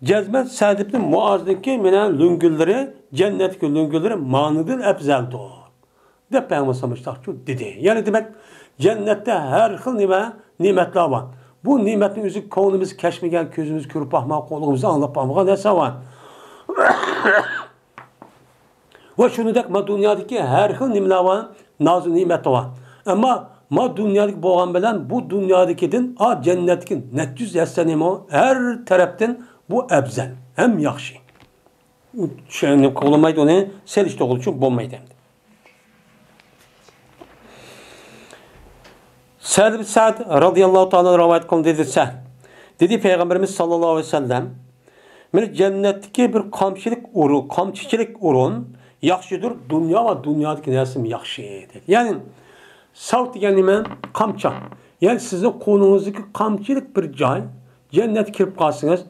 جەزمەن سەد ئىبنى مۇئازنىڭكى مېنىڭ لۆڭگىلىرى، جەننەتتىكى لۆڭگىلىرى مانىدىن ئەپزەلدۇر، دەپ پەيغەمبەر ئەلەيھىسسالام مۇشۇنداق دېدى. يەنى دېمەك، جەننەتتە ھەر خىل نېمە، نېمەتلەر بار. بۇ نېمەتنى ئۆزى كۆڭلىمىز كەچمىگەن، كۆزىمىز كۆرۈپ باقمىغان، قۇلىقىمىز ئاڭلاپ باقمىغان نەرسە بار. ۋە شۇنىڭدەك ما دۇنيادىكى ھەر خىل نېمىلەر بار، نازۇ نېمەتلەر بار. ئەمما ما دۇنيادىكى بولغان بىلەن بۇ دۇنيادىكىدىن، ئا، جەننەتتىكى نەچچە يۈز ھەسسە نېمە، ھەر تەرەپتىن بۇ ئەۋزەل، ھەم ياخشى. ئۇ چۈشەنگىلى بولمايدۇ، ئۇنى سېلىشتۇرغىلى بولمايدۇ ئەمدى. سەھل بىن سەئد رەزىياللاھۇ تائالا رىۋايەت قىلدى، دېدى سەھل. دېدى پەيغەمبىرىمىز ساللاللاھۇ ئەلەيھى ۋەسەللەم، مانا جەننەتتىكى بىر قامچىلىق ئورۇن، قامچىچىلىك ئورۇن ياخشىدۇر، دۇنيا ۋە دۇنيادىكى نەرسىمۇ ياخشى، دېدى. يەنى سەئد دېگەن نېمە؟ قامچا. يەنى سىزنىڭ قولىڭىزدىكى قامچىلىق بىر جاي، جەننەتكە كىرىپ قالسىڭىز،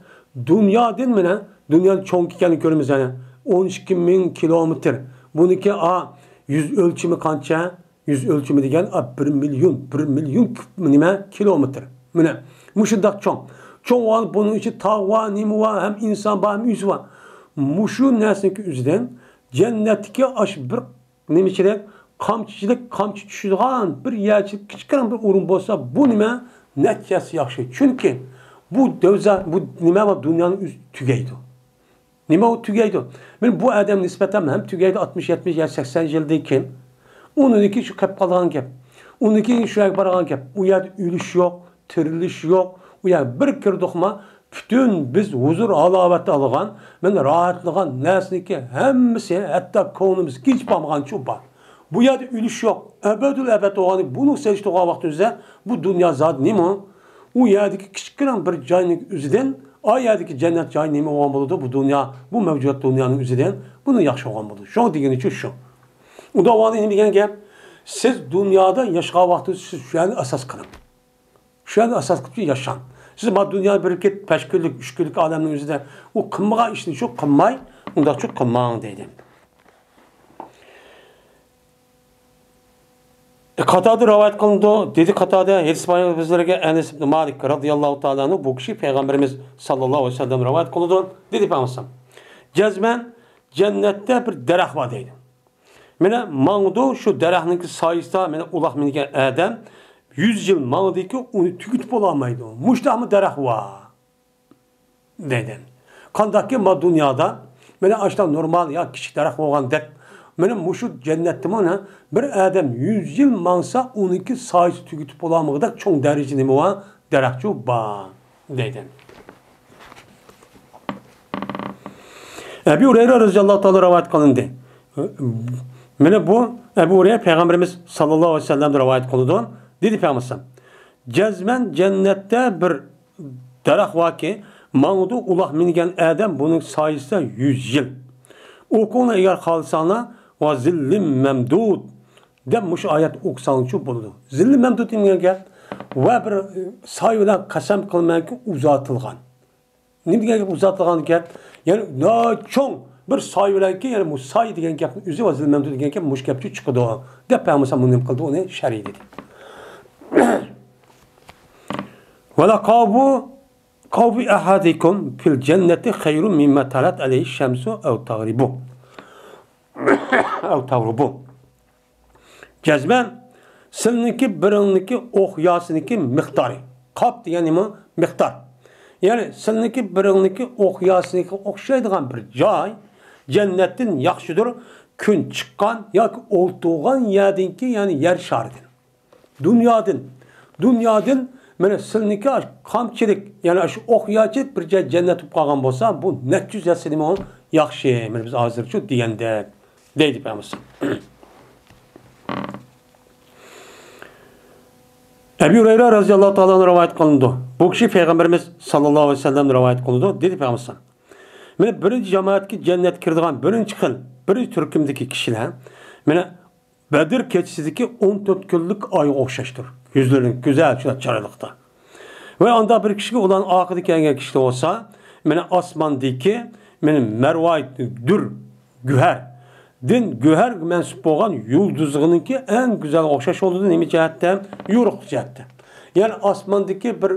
دۇنيادىن، مانا دۇنيانىڭ چوڭ ئىكەنلىكىنى كۆرىمىز، يەنى ئون ئىككى مىڭ كىلومېتىر. بۇنىڭكى، ئا، يۈز ئۆلچىمى قانچە؟ يۈز ئۆلچىمى دېگەن، ئا، بىر مىليون، بىر مىليون كىپ-، نېمە، كىلومېتىر. مانا مۇشۇنداق چوڭ. چوڭ بولغان، بۇنىڭ ئىچى تاغ بار، نېمە بار، ھەم ئىنسان بار، ھەم ئۆزى بار. مۇشۇ نەرسىنىڭكى ئۆزىدىن جەننەتتىكى ئاشۇ بىر نېمىچىلىك، قامچىچىلىك، قامچا چۈشىدىغان بىر يەرچىلىك، كىچىككىنە بىر ئورۇن بولسا، بۇ نېمە نەچچە ھەسسە ياخشى. چۈنكى بۇ دۆزەخ، بۇ نېمە بار، دۇنيانىڭ ئۆزى تۈگەيدۇ. نېمە ئۇ تۈگەيدۇ؟ مانا بۇ ئادەم نىسبەتەن ھەم تۈگەيدۇ، ئاتمىش، يەتمىش يا سەكسەن يىلدىن كېيىن. ئۇنىڭدىن كېيىن شۇ قېلىپ قالىدىغان گەپ. ئۇنىڭدىن كېيىن شۇ يەرگە بارغان گەپ. ئۇ يەردە ئۆلۈش يوق، تىرىلىش يوق. ئۇ يەرگە بىر كىردۇقما، پۈتۈن بىز ھۇزۇر ھالاۋەت ئالغان، مانا راھەتلىغان نەرسىنىڭكى ھەممىسى، ھەتتا كۆڭلىمىز كېچىپ بارمىغانچە بار. بۇ يەردە ئۆلۈش يوق. ئەبەدۇل ئەبەد بولغان، بۇنى سېلىشتۇرغان ۋاقتىمىزدا بۇ دۇنيا زادى نېمە؟ ئۇ يەردىكى كىچىككىنە بىر جاينىڭ ئۆزىدىن، ئا يەردىكى جەننەت جايى نېمە بولغان بولىدۇ؟ بۇ دۇنيا، بۇ مەۋجۇدات دۇنيانىڭ ئۆزىدىن بۇنى ياخشى بولغان بولىدۇ. شۇڭا دېگىنىچۇ شۇ. ئۇندا ئۇ نېمە دېگەن گەپ؟ سىز دۇنيادا ياشىغان ۋاقتىڭىزدا سىز شۇ يەرنى ئاساس قىلىڭ. شۇ يەرنى ئاساس قىلىپ ياشاڭ. سىز ما دۇنياغا بېرىپ كېتىپ، بەش كۈنلۈك، ئۈچ كۈنلۈك ئالەمنىڭ ئۆزىدە ئۇ قىلمىغان ئىشنى شۇ قىلماي، ئۇنداقچۇ قىلماڭ دەيدۇ. ئە، قاتادە رىۋايەت قىلىنىدۇ. دېدى قاتادە، ھەدىس بايان بىزلەرگە ئەنەس ئىبن مالىك رەزىياللاھۇ تائالا ئەنھۇ، بۇ كىشى پەيغەمبىرىمىز ساللاللاھۇ ئەلەيھى ۋەسەللەم رىۋايەت قىلىدۇ. دېدى پەيغەمبەر، جەزمەن جەننەتتە بىر دەرەخ بار دەيدۇ. مانا ماڭىدۇ، شۇ دەرەخنىڭكى سايىسىدا مانا ئۇلاغ مىنگەن ئادەم يۈز يىل ماڭىدىكى، ئۇنى تۈگىتىپ بولالمايدۇ. مۇشۇنداقمۇ دەرەخ بار دەيدۇ. قانداقكى ما دۇنيادا مانا ئاشۇنداق نورمال يا كىچىك دەرەخ بولغاندەك، مانا مۇشۇ جەننەتتىمۇ مانا بىر ئادەم يۈز يىل ماڭسا، ئۇنىڭكى سايىسى تۈگىتىپ بولالمىغۇدەك چوڭ دەرىجىدە نېمە بار؟ دەرەخچۇ بار دەيدۇ. ئەبۇ ھۇرەيرە رەزىياللاھۇ تائالا رىۋايەت قىلىندى. مانا بۇ ئەبۇ ھۇرەيرە پەيغەمبىرىمىز ساللاللاھۇ ئەلەيھى ۋەسەللەمدىن رىۋايەت قىلىدۇ. دېدى پەيغەمبىرىمىز، جەزمەن جەننەتتە بىر دەرەخ باركى، ماڭىدۇ ئۇلاغ مىنگەن ئادەم بۇنىڭ سايىسىدا يۈز يىل. ئوقۇڭلار ئەگەر خالىساڭلار، ۋە زىللىم مەمدۇد دەپ مۇشۇ ئايەت ئوقۇساڭچۇ بولىدۇ. زىللىم مەمدۇد دېگەن گەپ، ۋە بىر سايە بىلەن قەسەم قىلىمەنكى ئۇزارتىلغان. نېمە دېگەن گەپ ئۇزارتىلغان گەپ؟ يەنى ناھايىتى چوڭ بىر سايە بىلەنكى، يەنى بۇ سايە دېگەن گەپنىڭ ئۆزى ۋە زىللىم مەمدۇد دېگەن گەپ مۇشۇ گەپچۇ چىقىدۇ دەپ پەيغەمبەر مۇنىم قىلدى، ئۇنى شەرھلىدى. ۋەلە قاۋۇ، قاۋۇ ئەھەدىكۇم فىل جەننەتى خەيرۇ مىممە تەلەت ئەلەيھى شەمسۇ ئەۋ تەغرىبۇ. ئەۋ تەغرۇبۇ. جەزمەن سىلىنىڭكى بىرىڭنىڭكى ئوقياسىنىڭكى مىقدارى. قاپ دېگەن نېمە؟ مىقدار. يەنى سىلىنىڭكى بىرىڭنىڭكى ئوقياسىنىڭكى ئوخشايدىغان بىر جاي جەننەتتىن ياخشىدۇر، كۈن چىققان ياكى ئولتۇرغان يەردىنكى، يەنى يەر شارىدىن. دۇنيادىن، دۇنيادىن، مانا سىلىنىڭكى ئاشۇ قامچىلىك، يەنى ئاشۇ ئوقياچىلىك بىر جاي جەننەت بولۇپ قالغان بولسا، بۇ نەچچە يۈز ھەسسە نېمە ياخشى، مانا بىز ھازىرچۇ دېگەندەك، دەيدۇ پەيغەمبەر. ئەبۇ ھۇرەيرە رەزىياللاھۇ تائالا ئەنھۇ رىۋايەت قىلىنىدۇ. بۇ كىشى پەيغەمبىرىمىز ساللاللاھۇ ئەلەيھى ۋەسەللەمدىن رىۋايەت قىلىنىدۇ، دېدى پەيغەمبەر. مانا بىرىنچى جامائەتكە جەننەتكە كىرىدىغان بىرىنچى خىل، بىرىنچى تۈركۈمدىكى كىشىلەر، مانا بەدىر كېچىسىدىكى ئون تۆت كۈنلۈك ئايغا ئوخشاشتۇر. يۈزلىرى گۈزەل، شۇنداق چىرايلىقتا. ۋە ئاندا بىر كىشىگە ئۇلارنىڭ ئارقىدا كەلگەن كىشىلەر بولسا، مانا ئاسماندىكى، مانا مەرۋايىت دۇر، گۆھەردىن گۆھەرگە مەنسۇپ بولغان يۇلدۇزغىنىڭكى ئەڭ گۈزەلگە ئوخشاش بولىدۇ. نېمە جەھەتتە؟ يورۇقلۇق جەھەتتە. يەنى ئاسماندىكى بىر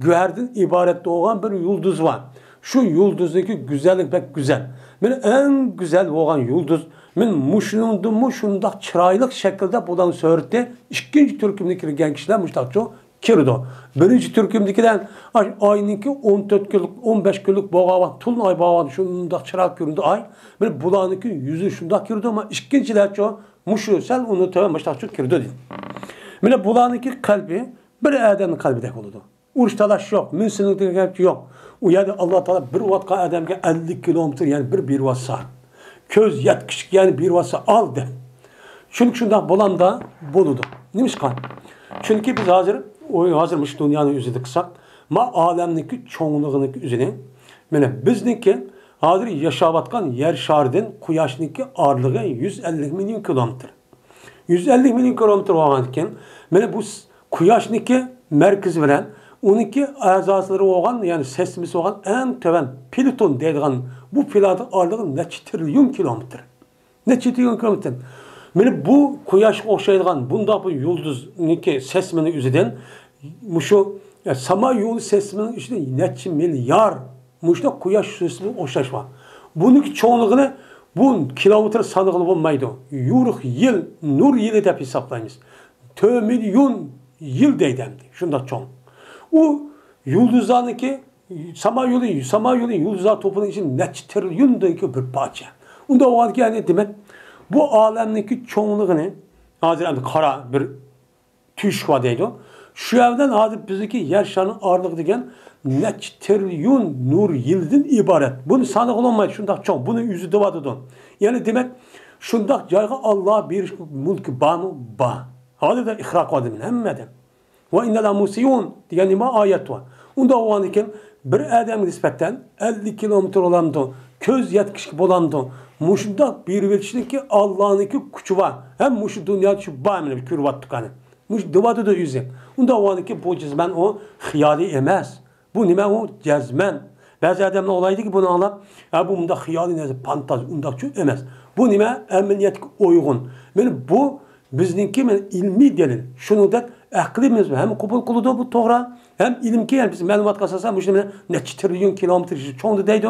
گۆھەردىن ئىبارەت بولغان بىر يۇلدۇز بار. شۇ يۇلدۇزنىڭكى گۈزەللىكى بەك گۈزەل. مانا ئەڭ گۈزەل بولغان يۇلدۇز. مانا مۇشۇنىڭدىنمۇ شۇنداق چىرايلىق شەكىلدە بۇلارنىڭ سۈرىتى ئىككىنچى تۈركۈمگە كىرگەن كىشىلەر مۇشۇنداقچۇ كىرىدۇ. بىرىنچى تۈركۈمدىكىلەر ئاي، ئاينىڭكى ئون تۆت كۈنلۈك، ئون بەش كۈنلۈك بولغان ۋاقىت، تولۇن ئاي بولغان، شۇنداق چىرايلىق كۆرۈنىدۇ ئاي. مانا بۇلارنىڭكى يۈزى شۇنداق كىرىدۇ. مانا ئىككىنچىلەرچۇ، مۇشۇ سەل ئۇنى تۆۋەن مۇشتاقچۇ كىرىدۇ دېدى. مانا بۇلارنىڭكى قەلبى بىر ئادەمنىڭ قەلبىدەك بولىدۇ. ئۇرۇش تالاش يوق، مىنسىنىڭ دېگەن گەپ يوق. ئۇ يەردە ئاللا تائالا بېرىۋاتقان ئادەمگە ئەللىك كىلومېتىر يەنە بىر بېرىۋاتسا، كۆز يەتكۈچىگە يەنە بېرىۋاتسا، ئال دەپ. چۈنكى شۇنداق بولامدا بولىدۇ. نېمىشقا؟ چۈنكى بىز ھازىر، ھازىر مۇشۇ دۇنيانىڭ ئۆزىدە قىلساق، ما ئالەمنىڭكى چوڭلۇقىنىڭكى ئۆزىنى، مانا بىزنىڭكى ھازىر ياشاۋاتقان يەر شارىدىن قۇياشنىڭكى ئارىلىقى يۈز ئەللىك مىليون كىلومېتىر. يۈز ئەللىك مىليون كىلومېتىر بولغاندىكىن، مانا بۇ س-، قۇياشنىڭكى مەركىزى بىلەن ئۇنىڭكى ئەزالىرى بولغان، يەنى سىستېمىسى بولغان ئەڭ تۆۋەن پلۇتون دەيدىغان بۇ پلانېتا ئارىلىقى نەچچە تىرىليون كىلومېتىر. نەچچە تىرىليون كىلومېتىر. مانا بۇ قۇياشقا ئوخشايدىغان بۇنداق بىر يۇلدۇزنىڭكى سىستېمىنىڭ ئۆزىدىن مۇشۇ، ئە، ساما يولى سىستېمىنىڭ ئىچىدە نەچچە مىليار مۇشۇنداق قۇياش سىستېمىسىغا ئوخشاش بار. بۇنىڭكى چوڭلۇقىنى بۇ كىلومېتىر سانىغىلى بولمايدۇ. يورۇق يىل، نۇر يىلى دەپ ھېسابلايمىز. تۆت مىليون يىل دەيدۇ ئەمدى. شۇنداق چوڭ. ئۇ يۇلدۇزلارنىڭكى، ساما يولى، ساما يولى يۇلدۇزلار توپىنىڭ ئىچىدە نەچچە تىرىليوندىكى بىر پارچە. ئۇنداق بولغاندىكىن، يەنى دېمەك، بۇ ئالەمنىڭكى چوڭلۇقىنى ھازىر ئەمدى قارا بىر تۆشۈك بار دەيدۇ. شۇ يەردىن ھازىر بىزدىكى يەر شارىنىڭ ئارىلىقى دېگەن نەچچە تىرىليون نۇر يىلدىن ئىبارەت. بۇنى سانىغىلى بولمايدۇ، شۇنداق چوڭ. بۇنى ئۆزى دەۋاتىدۇ. يەنى دېمەك، شۇنداق جايغا ئاللا بېرىش مۈلكى بارمۇ؟ بار. ھازىر ئىقرار قىلدىم ھەممىدىن. ۋە ئىننا لەمۇسىئۇن دېگەن نېمە ئايەت بار. ئۇنداق بولغاندىكىن بىر ئادەمگە نىسبەتەن ئەللىك كىلومېتىر بولامدۇ؟ كۆز يەتكۈچىگە بولامدۇ؟ مۇشۇنداق بېرىۋېتىشنىڭكى ئاللانىڭكى كۈچى بار. ھەم مۇشۇ دۇنيادا شۇ بار، مانا كۆرۈۋاتتۇق قېنى. مۇشۇ دەۋاتىدۇ ئۆزى. ئۇنداق بولغاندىكىن بۇ جەزمەن ئۇ خىيالىي ئەمەس. بۇ نېمە ئۇ؟ جەزمەن. بەزى ئادەملەر ئويلايدۇكى بۇنى ئاڭلاپ، ھە، بۇ مۇنداق خىيالىي نەرسە، فانتازىيە، ئۇنداقچۇ ئەمەس. بۇ نېمە؟ ئەمەلىيەتكە ئۇيغۇن. مانا بۇ بىزنىڭكى مانا ئىلمىي دەلىل. شۇنىڭدەك ئەقلىمىز ھەم قوبۇل قىلىدۇ، بۇ توغرا. ھەم ئىلىمكى، يەنى بىز مەلۇماتقا ئاساسەن، مۇشۇ مانا نەچچە تىرىليون كىلومېتىر چوڭدۇ دەيدۇ.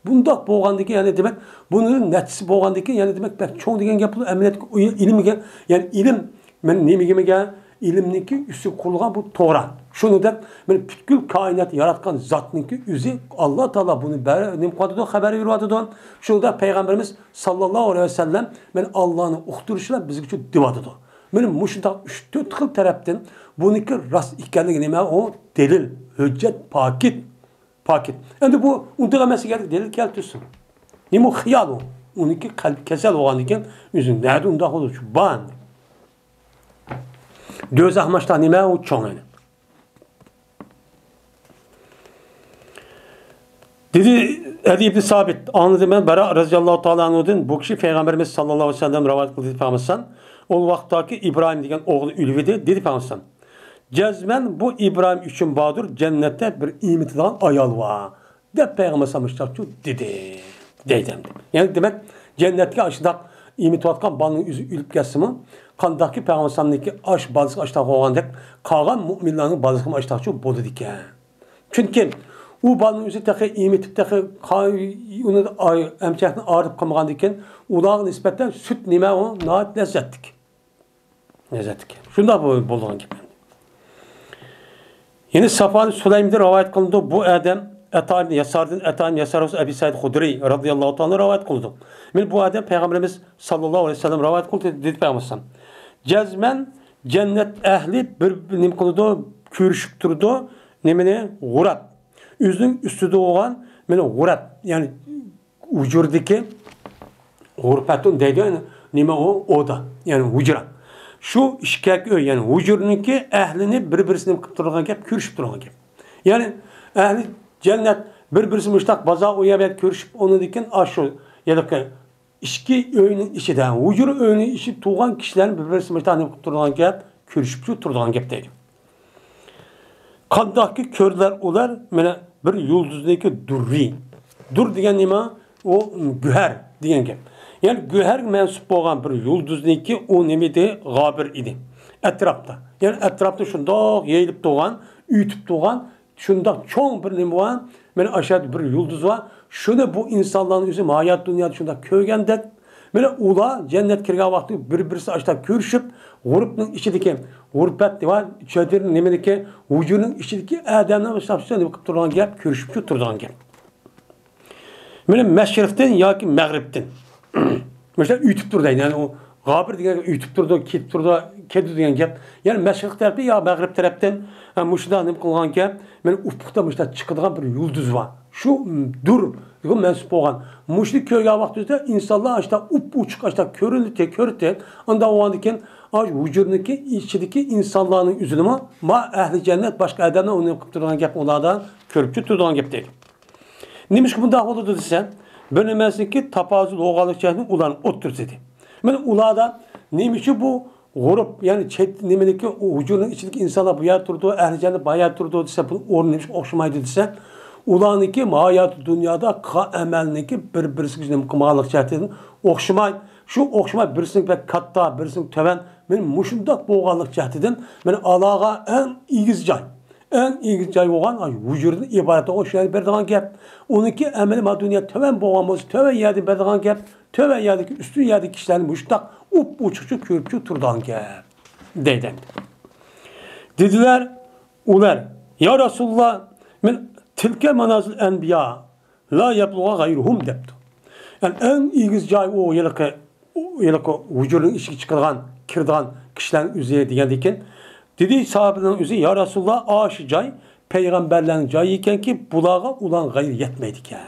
بۇنداق بولغاندىكىن، يەنى دېمەك، بۇنىڭ نەچچىسى بولغاندىكىن، يەنى دېمەك، بەك چوڭ دېگەن گەپ بولىدۇ. ئەمەلىيەتتىكى ئۇ ئىلىمگە، يەنى ئىلىم، مەن نېمىگە، مەگە ئىلىمنىڭكى ئۈستىگە قۇرۇلغان بۇ توغرا. شۇنىڭدەك، مانا پۈتكۈل كائىنات ياراتقان زاتنىڭكى ئۆزى، ئاللا تائالا بۇنى بەر-، نېمە قىلىۋاتىدۇ، خەبەر بېرىۋاتىدۇ. شۇنىڭدەك پەيغەمبىرىمىز ساللاللاھۇ ئەلەيھى ۋەسەللەم، مانا ئاللانىڭ ئۇقتۇرۇشىلا بىزگىچۇ دېۋاتىدۇ. مانا مۇشۇنداق ئۈچ، تۆت خىل تەرەپتىن بۇنىڭكى راست ئىكەنلىكى نېمە؟ ئۇ دەلىل، ھۆججەت، پاكىت، پاكىت. ئەمدى بۇ ئۇنداق ئەمەس دېگەنلىك دەلىل كەلتۈرسۇن. نېمە ئۇ خىيال ئۇ؟ ئۇنىڭكى قەلبى كېسەل بولغاندىن كېيىن ئۆزى نەدە ئۇنداق بولىدۇ؟ شۇ بار ئەمدى. دوزاخ ماشتا نېمە ئۇ چوڭ ئەنە. دېدى ئەلى ئىبنى سابىت، ئاڭلىدىم مەن بەرا رەزىياللاھۇ تائالا ئەنھۇدىن، بۇ كىشى پەيغەمبىرىمىز ساللاللاھۇ ئەلەيھى ۋەسەللەم رىۋايەت قىلدى دېدى پەيغەمبەر ئەلەيھىسسالام. ئۇ ۋاقىتتاكى ئىبراھىم دېگەن ئوغلى ئۆلۈۋىدى دېدى پەيغەمبەر ئەلەيھىسسالام. جەزمەن بۇ ئىبراھىم ئۈچۈن باردۇر، جەننەتتە بىر ئېمىتىدىغان ئايال بار دەپ پەيغەمبەر ئەلەيھىسسالام مۇشۇنداقچۇ دېدى. دەيدۇ ئەمدى. يەنى دېمەك، جەننەتكە ئاشۇنداق ئېمىتىۋاتقان بالىنىڭ ئۆزى ئۆلۈپ كەتسىمۇ، قانداقكى پەيغەمبەر ئەلەيھىسسالامنىڭكى ئاش بالىسىغا ئاشۇنداق بولغاندەك، قالغان مۇئمىنلارنىڭ بالىسىغىمۇ ئاشۇنداقچۇ بولىدىكەن. چۈنكى ئۇ بالىنىڭ ئۆزى تېخى ئېمىتىپ، تېخى قا-، ئۇنى ئاي-، ئەمچەكنى ئاغرىتىپ قالمىغاندىكىن، ئۇلارغا نىسبەتەن سۈت نېمە ئۇ؟ ناھايىتى لەززەتلىك. لەززەتلىك. شۇنداق بو-، بولىدىغان گەپ ئەمدى. يەنە سافۋان سۇلەيمدىن رىۋايەت قىلىنىدۇ. بۇ ئادەم ئەتا ئىبن ياساردىن، ئەتا ئىبن ياسار بولسا ئەبى سەئىد خۇدرىي رەزىياللاھۇ تائالا رىۋايەت قىلىدۇ. مانا بۇ ئادەم پەيغەمبىرىمىز ساللاللاھۇ ئەلەيھى ۋەسەللەم رىۋايەت قىلدى، دېدى پەيغەمبەر ئەلەيھىسسالام. جەزمەن جەننەت ئەھلى بىر، بىر نېمە قىلىدۇ، كۆرۈشۈپ تۇرىدۇ. نېمىنى؟ غۇراب. ئۆزىنىڭ ئۈستىدە بولغان، مانا غۇراب، يەنى ھۇجرىدىكى غۇرپەتۇن دەيدۇ، يەنى نېمە ئۇ؟ ئودا، يەنى ھۇجرا. شۇ ئىككى ئۆي، يەنى ھۇجرىنىڭكى ئەھلىنى بىر-بىرسىنى نېمە قىلىپ تۇرىدىغان گەپ، كۆرۈشۈپ تۇرىدىغان گەپ. يەنى ئەھلى جەننەت بىر-بىرسى مۇشتاق بازار ئۇ يەر بۇ يەردە كۆرۈشۈپ، ئۇنىڭدىن كېيىن ئاشۇ ھېلىقى ئىككى ئۆينىڭ ئىچىدە، ھۇجرا ئۆينىڭ ئىچىدە تۇرغان كىشىلەرنى بىر-بىرسى مۇشتاق نېمە قىلىپ تۇرىدىغان گەپ، كۆرۈشۈپچۇ تۇرىدىغان گەپ دەيدۇ. قانداقكى كۆرلەر ئۇلار؟ مانا بىر يۇلدۇزنىڭكى دۇررى. دۇر دېگەن نېمە؟ ئۇ گۆھەر دېگەن گەپ. يەنى گۆھەرگە مەنسۇپ بولغان بىر يۇلدۇزنىڭكى ئۇ نېمە ئىدى؟ غابىر ئىدى. ئەتراپتا. يەنى ئەتراپتا شۇنداق يېيىلىپ تۇرغان، ئۆتۈپ تۇرغان شۇنداق چوڭ بىر نېمە بار. مانا ئاشۇ يەردە بىر يۇلدۇز بار. شۇنى بۇ ئىنسانلارنىڭ ئۆزى ھايات دۇنيادا شۇنداق كۆرگەندەك، مانا ئۇلار جەننەتكە كىرگەن ۋاقتى بىر-بىرسى ئاشتا كۆرۈشۈپ، غۇرۇپنىڭ ئىچىدىكى، غۇرپەت دېۋار، چادىر نېمىدىكى، ھۇجرىنىڭ ئىچىدىكى ئادەملەر ئاشتا نېمە قىلىپ تۇرىدىغان گەپ، كۆرۈشۈپ تۇرىدىغان گەپ. مانا مەشرىقتىن ياكى مەغرىبتىن. مۇشۇنداق ئۆتۈپ تۇرىدۇ، يەنى ئۇ غابىر دېگەن ئۆتۈپ تۇرىدۇ، كېتىپ تۇرىدۇ، كېتىدۇ دېگەن گەپ. يەنى مەشرىق تەرەپتىن يا مەغرىب تەرەپتىن، ھە، مۇشۇنداق نېمە قىلغان گەپ، مانا ئۇپۇقتا مۇشۇنداق چىقىدىغان بىر يۇلدۇز بار. شۇ، م، دۇر دېگەن مەنسۇپ بولغان. مۇشۇنى كۆرگەن ۋاقتىمىزدا ئىنسانلار ئاشتا ئۇپ-ئوچۇق ئاشتا كۆرۈنۈتتى، كۆرۈتتى. ئانداق بولغاندىن كېيىن، ئاش ھۇجرىنىڭكى ئىچىدىكى ئىنسانلارنىڭ ئۆزىنىمۇ، ما ئەھلى جەننەت، باشقا ئادەملەر ئۇنى قىلىپ تۇرىدىغان گەپ، ئۇلاردا كۆرۈپ تۇرىدىغان گەپ دەيدۇ. نېمىشقا بۇنداق بولىدۇ دېسە، بىر نېمىسىنىڭكى تاپاۋۇت بولغانلىق جەھەتتىن ئۇلارنىڭ ئوتتۇرىسىدە. مانا ئۇلاردا نېمە ئۈچۈن بۇ غۇرۇپ، يەنى چەت نېمىنىڭكى، ھۇجرىنىڭ ئىچىدىكى ئىنسانلار بۇ يەردە تۇرىدۇ، ئەھلى جەننەت بۇ يەردە تۇرىدۇ دېسە، بۇنىڭ ئورنى نېمىشقا ئوخشىمايدۇ دېسە، ئۇلارنىڭكى ھاياتى دۇنيادا قىلغان ئەمەلنىڭكى بىر-بىرسىگە نېمە قىلمىغانلىق جەھەتتىن ئوخشىماي، شۇ ئوخشىماي بىرسىنىڭكى بەك كاتتا، بىرسىنىڭكى تۆۋەن، مانا مۇشۇنداق بولغانلىق جەھەتتىن مانا ئاللاغا ئەڭ ئېگىز جاي، ئەڭ ئېگىز جاي بولغان ھۇجرىدىن ئىبارەت بولغان شۇ يەردە بېرىدىغان گەپ. ئۇنىڭكى ئەمەلى ما دۇنيا تۆۋەن بولغان بولسا، تۆۋەن يەردىن بېرىدىغان گەپ. تۆۋەن يەردىكى، ئۈستۈن يەردىكى كىشىلەرنى مۇشۇنداق ئۇپ-ئوچۇقچە كۆرۈپچۇ تۇرىدىغان گەپ، دەيدۇ. دېدىلەر ئۇلار، يا رەسۇلاللا، مەن تىلكە مانازىل ئەنبىيا، لا يەبلۇغۇھا غەيرۇھۇم دەپتۇ. يەنى ئەڭ ئېگىز جاي ئۇ ھېلىقى، ھېلىقى ھۇجرىنىڭ ئىچىگە چىقىدىغان، كىرىدىغان كىشىلەرنىڭ ئۆزى دېگەندىكىن، دېدى ساھابىنىڭ ئۆزى، يا رەسۇلاللا، ئاشۇ جاي پەيغەمبەرلەرنىڭ جايى ئىكەنكى، بۇلارغا ئۇلارنىڭ غەيرى يەتمەيدىكەن.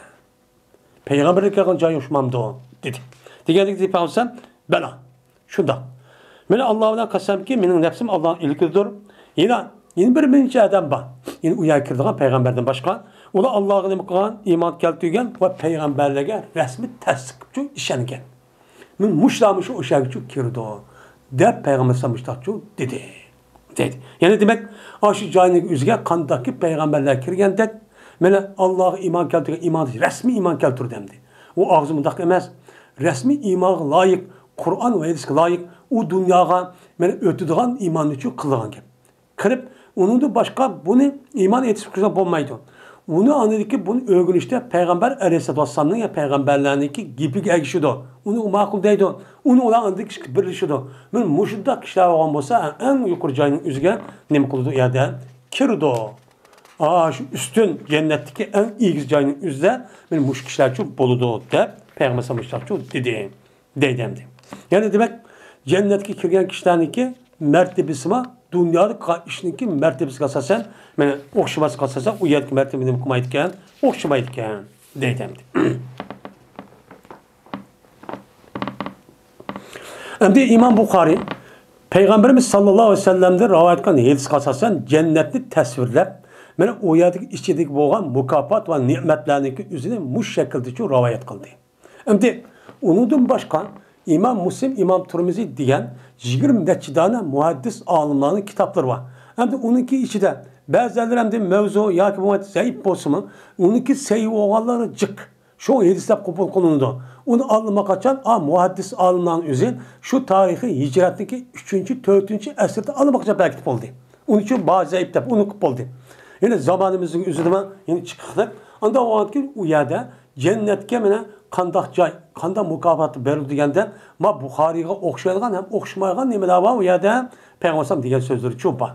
پەيغەمبەرلەر كەلگەن جاي ئوخشىمامدۇ؟ دېدى. دېگەندىكىن دېدى پەيغەمبەر، بەلى، شۇنداق. مانا ئاللا بىلەن قەسەمكى، مېنىڭ نەپسىم ئاللانىڭ ئىلكىدۇر. يەنە، يەنە بىر مۇنچە ئادەم بار. يەنە ئۇ يەرگە كىرىدىغان پەيغەمبەردىن باشقا. ئۇلار ئاللاغا نېمە قىلغان؟ ئىمان كەلتۈرگەن ۋە پەيغەمبەرلەرگە رەسمىي تەستىق ئۈچۈن ئىشەنگەن. مۇشۇلارمۇ شۇ ئوشۇ يەرگىچۇ كىرىدۇ، دەپ پەيغەمبەر ئەلەيھىسسالام مۇشۇنداقچۇ دېدى. دەيدۇ. يەنى دېمەك، ئاشۇ جاينىڭ ئۆزىگە قانداقكى پەيغەمبەرلەر كىرگەندەك، مانا ئاللاغا ئىمان كەلتۈرگەن ئىمان، رەسمىي ئىمان كەلتۈردى ئەمدى. ئۇ ئاغزى مۇنداق ئەمەس، رەسمىي ئىمانغا لايىق، قۇرئان ۋە ھەدىسكە لايىق، ئۇ دۇنياغا مانا ئۆتىدىغان ئىماننىچۇ قىلىدىغان گەپ. قىلىپ، ئۇنىڭدىن باشقا بۇنى ئىمان ئېيتىش قىلسا بولمايدۇ. ئۇنى ئاندىكى بۇنى ئۆگىنىشتە پەيغەمبەر ئەلەيھىسسالاتۇ ۋەسسالامنىڭ يا پەيغەمبەرلەرنىڭكى گېپىگە ئەگىشىدۇ. ئۇنى ئۇ ماقۇل دەيدۇ. ئۇنى ئۇلار ئاندىن كېيىن بىرلىشىدۇ. مانا مۇشۇنداق كىشىلەر بولغان بولسا، ئەڭ يۇقىرى جاينىڭ ئۆزىگە نېمە قىلىدۇ؟ ئۇ يەردە كىرىدۇ. ئا، شۇ ئۈستۈن جەننەتتىكى ئەڭ ئېگىز جاينىڭ ئۆزىدە مانا مۇشۇ كىشىلەرچۇ بولىدۇ، دەپ پەيغەمبەر ئەلەيھىسسالام مۇشۇنداقچۇ دېدى. دەيدۇ ئەمدى. يەنى دېمەك، جەننەتكە كىرگەن كىشىلەرنىڭكى مەرتىبىسىمۇ دۇنيادا قىلغان ئىشنىڭكى مەرتىبىسىگە ئاساسەن، مانا ئوخشىماسلىققا ئاساسەن، ئۇ يەردىكى مەرتىبە نېمە قىلمايدىكەن؟ ئوخشىمايدىكەن، دەيدۇ ئەمدى. ئەمدى ئىمام بۇخارىي پەيغەمبىرىمىز ساللاللاھۇ ئەلەيھى ۋەسەللەمدىن رىۋايەت قىلغان ھەدىسكە ئاساسەن، جەننەتنى تەسۋىرلەپ، مانا ئۇ يەردىكى ئىچىدىكى بولغان مۇكاپات ۋە نېمەتلەرنىڭكى ئۆزىنى مۇشۇ شەكىلدىچۇ رىۋايەت قىلدى. ئەمدى ئۇنىڭدىن باشقا ئىمام مۇسلىم، ئىمام تۇرمۇزى دېگەن يىگىرمە نەچچە دانە مۇھەددىس ئالىملارنىڭ كىتابلىرى بار. ئەمدى ئۇنىڭكى ئىچىدە بەزىلەر ئەمدى مەۋزۇ ياكى بولمىسا زەئىپ بولسىمۇ، ئۇنىڭكى سەھىھ بولغانلىرى جىق. شۇ ھەدىس دەپ قوبۇل قىلىنىدۇ. ئۇنى ئاللىماقاچان ئا مۇھەددىس ئالىملارنىڭ ئۆزى شۇ تارىخىي ھىجرەتنىڭكى ئۈچىنچى، تۆتىنچى ئەسىردە ئاللىماقاچان بەركىتىپ بولدى. ئۇنىڭ ئۈچۈن بار زەئىپ دەپ ئۇنى قىلىپ بولدى. يەنى زامانىمىزنىڭ ئۆزىدىمۇ يەنى چىقىقلىق. ئانداق بولغاندىكىن ئۇ يەردە جەننەتكە مانا قانداق جاي، قانداق مۇكاپات بېرىلىدۇ دېگەندە، ما بۇخارىيغا ئوخشايدىغان ھەم ئوخشىمايدىغان نېمىلەر بار ئۇ يەردە پەيغەمبەر ئەلەيھىسسالام دېگەن سۆزلىرىچۇ بار.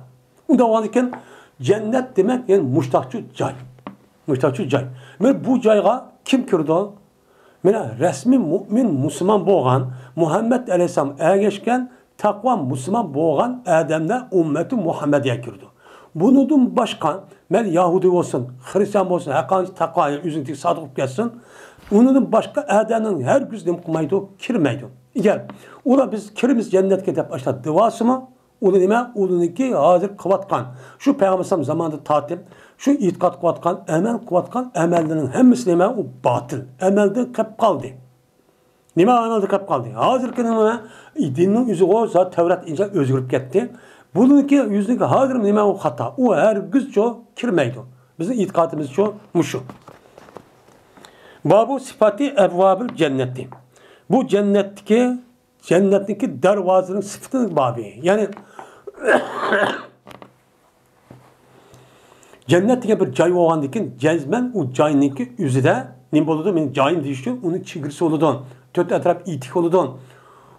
ئۇنداق بولغاندىكىن جەننەت دېمەك يەنى مۇشتاقچۇ جاي. مۇشتاقچۇ جاي. مانا بۇ جايغا كىم كىرىدۇ؟ مانا رەسمىي مۇئمىن مۇسۇلمان بولغان، مۇھەممەد ئەلەيھىسسالام ئەگەشكەن تەقۋا مۇسۇلمان بولغان ئادەملەر ئۈممەتى مۇھەممەدىيە كىرىدۇ. بۇنىڭدىن باشقا، مەيلى يەھۇدىي بولسۇن، خرىستىيان بولسۇن، ھەرقانچە تەقۋا ئۆزىنىڭكى سادىق بولۇپ كەتسۇن، ئۇنىڭدىن باشقا ئادەمنىڭ ھەرگىز نېمە قىلمايدۇ؟ كىرمەيدۇ. ئەگەر ئۇلار بىز كىرىمىز جەننەتكە دەپ ئاشۇنداق دېۋالسىمۇ، ئۇنى نېمە؟ ئۇنىڭكى ھازىر قىلىۋاتقان، شۇ پەيغەمبەر ئەلەيھىسسالام زامانىدا تارتىپ، شۇ ئېتىقاد قىلىۋاتقان، ئەمەل قىلىۋاتقان ئەمەللىرىنىڭ ھەممىسى نېمە؟ ئۇ باتىل. ئەمەلدىن قېلىپ قالدى. نېمە ئەمەلدىن قېلىپ قالدى؟ ھازىرقى نېمە؟ دىننىڭ ئۆزىغۇ زادى تەۋرات ئىنجىل ئۆزگىرىپ كەتتى. بۇنىڭكى يۈزىنىڭكى ھازىر نېمە؟ ئۇ خاتا. ئۇ ھەرگىزچۇ كىرمەيدۇ. بىزنىڭ ئېتىقادىمىزچۇ مۇشۇ. بابۇ سىفاتى ئەبۋابىل جەننەتى. بۇ جەننەتتىكى جەننەتنىڭكى دەرۋازىنىڭ سۈپىتىنىڭ بابى. يەنى، جەننەت دېگەن بىر جاي بولغاندىن كېيىن، جەزمەن ئۇ جاينىڭكى ئۆزىدە نېمە بولىدۇ؟ مېنىڭ جايىم دېيىش ئۈچۈن ئۇنىڭ چېگرىسى بولىدۇ. تۆت ئەتراپ ئېتىك بولىدۇ.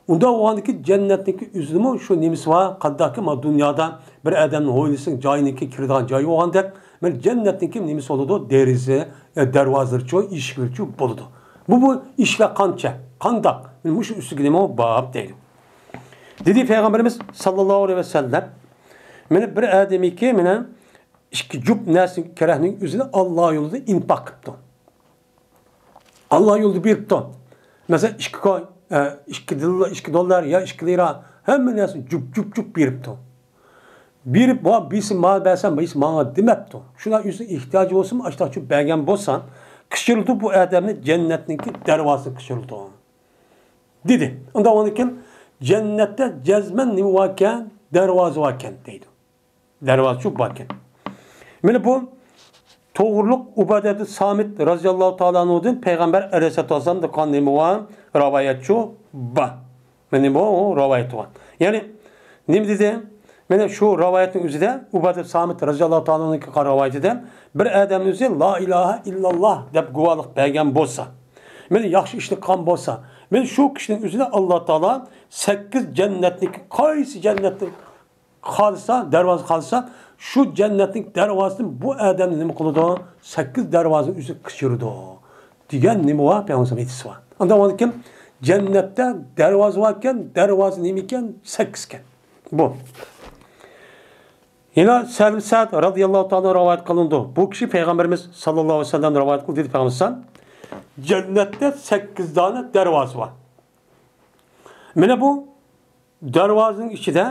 ئۇنداق بولغاندىكى جەننەتنىڭكى ئۆزىدىمۇ شۇ نېمىسى بار، قانداقكى ما دۇنيادا بىر ئادەمنىڭ ھويلىسىنىڭ جايىنىڭكى كىرىدىغان جايى بولغاندەك، مانا جەننەتنىڭكى نېمىسى بولىدۇ، دېرىزە، ئە، دەرۋازىلىرىچۇ، ئىشىكلىرىچۇ بولىدۇ. بۇ، بۇ ئىشىكلەر قانچە، قانداق؟ مانا مۇشۇ ئۈستىگە نېمە بار دەيدۇ. دېدى پەيغەمبىرىمىز ساللاللاھۇ ئەلەيھى ۋەسەللەم، مانا بىر ئادەمكى مانا ئىككى جۈپ نەرسە كېرەكنىڭ ئۆزىنى ئاللا يولىدا ئىنپاق قىپتۇ. ئاللا يولىدا بېرىپتۇ. مەسىلەن، ئىككى كوي، ئە، ئىككى دىل-، ئىككى دوللار يا ئىككى لىرا، ھەممە نەرسىنى جۈپ، جۈپ، جۈپ بېرىپتۇ. بېرىپ، ۋا، بىرسى ماڭا بەرسە، بىرسى ماڭا دېمەپتۇ. شۇلار ئۆزىنىڭ ئېھتىياجى بولسىمۇ، ئاشتاقچۇ بەرگەن بولسا، قىچۇرىدۇ بۇ ئادەمنى جەننەتنىڭكى دەرۋازىسىغا قىچۇرىدۇ. دېدى. ئۇنداق بولغاندىكىن، جەننەتتە جەزمەن نېمە باركەن؟ دەرۋازا باركەن، دەيدۇ. دەرۋازىچۇ باركەن. مانا بۇ توغرۇلۇق ئۇبادەتۇ سامىت رازىياللاھۇ تائالا ئەنھۇدىن پەيغەمبەر ئەلەيھىسسالاتۇ ۋەسسالامدىن قالغان نېمە بار؟ رىۋايەتچۇ بار. مانا بۇ رىۋايەت بار. يەنى نېمە دېدى؟ مانا شۇ رىۋايەتنىڭ ئۆزىدە ئۇبادەتۇ سامىت رازىياللاھۇ تائالا ئەنھۇدىن قالغان رىۋايىتىدە بىر ئادەمنىڭ ئۆزى لا ئىلاھە ئىللاللا دەپ گۇۋاھلىق بەرگەن بولسا، مانا ياخشى ئىشنى قىلغان بولسا، مانا شۇ كىشىنىڭ ئۆزىنى ئاللا تائالا سەككىز جەننەتنىڭ قايسى جەننەتنى خالىسا، دەرۋازا خالىسا، شۇ جەننەتنىڭ دەرۋازىسىدىن بۇ ئادەمنى نېمە قىلىدۇ؟ سەككىز دەرۋازىنى ئۆزى قىچۇرىدۇ، دېگەن نېمە بار؟ پەيغەمبەر ھەدىسى بار. ئانداق بولغاندىكىن، جەننەتتە دەرۋازا باركەن، دەرۋازا نېمىكەن؟ سەككىزكەن. بۇ. يەنە سەھل سەئد رازىياللاھۇ تائالا رىۋايەت قىلىنىدۇ. بۇ كىشى پەيغەمبىرىمىز ساللاللاھۇ ئەلەيھى ۋەسەللەم رىۋايەت قىلدى، دېدى پەيغەمبىرىمىز، جەننەتتە سەككىز دانە دەرۋازا بار. مانا بۇ دەرۋازىنىڭ ئىچىدە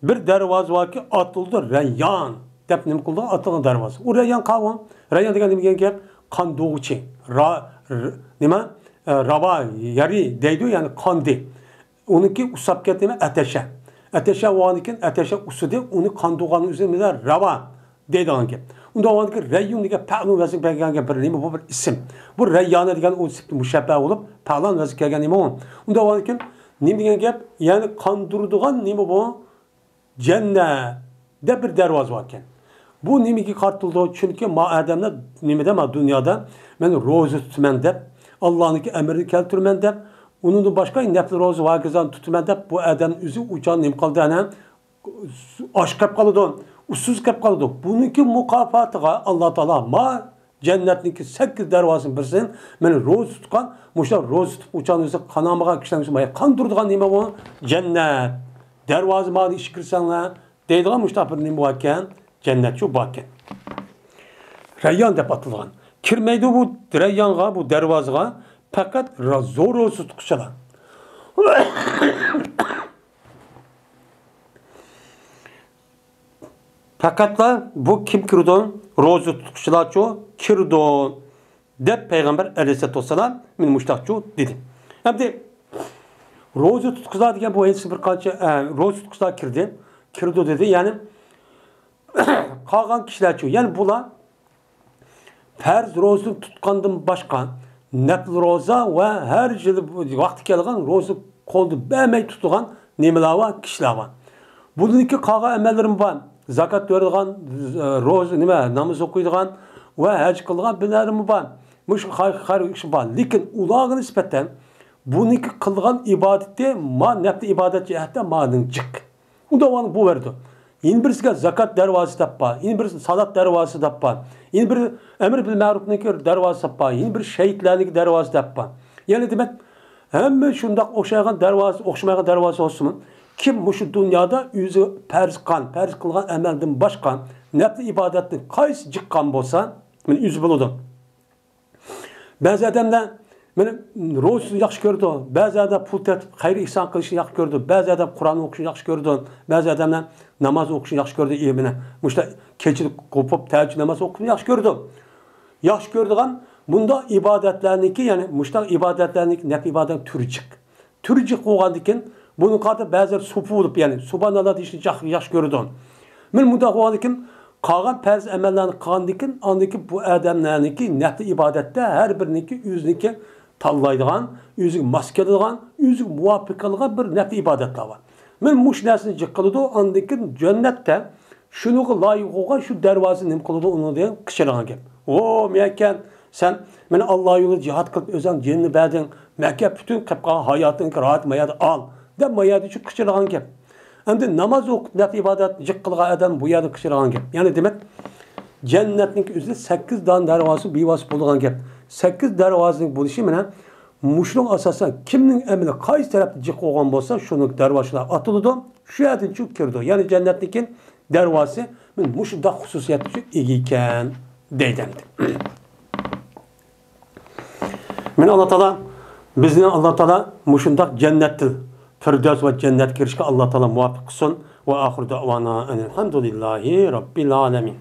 بىر دەرۋازا باركى، ئاتىلىدۇ رەييان دەپ نېمە قىلىدۇ؟ ئاتىلغان دەرۋازا. ئۇ رەييان قاۋۇ؟ رەييان دېگەن نېمە دېگەن گەپ؟ قان دوغۇچى. را-، ر-، نېمە؟ ئە، راۋا يەرى دەيدۇ، يەنى قاندى. ئۇنىڭكى ئۇسساپ كەتتى نېمە؟ ئەتەشە. ئەتەشە بولغاندىكىن، ئەتەشە ئۇسسىدى، ئۇنى قان دوغاننىڭ ئۆزى بىلەن راۋا دەيدىغان گەپ. ئۇنداق بولغاندىكىن، رەييۇن دېگەن پەئلۇن ۋەزنىگە كەلگەن بىر نېمە بۇ؟ بىر ئىسىم. بۇ رەييانە دېگەن ئۇ سۈپىتى مۇشەببە بولۇپ، پەئلان ۋەزنىگە كەلگەن نېمە ئۇ؟ ئۇنداق بولغاندىكىن، نېمە دېگەن گەپ؟ يەنى قاندۇرىدىغان نېمە بۇ؟ جەننەت دەپ بىر دەرۋازا باركەن. بۇ نېمىگە قارىتىلىدۇ؟ چۈنكى ما ئادەملەر نېمىدە، ما دۇنيادا مەن روزا تۇتىمەن دەپ، ئاللانىڭكى ئەمرىنى كەلتۈرىمەن دەپ، ئۇنىڭدىن باشقا نەپلى روزا ۋاكىزان تۇتىمەن دەپ، بۇ ئادەم ئۆزى ئۇچان نېمە قىلدى، ئەنە ئاچ قېلىپ قالىدۇ، ئۇسسۇز قېلىپ قالىدۇ. بۇنىڭكى مۇكاپاتىغا ئاللا تائالا ما جەننەتنىڭكى سەككىز دەرۋازىسىنىڭ بىرسىنى مەن روزا تۇتقان، مۇشۇ روزا تۇتۇپ ئۇچان ئۆزى قانالمىغان كىشىلەرنى قاندۇرىدىغان نېمە بۇ؟ جەننەت. دەرۋازا ماڭا ئىچكە كىرسەڭلار دەيدىغان مۇشۇنداق بىر نېمە باركەن، جەننەتچۇ باركەن. رەييان دەپ ئاتىلغان. كىرمەيدۇ بۇ رەييانغا، بۇ دەرۋازىغا پەقەت را-، زور روزا تۇتقۇچىلار. پەقەتلا بۇ كىم كىرىدۇ؟ روزا تۇتقۇچىلارچۇ كىرىدۇ، دەپ پەيغەمبەر ئەلەيھىسسالاتۇ ۋەسسالام مېنى مۇشتاقچۇ دېدى. ئەمدى روزا تۇتقۇچىلار دېگەن بۇ ھەدىسى بىر قانچە، ئە، روزا تۇتقۇچىلار كىردى، كىرىدۇ دېدى. يەنى قالغان كىشىلەرچۇ؟ يەنى بۇلار پەرز روزىنى تۇتقاندىن باشقا، نەپلى روزا ۋە ھەر يىلى ۋاقتى كەلگەن روزا قولدا بەرمەي تۇتىدىغان نېمىلەر بار، كىشىلەر بار. بۇنىڭكى قالغان ئەمەللىرىمۇ بار. زاكات بېرىدىغان، روزا، نېمە، ناماز ئوقۇيدىغان ۋە ھەج قىلىدىغان بىرلەرمۇ بار. مۇشۇ خەير، خەير ئىشى بار. لېكىن ئۇلارغا نىسبەتەن بۇنىڭكى قىلغان ئىبادىتى ما نەپلى ئىبادەت جەھەتتە ماندىن جىق. ئۇنداق بولغاندا بولۇۋېرىدۇ. يەنە بىرسىگە زاكات دەرۋازىسى دەپ بار، يەنە بىرسى سالات دەرۋازىسى دەپ بار، يەنە بىر ئەمر بىل مەرۇپنىڭكى دەرۋازىسى دەپ بار، يەنە بىر شېھىتلەرنىڭكى دەرۋازىسى دەپ بار. يەنى دېمەك، ھەممە شۇنداق ئوخشايدىغان دەرۋازىسى، ئوخشىمايدىغان دەرۋازىسى بولسىمۇ، كىم مۇشۇ دۇنيادا ئۆزى پەرز قىلغان، پەرز قىلغان ئەمەلدىن باشقا نەپلى ئىبادەتنى قايسى جىققان بولسا، مانا ئۆزى بىلىدۇ. بەزى ئادەملەر مانا روزىنى ياخشى كۆرىدۇ، بەزى ئادەم پۇل تېپىپ خەير ئېھسان قىلىشنى ياخشى كۆرىدۇ، بەزى ئادەم قۇرئان ئوقۇشنى ياخشى كۆرىدۇ، بەزى ئادەملەر ناماز ئوقۇشنى ياخشى كۆرىدۇ، ئى، مانا مۇشۇنداق كېچىدە قوپۇپ تەھەججۇد ناماز ئوقۇشنى ياخشى كۆرىدۇ. ياخشى كۆرىدىغان بۇنداق ئىبادەتلەرنىڭكى، يەنى مۇشۇنداق ئىبادەتلەرنىڭكى نەپلى ئىبادەت تۈرى جىق. تۈرى جىق بولغاندىكىن، بۇنى قارىتا بەزىلەر سوپى بولۇپ، يەنى سۇبھاناللا دېيىشنى جاق-، ياخشى كۆرىدۇ. مانا مۇنداق بولغاندىكىن، قالغان پەرز ئەمەللەرنى قىلغاندىكىن، ئاندىن كېيىن بۇ ئادەملەرنىڭكى نەپلى ئىبادەتتە ھەر بىرىنىڭكى ئۆزىنىڭكى تاللايدىغان، ئۆزىگە ماس كېلىدىغان، ئۆزىگە مۇۋاپىق كېلىدىغان بىر نەپلى ئىبادەتلەر بار. مانا مۇشۇ نەرسىنى جىق قىلىدۇ، ئاندىن كېيىن جەننەتتە شۇنىڭغا لايىق بولغان شۇ دەرۋازىنى نېمە قىلىدۇ، ئۇنىڭدىن قىچىرىدىغان گەپ. ۋو، مېيەكەن، سەن مانا ئاللا يولىدا جىھاد قىلىپ ئۆزۈڭ جېنىنى بەردىڭ، مەكە پۈتۈن قىلىپ قالغان ھاياتىڭنى راھەت ما يەردە ئال، دەپ ما يەردە شۇ قىچىرىغان گەپ. ئەمدى ناماز ئوقۇپ، نەپلى ئىبادەت جىق قىلغان ئادەم بۇ يەردە قىچىرغان گەپ. يەنى دېمەك، جەننەتنىڭ ئۆزىدە سەككىز دان دەرۋازىسى بىۋاسىتە بولىدىغان گەپ. سەككىز دەرۋازىنىڭ بولۇشى مەنە مۇشۇنىڭ ئاساسەن كىمنىڭ ئەمىلى قايسى تەرەپتە جىق بولغان بولسا، شۇنىڭ دەرۋازىلار ئاتىلىدۇ. شۇ يەردىن شۇ كىرىدۇ. يەنى جەننەتنىڭكى دەرۋازىسى مۇشۇنداق خۇسۇسىيەتكە ئىگە ئىكەن دەيدۇ ئەمدى. مانا ئاللا تائالا بىزنى، ئاللا تائالا مۇشۇنداق جەننەتتىن، پىردەۋس ۋە جەننەتكە كىرىشكە ئاللا تائالا مۇۋەپپەق قىلسۇن. ۋە ئاخىر دەۋانا ئەنىل ھەمدۇلىللاھى رەببىل ئالەمىن.